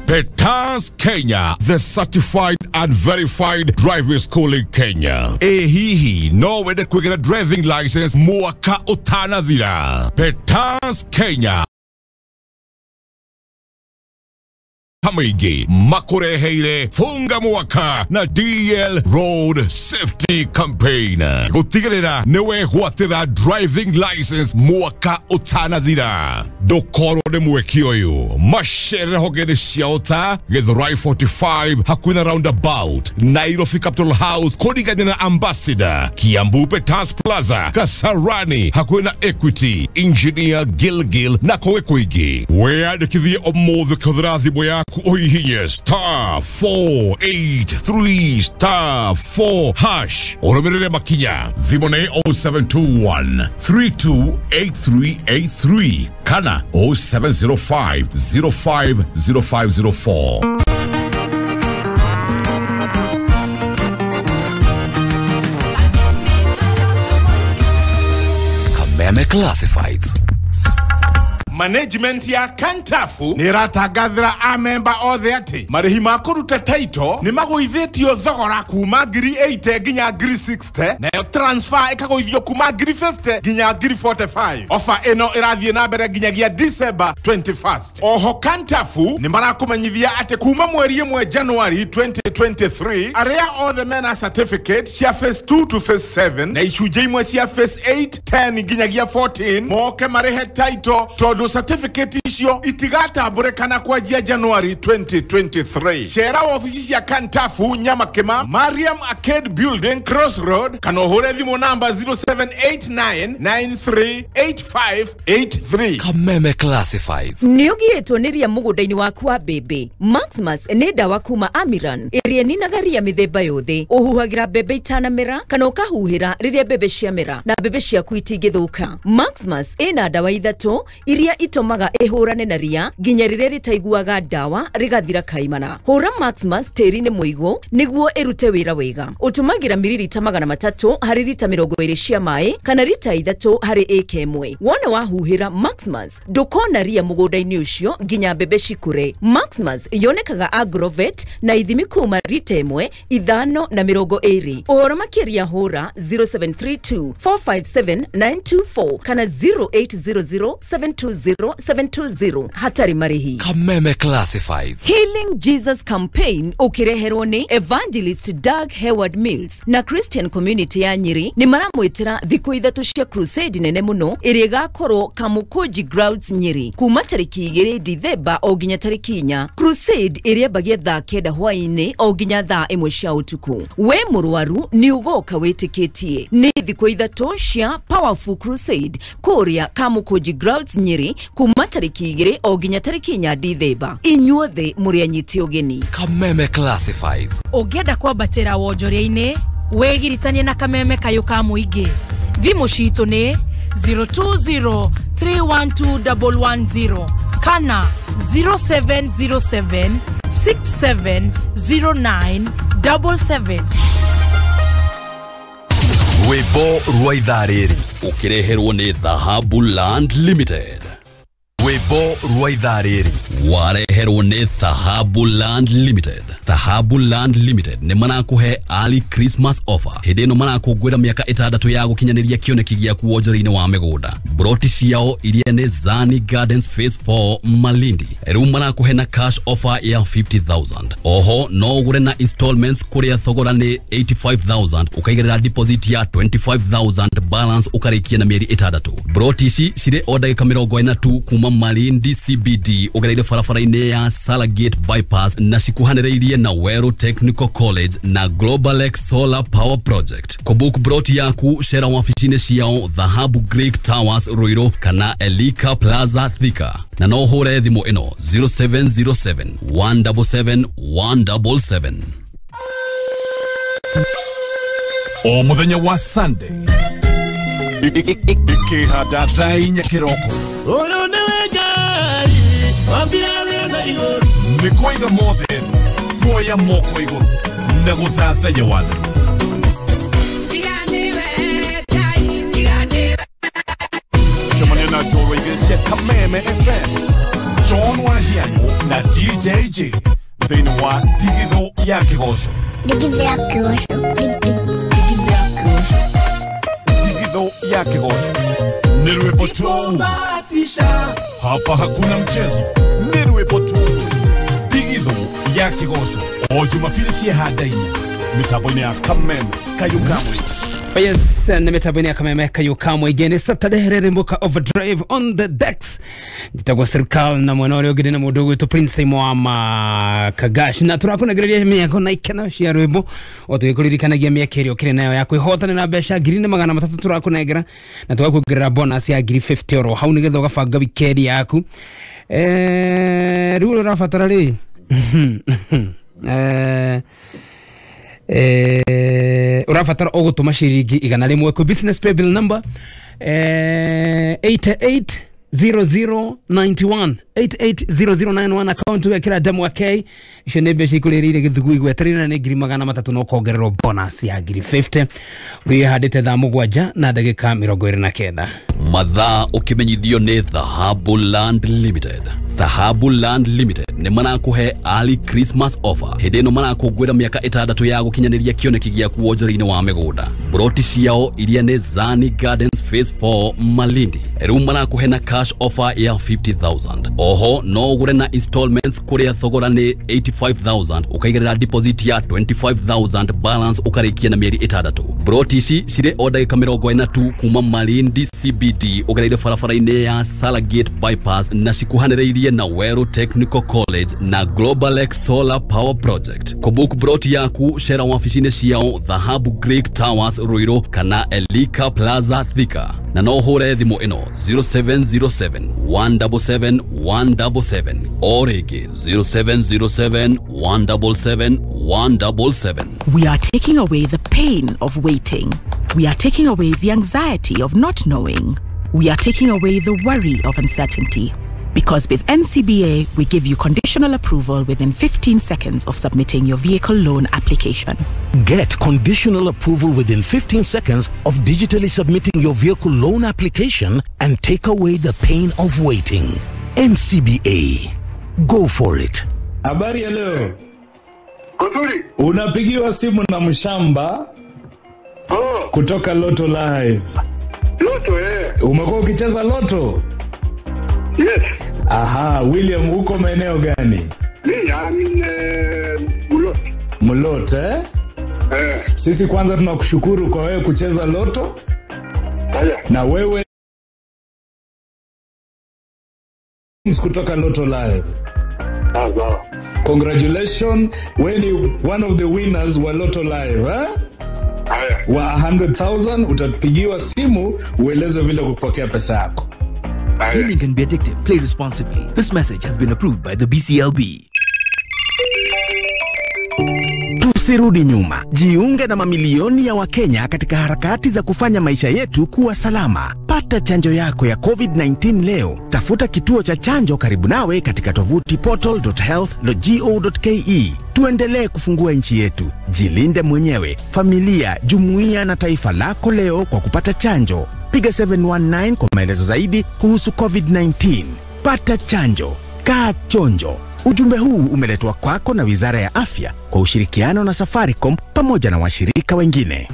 Petans Kenya, the certified and verified driving school in Kenya. Ĩ hihi no wende kwĩgĩra driving license mwaka ũtanathira? Petans Kenya. Kamũingĩ makũreheire funga mwaka na DL Road Safety Campaign gũtigĩrĩra nĩ wegwatĩra driving license mwaka ũtanathira. Ndũkorwo nĩ mweke ũyũ, macerere honge-inĩ cia ũta Githurai 45 hakuhĩ na roundabout, Nairobi Capital House kũringania na Ambassador, Kiambu Peters Plaza, Kasarani hakuhĩ na Equity, Engineer Gilgil na kũngĩ kũingĩ. Wĩyandĩkithie ũmũthĩ kũhũthĩra thimũ yaku ũhihinye star 483 star 4 hash ũrũmĩrĩre makinya. Thimũ nĩ 0721 328383 kana 0705 050504. Kameme Classifieds. Management ya Kantafu nĩ ĩratangathĩra amemba othe atĩ marĩhi ma kũruta title nĩ magũithĩtio thogora kuma 80,000 nginya 60,000, nayo transfer ĩkagũithio kuma 50,000 nginya 45,000. Ofa ĩno ĩrathiĩ na mbere nginyagia December 21st. Oho Kantafu nĩ marakũmenyithia atĩ kuma mweri 1 January 2023 arĩa othe mena certificate cia phase 2 to phase 7 na icunjĩ imwe cia phase 8, 10 nginyagia 14 moke marĩhe title tondũ certificate icio itigatambũrĩkana kwanjia January 2023. Cera wabici cia Kantafu Nyamakima, Mariam Arcade Building, Cross Road, kana ũhũre thimũ namba 0789938583. Kameme Classifieds. Nĩ ũgiĩtwo nĩ ria mũgũnda-inĩ waku wa mbembe. Maximus nĩ ndawa kuma Amiran ĩrĩa ĩninaga ria mĩthemba yothe. Ũhuhagĩra mbembe itanamera kana ũkahuhĩra rĩrĩa mbembe ciamera na mbembe ciaku itingĩthũka. Maximus ĩna ndawa ithatũ iria itomaga ĩhũrane na ria nginya rĩrĩa rĩtaiguaga ndawa rĩgathira kaimana. Hũra Maximus tĩri-inĩ mũigũ nĩguo ĩrute wĩra wega. Ũtũmagĩra miririta 300 harĩ rita 20 cia maĩ kana rita 3 harĩ ĩka ĩmwe. Wona wahuhĩra Maximus ndũkona ria mũgũnda-inĩ ũcio nginya mbembe cikũre. Maximus yonekaga Agrovet na ithimi kuma rita 1, 5 na 20. Ũhoro makĩria hũra 0732 457 924 kana 0800 720 720 hatarĩ marĩhi. Kameme Classifieds. Healing Jesus Campaign ũkĩreherwo nĩ Evangelist Doug Heward Mills na Christian Community ya Nyeri nĩ maramwĩtĩra thikũ 3 cia crusade nene mũno ĩrĩa ĩgakorwo Kamukunji Grounds Nyeri kuma tarĩki 2 Dithemba o nginya tarĩki 4. Crusade ĩrĩa ĩambagia thaa 9 hwaĩ-inĩ o nginya thaa 1 cia ũtukũ. We mũrwaru nĩ ũgoka wĩtĩkĩtie. Nĩ thikũ 3 cia Powerful Crusade kũrĩa Kamukunji Grounds Nyeri kuma tarĩki 2 o nginya tarĩki 4 Dithemba. Inyuothe mũrĩ anyiti ũgeni. Kameme Classifieds. Ũngĩenda kwambatĩra wonjoria-inĩ wĩgiritanie na Kameme kayũ ka mũingĩ. Thimũ citũ nĩ 020 312 110 kana 0707 6709 77. Rwĩmbo rwa ithaa rĩrĩ ũkĩreherwo nĩ Dhahabu Land Limited. Rwĩmbo rwa ithaa rĩrĩ wareherwo nĩ Dhahabu Land Limited. Dhahabu Land Limited nĩ marakũhe early Christmas offer. Hĩndĩ ĩno marakũngũĩra mĩaka 6 ya gũkinyanĩria kĩoneki gĩaku wonjoria-inĩ wa mĩgũnda. Broti ciao iria nĩ Zani Gardens Phase 4 Malindi rĩu marakũhe na cash offer ya 50,000. Oho no ũgũre na installments kũrĩa thogora nĩ 85,000 ũkaigĩrĩra deposit ya 25,000 balance ũkarĩkia na mĩeri 6. Broti ici cirĩ o ndagĩka 40 tu kuma Malindi CBD ũgereire barabara-inĩ ya Salagate Bypass na cikuhanĩrĩirie na Weru Technical College na Globalex Solar Power Project. Kũbook broti yaku cera wabici-inĩ ciao Dhahabu Greek Towers Ruiru kana Elika Plaza Thika na no ũhũre thimũ ĩno 0707 177 177. O mũthenya wa Sunday ikĩhanda thaa 4 kĩroko Ũyũ nĩwe Ngai wambire thĩ na igũrũ. Nĩ kũiga mothe kuoya moko igũrũ na gũthathaiya wathani. Cemania na Njoro igĩrĩ cia Kameme FM, John Wahianyũ na DJ J thĩinĩ wa Ndigithũ ya Kĩgoco. Ndigithũ ya Kĩgoco. Ndigithũ ya Kĩgoco ni rwĩmbo tu, hapa hakuna mchezo, ni rwĩmbo tu. Ndigitho ya Kĩgoco o Jumapili cia handa-inĩ mĩtambo-inĩ ya Kameme Kayũ ka Mũingĩ. Oh yes, nĩ mĩtambo-inĩ ya Kameme Kayũ ka Mũingĩ. Nĩ Saturday rĩrĩ overdrive on the decks. Njĩtagwo Serikal na mwena ũrĩa ũngĩ na mũndũ ũgwĩtwo Prince Mwama Kagash, na tũrakũnengereria mĩako na ikeno cia rwĩmbo o tũgĩkũririkanagia mĩaka ĩrĩa ũkĩrĩ nayo ya kwĩhotana na mbeca 300,000 tũrakũnengera na tũgakuongerera bonus ya 50,000 oro hau nĩgetha ũgabanga wikendi yaku. Rĩu ũrĩa ũrabatara rĩ ũrabatara ũgũtũma ciringi 100 kwĩ business pay bill number 880091 880091 account wekĩra ndemwa K. Icio nĩ mbeca ikũrĩrĩire gĩthugui gweterera nĩ 300,000 na ũkongererwo bonus ya 50,000. Wĩhandĩte thaa 7 na ndagĩka 29. Mathaa ũkĩmenyithio nĩ Dhahabu Land Limited. Dhahabu Land Limited nĩ marakũhe early Christmas offer. Hĩndĩ ĩno marakũngũĩra mĩaka 6 ya gũkinyanĩria kĩoneki gĩaku wonjoria-inĩ wa mĩgũnda. Broti ciao iria nĩ Zani Gardens Phase 4 Malindi rĩu marakũhe na cash offer ya 50,000. Oho no ũgũre na installments kũrĩa thogora nĩ 85,000 ũkaigĩrĩra deposit ya 25,000 balance ũkarĩkia na mĩeri 6. Broti ici cirĩ o ndagĩka 42 kuma Malindi CBD ũgereire barabara-inĩ ya Salagate Bypass na cikuhanĩrĩirie na Weru Technical College na Global X Solar Power Project. Kũbook broti yaku cera wabici-inĩ ciao Dhahabu Greek Towers Ruiru kana Elika Plaza Thika, na no ũhũre thimũ ĩno 0707 177 177 o rĩngĩ 0707 177 177. We are taking away the pain of waiting. We are taking away the anxiety of not knowing. We are taking away the worry of uncertainty. Because with NCBA, we give you conditional approval within 15 seconds of submitting your vehicle loan application. Get conditional approval within 15 seconds of digitally submitting your vehicle loan application and take away the pain of waiting. NCBA. Go for it. Habari ya leo. Kuzuri. Unapigiwa simu na mshamba kutoka Lotto Live. Lotto eh. Umekuwa ukicheza Lotto? Yes. Aha, William uko maeneo gani? Mimi Mulot. Mulot eh? Eh. Sisi kwanza tunakushukuru kwa wewe kucheza Lotto. Haya. Na wewe kutoka Lotto Live. Sawa. Congratulations, when you one of the winners wa Lotto Live, eh? Haya. Wa 100,000 utapigiwa simu ueleze vile kupokea pesa yako. Gaming can be addictive. Play responsibly. This message has been approved by the BCLB. Tusirudi nyuma. Jiunge na mamilioni ya Wakenya katika harakati za kufanya maisha yetu kuwa salama. Pata chanjo yako ya COVID-19 leo. Tafuta kituo cha chanjo karibu nawe katika tovuti portal.health.go.ke. Tuendelee kufungua nchi yetu. Jilinde mwenyewe, familia, jumuiya na taifa lako leo kwa kupata chanjo. Piga 719 kwa maelezo zaidi kuhusu COVID-19. Pata chanjo. Kaa chonjo. Ujumbe huu umeletwa kwako na Wizara ya Afya kwa ushirikiano na Safaricom pamoja na washirika wengine.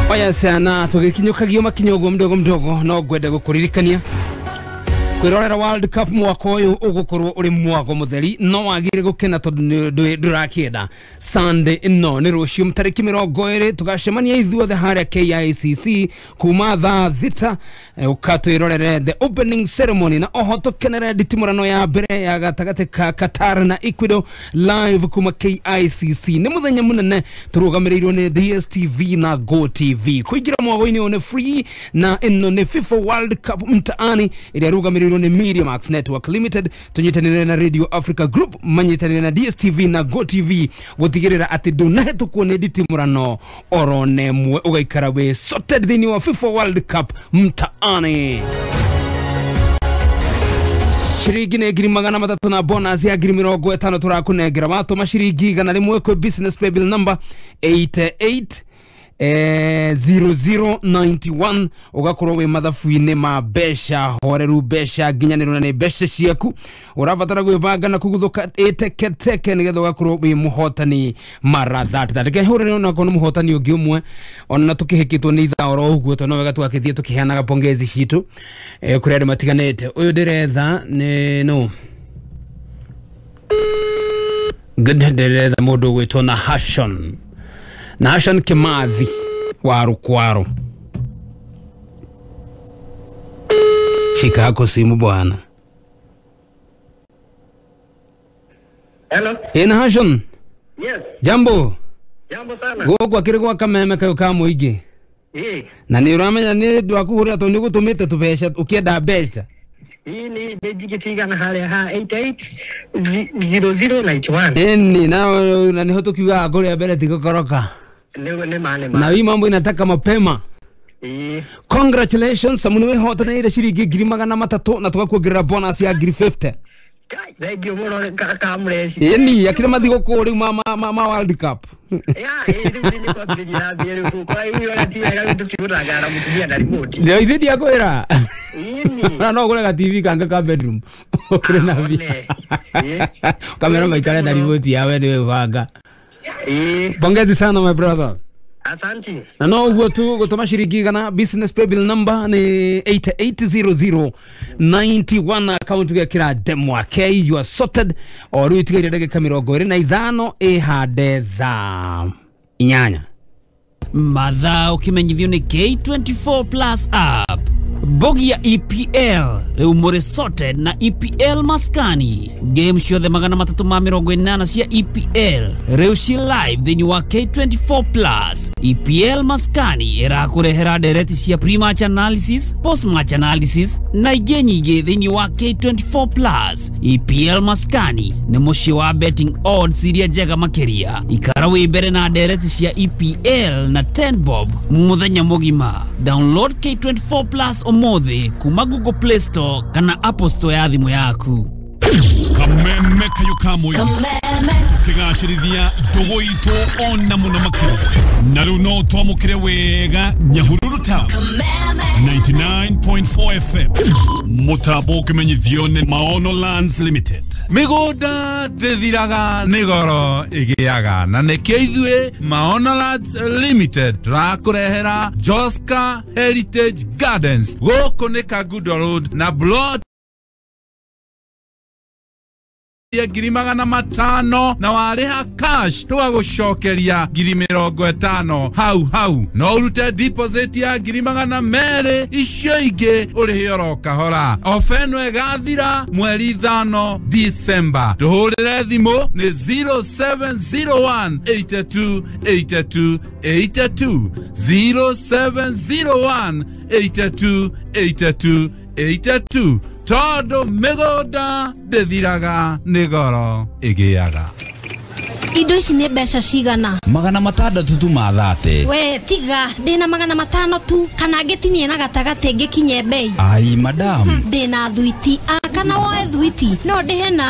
Oya sana tugikinyukagia makinya uguo mdogo mdogo no ngwende gukuririkania kwirorera World Cup mwaka uyu ugukorwo uri mwago mutheri no wagire gukena tondu ndurakienda Sunday ino ni rucio tariki 20 tugacemania ithuothe haria KICC kuma thaa 6 ukatwirorere the opening ceremony na oho tukenere nditimurano ya mbere ya gatagati ka Qatar na Ecuador live kuma KICC. Ni muthenya munene turugamirirwo ni DSTV na Go TV. Kuingira mwago-ini ni free na ino ni FIFA World Cup mtaani iria rugamirirwo ni Media Max Network Limited tunyitanire na Radio Africa Group manyitanire na DSTV na Go TV gutigirira ati ndunahetukwo ni nditimurano oro nemwe ugaikara wi sorted thiini wa FIFA World Cup mtaani. Shiringi nĩ 300,000 na bonus ya 50,000 tũrakũnengera watũma shiringi 100 kwĩ business paybill number 88 0091 ugakorwo wi mathabu-inĩ ma mbeca horeru mbeca nginyanĩru na nĩ mbeca ciaku ũrabatara gwĩbanga na kũguthũka ĩteketeke nĩgetha ũgakorwo wĩ mũhotani mara that reke hũrĩre onakorwo nĩ mũhotani ũngĩ ũmwe ona tũkĩhĩkĩtwo nĩ ithaa oro ũguo tondũ no wega tũgakĩthiĩ tũkĩheanaga pongezi citũ kũrĩ andũ matiganĩte. Ũyũ ndĩretha nĩ no good ndĩretha mũndũ ũgwĩtwo na Hashon Nahashon Kimathi wa Rukwaro. Shika yako simu bwana. Hello. Nahashon. Yes. Jambo. Jambo sana. Gũkũ akĩrĩ gwa kameme kayo ka mũingĩ. Eh. Na nĩ ũramenya nĩ ndwakuhũrĩra tondũ nĩ ũgũtũmĩte tũbeca ũkĩenda mbeca. Hii ni njigĩtigana harĩa ha 880091. Ĩni na nĩho tũkiugaga kũrĩa mbere ti gũkoroka. Na hii mambo inataka mapema. Congratulations amu nĩwĩhotanĩire ciringi 300,000 na tũgakuongerera bonus ya 50,000. Thank you mũno Kamresh. Ĩni akĩrĩ mathigũkũ rĩu ma World Cup. Ya rĩu nĩ kwambĩrĩria mbere rĩu kwa hiyo ũrĩa ti wega rĩu tũkĩgũtangara mũtumia na remote. Ndio ithe ndiakwĩra. Ĩni. Na no ũgũre ga TV kangĩ ka bedroom. Ũkĩrĩ na mbia. Kamera maikare na remote yawe nĩwe banga. Pongezi sana my brother. Asante. Na no uguo tu gutuma ciringi igana business pay bill number ni 880091 account gwekira Demwa K you are sorted o riu itigaire ndagika 25 ihande thaa 8. Mathaa ukimenyithio ni K24 Plus app. Bogi ya EPL riu muri sorted na EPL maskani game ciothe 380 cia EPL riu ci live thiini wa K24 Plus. EPL maskani irakurehera ndereti cia pre-match analysis, post-match analysis na ingĩ nyingĩ thiini wa K24 Plus. EPL maskani ni muciĩ wa betting odds iria njega makiria. Ikara wi mbere na ndereti cia EPL na 10 bob muthenya mugima. Download K24 Plus umuthi kuma Google Play Store kana Apple Store ya thimu yaku. Kameme kayo kamwe tukigacirithia ndugu itu ona muno makiria na riu no twamukire wega Nyahururu Town 99.4 FM mutambo ukimenyithio ni Maono Lands Limited. Migunda ndithiraga ni goro igiaga na nikio ithuĩ Maono Lands Limited tũrakũrehera Joska Heritage Gardens gũkũ nĩ Kangundo Road na plot ya 500,000 na warĩha cash tũgagũcokeria 50,000 hau hau no ũrute deposit ya 200,000 icio ingĩ ũrĩhe oro kahora. Ofa ĩno ĩgathira mweri 5 December. Tũhũrĩre thimũ nĩ 0701 82 82 82 0701 82 82 82 tondu migunda ndithiraga ni goro igiaga. Indo ici nĩ mbeca cigana? 600 tu mathate. We tiga ndina 500 tu kana ngĩtinie na gatagatĩ ngĩkinye bei. Ai madam, ndina thuiti kana woe thuiti no ndĩhe na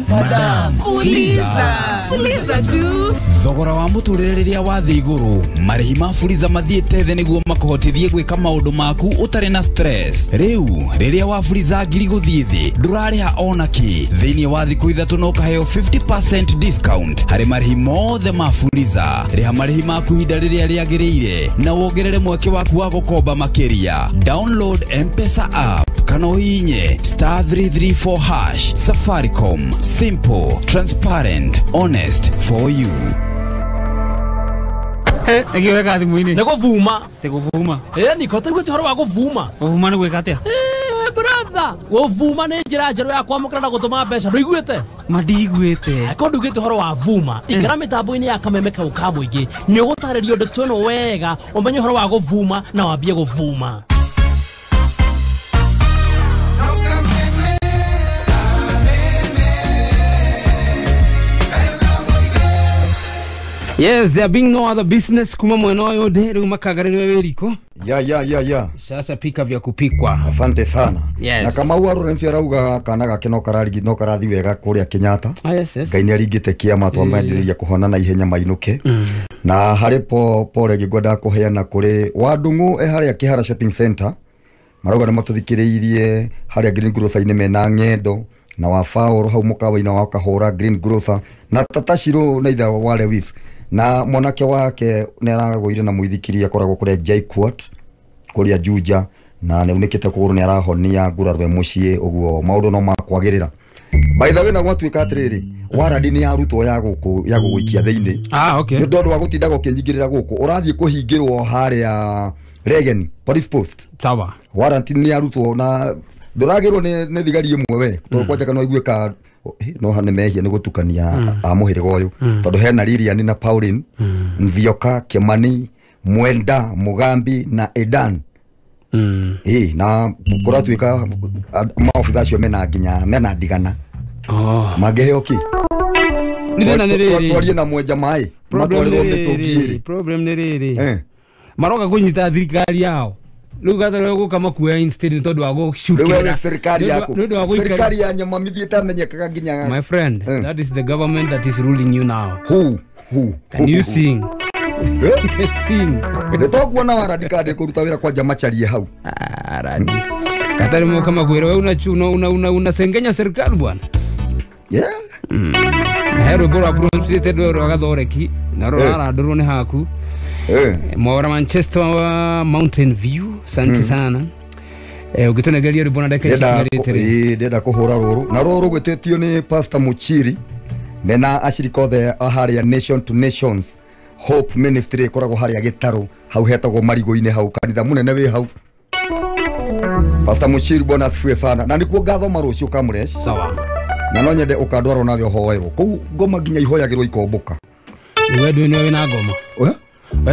madam. Fuliza. Fuliza tu. Thogora wa mũtũrĩre rĩrĩa wathiĩ igũrũ marĩhi ma Fuliza mathiĩte thĩ nĩguo makũhotithie gwĩka maũndũ maku ũtarĩ na stress. Rĩu rĩrĩa wa Fuliza ngiri gũthiĩ thĩ ndũrarĩha ona kĩ. Thĩinĩ wa thikũ 3 no ũkaheo 50% discount harĩ marĩhi mothe ma Fuliza. Rĩha marĩhi maku ihinda rĩrĩa rĩagĩrĩire na wongerere mweke waku wa gũkomba makĩria. Download M-Pesa app kana ũhihinye *334# Safaricom. Simple, transparent, honest for you. Nĩkĩo thimũ-inĩ? Nĩ gũvuma. Tĩ gũvuma. Niko taiguĩte ũhoro wa gũvuma. Gũvuma nĩ gwĩka atĩa? Brother, gũvuma nĩ njĩra njerũ ya kwamũkĩra na gũtũma mbeca. Ndũiguĩte? Ma ndiguĩte. Angĩkorwo ndũiguĩte ũhoro wa vuma, ikara mĩtambo-inĩ ya kameme kau ka mũingĩ. Nĩ ũgũtarĩrio ndeto ĩno wega, ũmenye ũhoro wa gũvuma na wambie gũvuma. Yes, there being no other business kuma mwena ũyũ ndĩ rĩu makagarĩrwe wĩriko. Ya. Sasa pika vya kupikwa. Asante sana. Yes. Na kama huwa Lawrence arauga kana gake no kararigi no karathi wega kuria Kenyatta. Ah, yes, yes. Ngai nĩ aringĩte kĩama twamwendereria kũhona na ihenya mainũke. Na harĩ pole ngĩngwendaga kũheana kũrĩ Wandung'u e harĩa Kĩhara Shopping Center marauga nĩ matũthikĩrĩirie harĩa Green Grocer-inĩ mena ng'endo na wa Faũrũ hau mũkawa-inĩ wa Kahũra Green Grocer na Tata Shirũ na ithe wa Lewis na mwanake wake nĩ aragũire na mũithikiri akoragwo kũrĩa JKUAT kũrĩa Juja na nĩ unĩkĩte kũgũrũ nĩ arahonia ngurarwe mũciĩ ũguo maũndũ no makwagĩrĩra. By the way na gwatuĩka atĩrĩrĩ warandi nĩ yarutwo ya gũkũ ya gũgũikia thĩinĩ. Ah, okay. Nĩ tondũ wa gũtindaga ũkĩnyingĩrĩra gũkũ ũrathiĩ kũhingĩrwo harĩa Regen Police Post. Sawa. Warranty nĩ yarutwo na ndũragĩrwo nĩ thigari ĩmwe we tondũ kwanja kana ũigue ka no hane mehia nĩ gũtukania a mũhĩrĩga ũyũ tondũ hena Lilian na Pauline Nzioka Kimani Mwenda Mugambi na Edan. Na kũratuĩka maobitha acio mena nginya mena ndigana. Mangĩheo kĩ? Twarie na mwenja maĩ matwarĩrwo mĩtũngi ĩrĩ. Problem nĩ rĩrĩ maroka kũnyita thirikari yao rĩu gatharĩ gũka makuoya instead nĩ tondũ wa gũcukĩra. Rĩu serikali yaku serikali ya nyama mithiĩte amenyekaga nginya. My friend, that is the government that is ruling you now. Who can you sing? Sing. Nĩ tũkuona warandi kandi kũruta wĩra kwanja macharie hau. Arandi katari mo kama kwira wewe una unasengenya serikali bwana. Yeah. Hero bora pronunciate rwa gathoreki na rora randurwo nĩ haku. Mwara Manchester wa Mountain View asante sana. Ũgĩtũnegeria rwĩmbo na ndagĩka ici itigarĩte rĩ. Ndĩrenda kũhũra rũrũ na rũrũ gwĩtĩtio nĩ Pastor Muchiri mena acirika othe a harĩa Nation to Nations Hope Ministry ĩkoragwo harĩa Gĩtarũ hau hetagwo Marigũ-inĩ hau kanitha mũnene wĩ hau. Pastor Muchiri bwana asifiwe sana na nĩkuo ngathoma rũciũ Kamũresh. Sawa. Na no nyende ũkandwarwo nawe ũhoerwo kũu ngoma nginya ihoyagĩrwo ikombũka. We ndũĩ nĩwe wĩna ngoma. We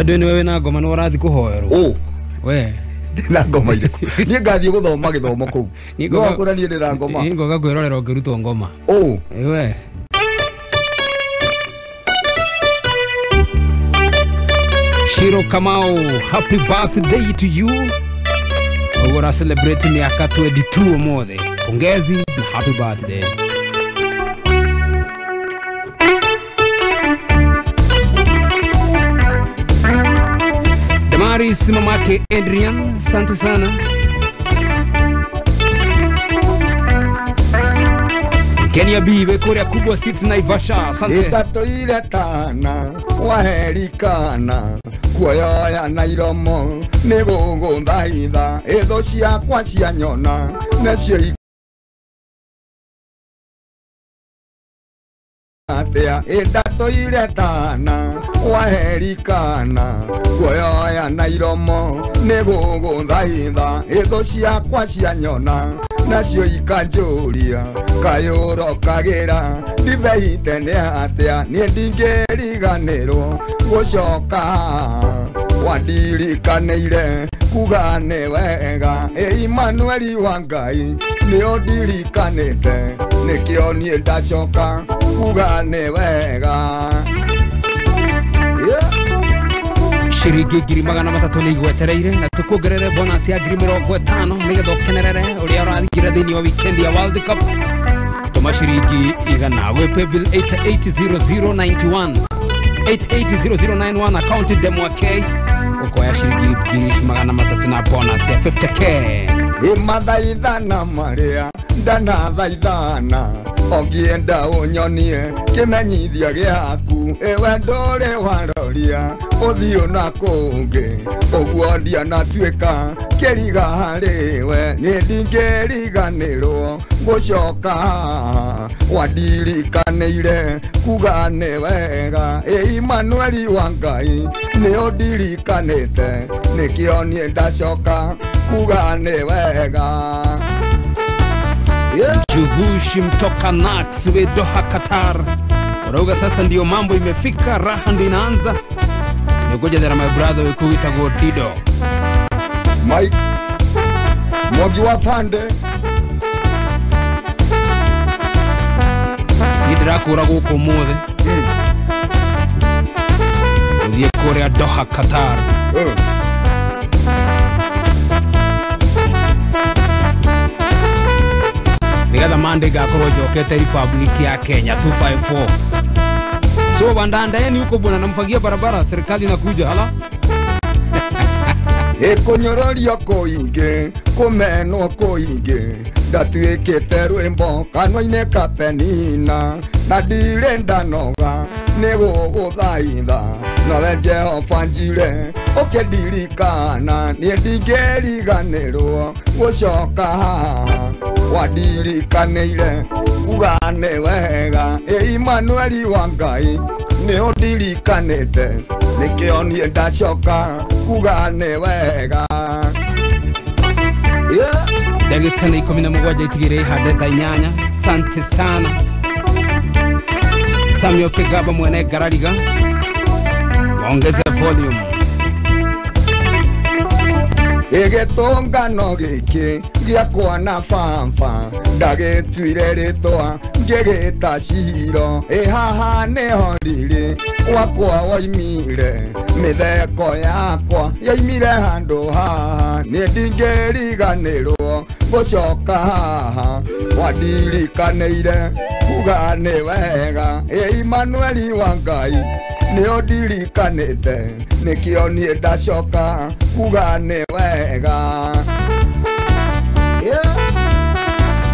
ndũĩ nĩwe wĩna ngoma nĩ ũrathiĩ kũhoerwo. We ndĩna ngoma irĩkũ? Niĩ ngathiĩ gũthoma gĩthomo kũu. No akũra niĩ ndĩna ngoma. Niĩ ngoka kwĩrorera ũkĩrutwo ngoma. We Shiro Kamau, happy birthday to you. Ugora celebrate miaka 22 ũmũthĩ. Pongezi na happy birthday. Damaris mamake Adrian, asante sana. Kenya B wekuria kubwa sits Naivasha, asante. Itatoire tana waherikana kuoyoya na iromo nĩ gũgũthaitha ĩthũ ciakwa cianyona nacio atia ĩndatũire tana waherikana kuoyoya na iromo nĩ gũgũthaitha ĩthũ ciakwa cianyona nacio ikanjũria kayũrokagĩra ndibei tene atĩa niĩ ndingĩriganĩrwo gũcoka wandirikanĩire kuga nĩ wega ĩ Emmanuel wa Ngai nĩ ũndirikanĩte nĩkĩo niĩ ndacoka kuga nĩ wega. Ciringi 300 nĩ igwetereire na tũkuongerere bonus ya 50,000 nĩgetha ũkenerere ũrĩa ũrathikĩra thĩinĩ wa weekend ya World Cup. Tũma ciringi 100 gwĩ paybill 880091 880091 account Demwa K ũkoya ciringi 300 na bonus ya 50k. Ĩmathaithana marĩa ndanathaithana ũngĩenda ũnyonie kĩmenyithia gĩaku ĩwe ndũrĩ waroria ũthiũ na kũngĩ ũguo ndianatuĩka kĩriga harĩwe niĩ ndingĩriganĩrwo gũcoka wandirikanĩire kuga nĩ wega ĩ Emmanuel wa Ngai nĩ ũndirikanĩte nĩkĩo niĩ ndacoka kuga nĩ wega. Juhushi mtoka Nax we Doha Qatar. Urauga sasa ndio mambo imefika, raha ndio inaanza. Nikuja there my brother wikuita go Dido. Mike Mwogi wa Fande. Nidrakura guku muthe. Uthie kuria Doha Qatar. Nigetha Monday ngakorwo njokete Republic ya Kenya 254. So wandaandaeni huko bwana, namfagia barabara, serikali inakuja. Hala Ekunyororio kuingi kumenwo kuingi ndatuĩkĩte rwĩmbo kanua-inĩ ka Penina na ndirĩ ndanoga nĩ gũgũthaitha nowe Jehova njire ũkĩndirikana niĩ ndingĩriganĩrwo gũcoka haha wandirikanĩire kuga nĩ wega ĩ Imanueli wa Ngai nĩ ũndirikanĩte nĩkĩo niĩ ndacoka kuga nĩ wega. Yeah. Ndagĩka nĩ 17 itigĩrĩ ihande thaa 8. Sante sana Samuel Kigaba mwene Garariga, ongeza volume. Gĩgĩtũngano gĩkĩ gĩakwa na baba ndagĩtuire rĩtwa ngĩgĩta Ciro ĩ haha nĩho riri wakwa woimire mĩtheko yakwa yoimire handũ haha niĩ ndingĩriganĩrwo gũcoka haha wandirikanĩire kuga nĩ wega ĩ Imanueli wa Ngai nĩ ũndirikanĩte nĩkĩo niĩ ndacoka kuga nĩ wega.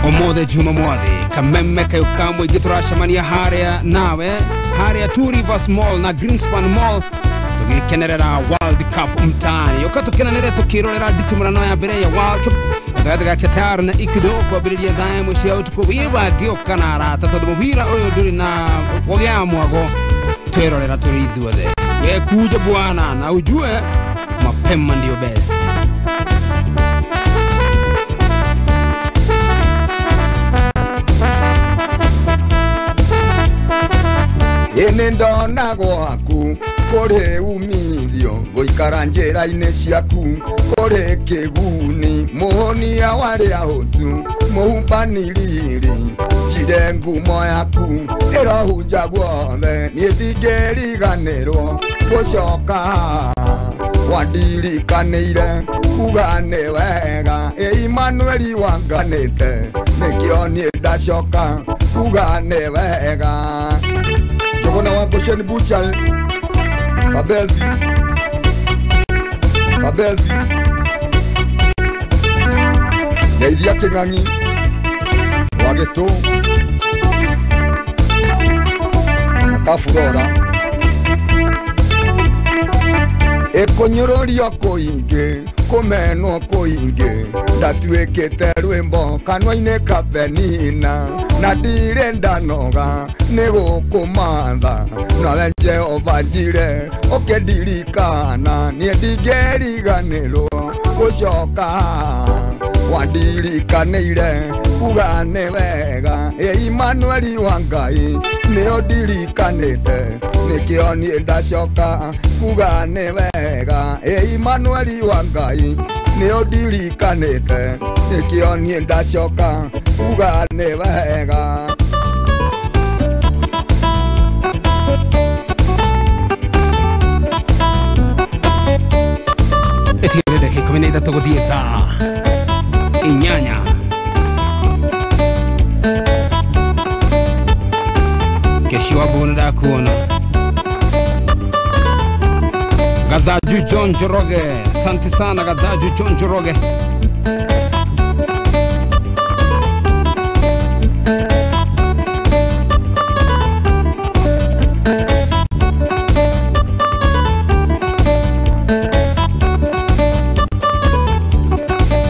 Omothe Juma Mwathi Kameme kayo ka mũingĩ tũracemania harĩa nawe harĩa Two Rivers Mall na Greenspan Mall tũgĩkenerera World Cup mtaani. Ũka tũkenanĩre tũkĩrorera nditimũrano ya mbere ya World Cup gatagatĩ ga Qatar na Ecuador kwambĩrĩria thaa 1 cia ũtukũ. Wĩbange ũka na arata tondũ mũbira ũyũ ndũrĩ na kũgĩa mwago, twĩrorera tũrĩ ithuothe. We kuja bwana na ujue mapema ndio best. Ĩnĩ ndona gwaku kũrĩ umithio gũikara njĩra-inĩ ciaku kũrĩ kĩguni mũhonia warĩa hũtu mũhumbani riri njire ngumo yaku ĩrohunja guothe niĩ ndingĩriganĩrwo gũcoka wandirikanĩire kuga nĩ wega ĩ Imanueli wanganĩte nĩkĩo niĩ ndacoka kuga nĩ wega. Jogona wa Goshen Butcher Sabezi Sabezi Ngeithia Kĩng'ang'i wa Gĩtũ na Kaburora ĩkũnyũrũrio kũingĩ kũmenwo kũingĩ ndatuĩkĩte rwĩmbo kanua-inĩ ka Penina na ndirĩ ndanoga nĩ gũkũmatha nowe Jehova njire ũkĩndirikana niĩ ndingĩriganĩrwo gũcoka wandirikanĩire kuga nĩ wega ĩ Imanueli wa Ngai nĩ ũndirikanĩte nĩkĩo niĩ ndacoka kuga nĩ wega ĩ Imanueli wa Ngai nĩ ũndirikanĩte nĩkĩo niĩ ndacoka kuga nĩ wega. Ĩtigĩrĩ ndagĩka 13 gũthiĩ thaa 8. Keshi wa mbũgũ nĩndakuona. Gathaju John Njoroge, asante sana Gathaju John Njoroge.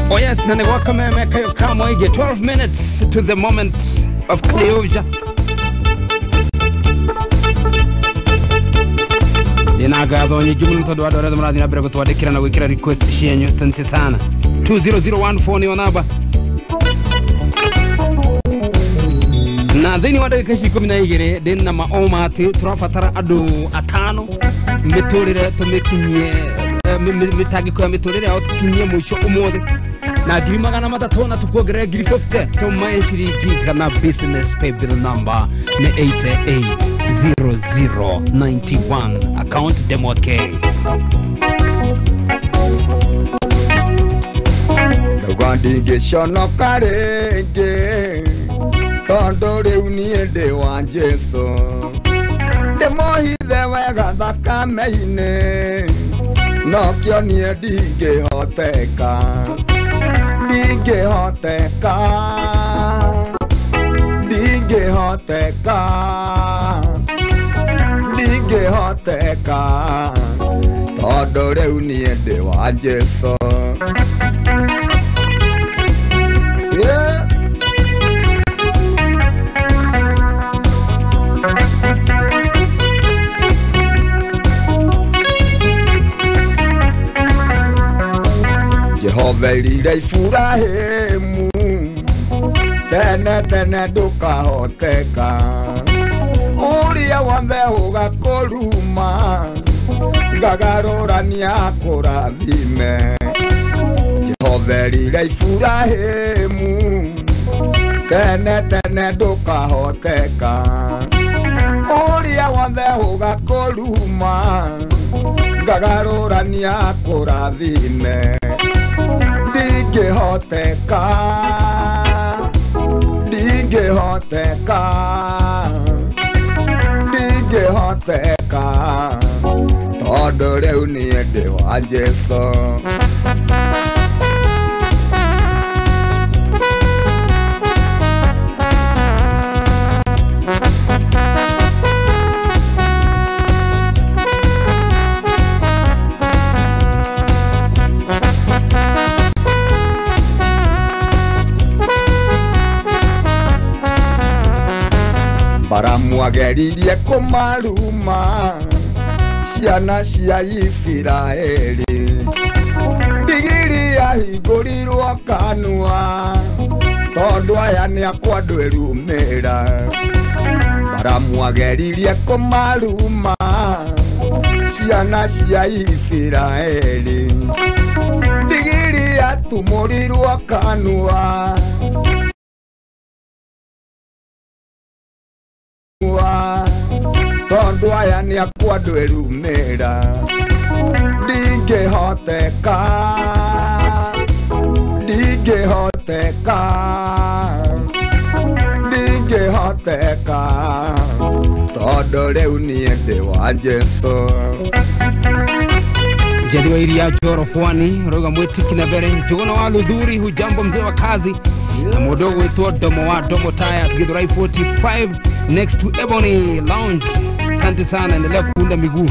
Oh yes, na nĩ gwa Kameme kayo ka mũingĩ 12 minutes to the moment of closure. Ndĩna ngatho nyingĩ mũno tondũ wa andũ arĩa mũrathiĩ na mbere gũtwandĩkĩra na gwĩkĩra request cienyu. Asante sana. 20014 nĩyo namba. Na thĩinĩ wa ndagĩka ici 12 ndĩna maoma atĩ tũrabatara andũ atano mĩtũrĩre tũmĩkinyie mĩtangĩko ya mĩtũrĩre yao tũkinyie mũico ũmũthĩ na 300 na tukuongerere 50 tũmae ciringi kana business pay bill number nĩ 880091 account Demo K. Ndauga ndingĩconoka rĩngĩ tondũ rĩu niĩ ndĩ wa Jesũ ndĩ Ndĩmohithe wega thakame-inĩ nokĩo niĩ ndingĩhoteka ndingĩhoteka ndingĩhoteka ndingĩhoteka tondũ rĩu niĩ ndĩ wa Jesũ. Yeah. Jehova erire Iburahĩmu tene tene ndũkahoteka ũrĩa wothe ũgakũruma ngagarũrania akũrathime. Jehova erire Iburahĩmu tene tene ndũkahoteka ũrĩa wothe ũgakũruma ngagarũrania akũrathime. Ndingĩhoteka ndingĩhoteka ndingĩhoteka tondũ rĩu niĩ ndĩ wa Jesũ. Baramwageririe kũmaruma ciana cia Isiraeli ndigiri yahingũrirwo kanua tondũ aya nĩ akwa ndwĩrumĩra. Baramwageririe kũmaruma ciana cia Isiraeli ndigiri yatumũrirwo kanua tondũ aya nĩ akwa ndwĩrumĩra. Ndingĩhoteka ndingĩhoteka ndingĩhoteka tondũ rĩu niĩ ndĩ wa Jesũ. Jadi wa iria Joro Pwani roga mwetiki na mbere Njuguna wa Luthuri hujambo mzee wa kazi na mudogo wetu Domo wa Domo Tires Githurai 45 next to Ebony Lounge. Asante sana, endelea kuunda miguu.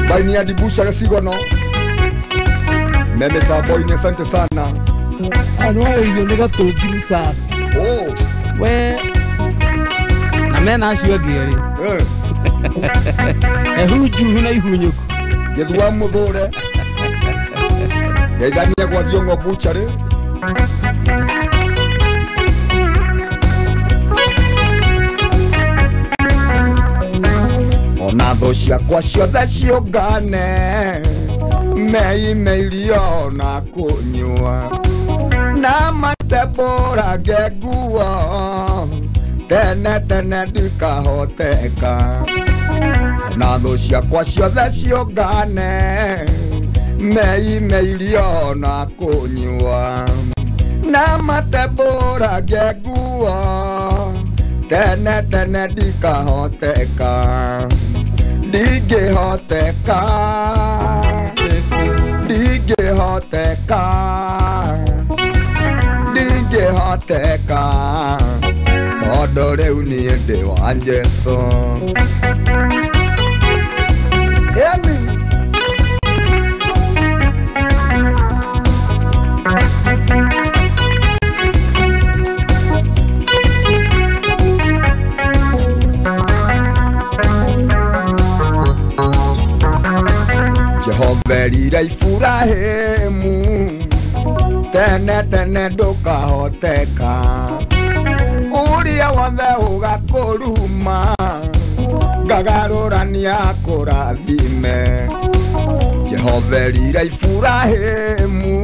Baini ya dibusha gasigono meme taboini, asante sana. Anwa iyo nĩ gatũngi msafi. Oh we na mena acio angĩ erĩ ehunjuhu na ihunyũku gĩthua mũthũre ngeithania gwa Thiong'o Butchery. Ona thũ ciakwa ciothe ciũngane meime irio na kũnyua na matembũrange nguo tene tene ndikahoteka. Ona thũ ciakwa ciothe ciũngane meime irio na kũnyua na matembũrange nguo tene tene ndikahoteka ndingĩhoteka ndingĩhoteka ndingĩhoteka tondũ rĩu niĩ ndĩ wa Jesũ. Emi Jehova erire Iburahĩmu tene tene ndũkahoteka ũrĩa wothe ũgakũruma ngagarũrania akũrathime. Jehova erire Iburahĩmu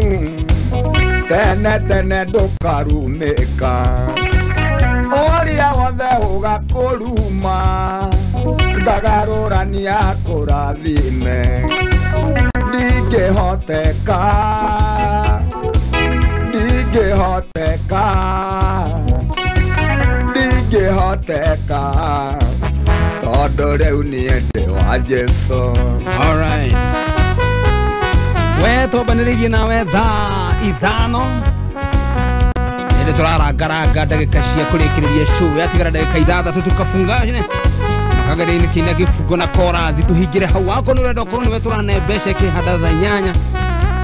tene tene ndũkarumĩka ũrĩa wothe ũgakũruma ngagarũrania akũrathime. Ndingĩhoteka ndingĩhoteka Ndingĩhoteka tondũ rĩu niĩ ndĩ wa Jesũ. All right. We twambanĩrĩirie nawe thaa 5 ĩndĩ tũrarangaranga ndagĩka cia kũrĩkĩrĩria show yatigara ndagĩka 6 tukabunga kagaria-inĩ kĩina gĩbungo na korathi tũhingĩre hau wakorwo nĩ ũrenda ũkorwo nĩwe tũrane mbeca ĩkĩhanda thaa 8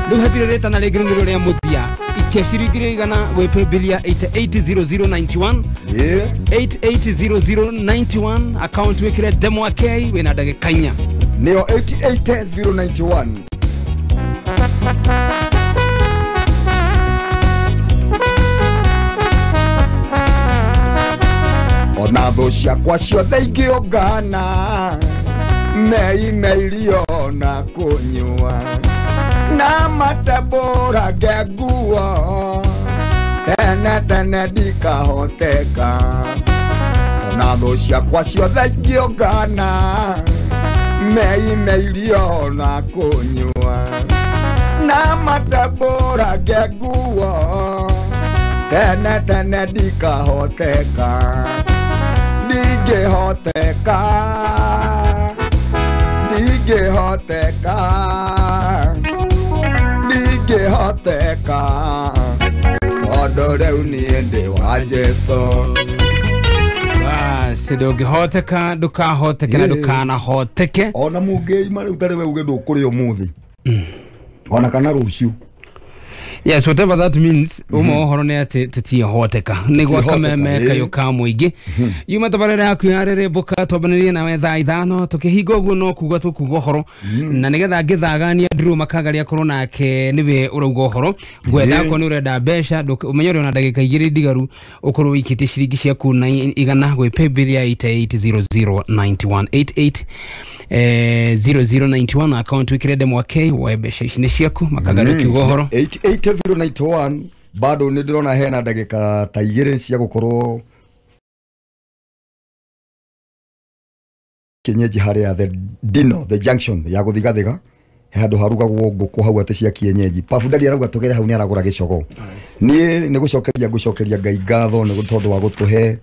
rĩu hatirĩ rĩtana rĩngĩ rĩu nĩrĩo rĩa mũthia ikia ciringi 100 gwĩ paybill ya 880091 880091 account wĩkĩre Ndemwa K wĩna ndagĩka 4 nĩyo 88091. Ona thũ ciakwa ciothe ingĩũngana meime irio na kũnyua na matembũrange nguo tene tene ndikahoteka. Ona thũ ciakwa ciothe ingĩũngana meime irio na kũnyua na matembũrange nguo tene tene ndikahoteka. Ndingĩhoteka, ndingĩhoteka, ndingĩhoteka tondũ rĩu niĩ ndĩ wa Jesũ. Basi ndũngĩhoteka ndũkahoteke na ndũkanahoteke. Ona mũngĩima rĩu tarĩ we uge ndũkũrĩa ũmũthĩ ona kana rũciũ. Yes, whatever that means, uma ũhoro nĩ atĩ tũtiĩhoteka nĩ gwa Kameme kayũ ka mũingĩ. Yuma tabarĩra yaku ya rĩrĩmbũka twambanĩrie nawe thaa 5 tũkĩhinga ũguo no kuga tũkuga ũhoro na nĩgetha ngĩthagania Drew Makagaria akorwo nake nĩwe ũrauga ũhoro ngwenda akorwo nĩ ũrenda mbeca ũmenye ũrĩ ona ndagĩka 2 ndigaru ũkorwo wĩikĩtie ciringi ciaku na 100 gwĩ paybill ya 880091 88 0091 account wĩkĩre Ndemwa K woe mbeca ici nĩ ciaku. Makagaria ũkiuga ũhoro 88091 bado nĩ ndĩrona hena ndagĩka ta 2 cia gũkorwo kienyeji harĩa the Dino the junction ya gũthigathiga he handũ harugagwo ngũkũ hau atĩ cia kienyeji. Pafu Dadi arauga tũgere hau nĩ aragũra gĩcogo. Niĩ nĩ gũcokeria Ngai ngatho nĩ tondũ wa gũtũhe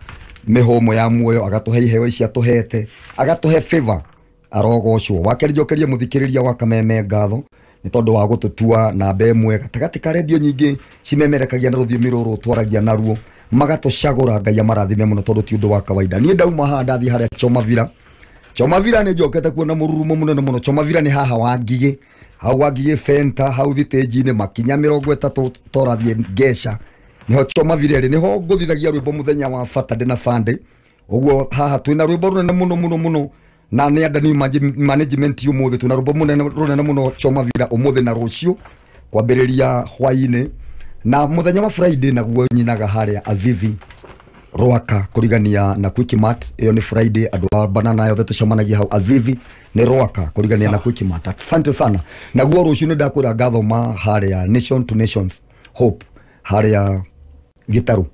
mĩhũmũ ya muoyo, agatũhe iheo ici atũhete, agatũhe favor, arogocwo. Wakerĩ njokerie mũthikĩrĩria wa Kameme ngatho nĩ tondũ wa gũtũtua namba ĩmwe gatagatĩ ka redio nyingĩ cimemerekagia na rũthiomi rũrũ twaragia naruo, magatũcagũra. Ngai amarathime mũno tondũ ti ũndũ wa kawaida. Niĩ ndauma haha ndathiĩ harĩa Choma Villa. Choma Villa nĩ njokete kuona mũrurumo mũnene mũno. Choma Villa nĩ haha wa Ngigĩ, hau wa Ngigĩ center, hau thitĩnji-inĩ makinya 30 torathiĩ Ngeca nĩho Choma Villa ĩrĩ, nĩho ngũthithagia rwĩmbo mũthenya wa Saturday na Sunday. Ũguo haha twĩna rwĩmbo rũnene mũno mũno mũno na nĩ Andani management ũmũthĩ twĩna rwĩmbo rũnene mũno Choma Villa ũmũthĩ na rũciũ kwambĩrĩria hwaĩ-inĩ, na mũthenya wa Friday naguo nyinaga harĩa Azizi Rwaka kũrigania na Quickmart. Ĩyo nĩ Friday, andũ a banana yothe tũcemanagia hau Azizi nĩ Rwaka kũrigania na Quickmart. Asante sana. Naguo rũciũ nĩ ndakwĩra ngathoma harĩa Nation to Nations Hope harĩa Gĩtarũ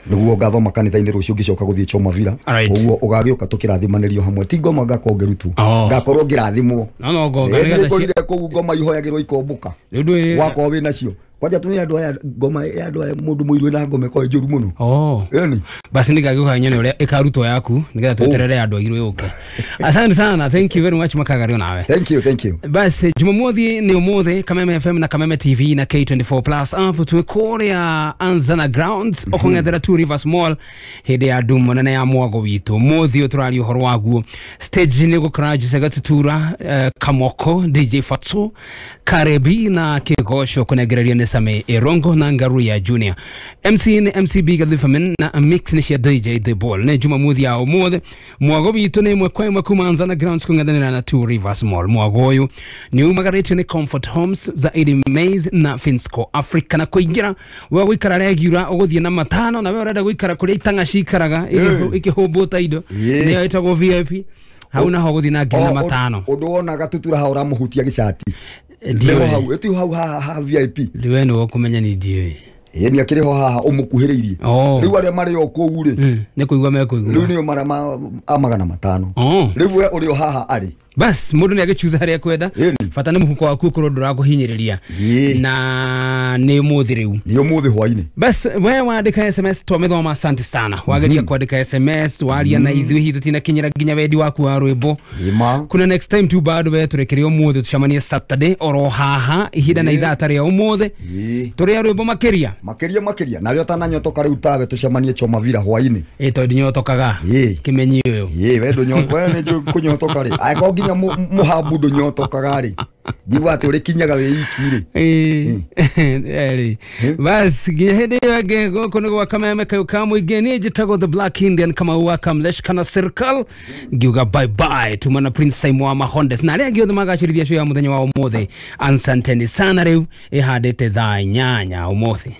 nĩguo ngathoma kanitha-inĩ rũciũ ngĩcoka gũthiĩ Choma Villa. Ũguo ũgagĩũka tũkĩrathimanĩrio hamwe, ti ngoma ngakorwo ngĩrutwo, ngakorwo ngĩrathimwo. Nĩngorire kũu ngoma ihoyagĩrwo ikombũka wakorwo wĩnacio. Kwanja tumia andũ aya ngoma ya andũ aya mũndũ mũirũ na ngoma ĩkorwo njũru mũno. Ĩni basi nĩngagĩũka nyone ũrĩa ĩkarutwo yaku nĩgetha tweterere andũ airũ yũke. Asante sana, thank you very much Makagario nawe. Thank you, thank you. Basi Jumamothi nĩ ũmũthĩ Kameme FM na Kameme TV na K24 Plus app twĩ kũrĩa Anzana Grounds ũkũng'ethera Two Rivers Mall hĩndĩ ya ndumo nene ya mwago witũ. Mũthĩ ũyũ tũraria ũhoro waguo. Stage nĩ gũkora Jose Gatutura, Kamoko, DJ Fatso, Karebi na Kĩgoco kũnengereria nĩ Same Erongo na Ngaruya Junior. MC nĩ MC B Gathifamen na mix nĩ cia DJ The Ball. Nĩ Jumamothi ya ũmũthĩ mwago witũ nĩ ĩmwe kwa ĩmwe kuma Anzana Grounds kũng'ethanĩra na Two Rivers Mall. Mwago ũyũ nĩ umagarĩtio nĩ Comfort Homes, Zaidi Maize na Finsco Africa. Na kũingĩra we gũikara regular ũgũthiĩ na 5 na we ũrenda gũikara kũrĩa itang'a cikaraga ikĩhũmbũta indo nĩyo ĩtagwo VIP hau naho ũgũthiĩ na 5,000. Ũndũ wona Gatutura hau ũramũhutia gĩcati nĩho hau ĩti hau ha VIP rĩu nĩwe ũkũmenya ni ndiũĩ ĩĩ nĩ akĩrĩ ho haha ũmũkuhĩrĩirie rĩu arĩa marĩ o kũu rĩ nĩ kũigua mekũigua rĩu nĩo marĩa a 500 rĩu we ũrĩ o haha arĩ Bas mundu ni agichuza haria kwenda bata ni muhuko waku ukorwo ndurakuhinyiriria na ni umuthi riu ni umuthi hwaini. Bas we wandika SMS twamithoma, asante sana. Wageria kwandika SMS waria na ithuĩ hihi tutinakinyĩra nginya wendi waku wa rwĩmbo. Kuna next time tu bado we turekere umuthi tucemanie Saturday oro haha ihinda na ithaa ta rĩa umuthi turia rwĩmbo makiria makiria makiria nawe utananyotoka riu tawe tucemanie Choma Villa hwaini. Ĩ tondu nyotokaga kimenyi uyu. Ĩ we ndunyo we ni njũĩ kunyotoka ri angĩkorwo nginya muhambu ndunyotokaga ri njigua atĩ ũrĩkinyaga wĩ iki rĩ. Ĩ bas nginya hĩndĩ ĩyo ĩngĩ gũkũ nĩ gwa Kameme kayũ ka mũingĩ. Niĩ njĩtagwo The Black Indian Kamau wa Kamlesh kana Circle, ngiuga bye bye tuma na Prince Simon wa Mahondes na arĩa angĩ othe magacĩrithia show ya mũthenya wa ũmũthĩ. Asanteni sana, rĩu ĩhandĩte thaa 8 ũmũthĩ.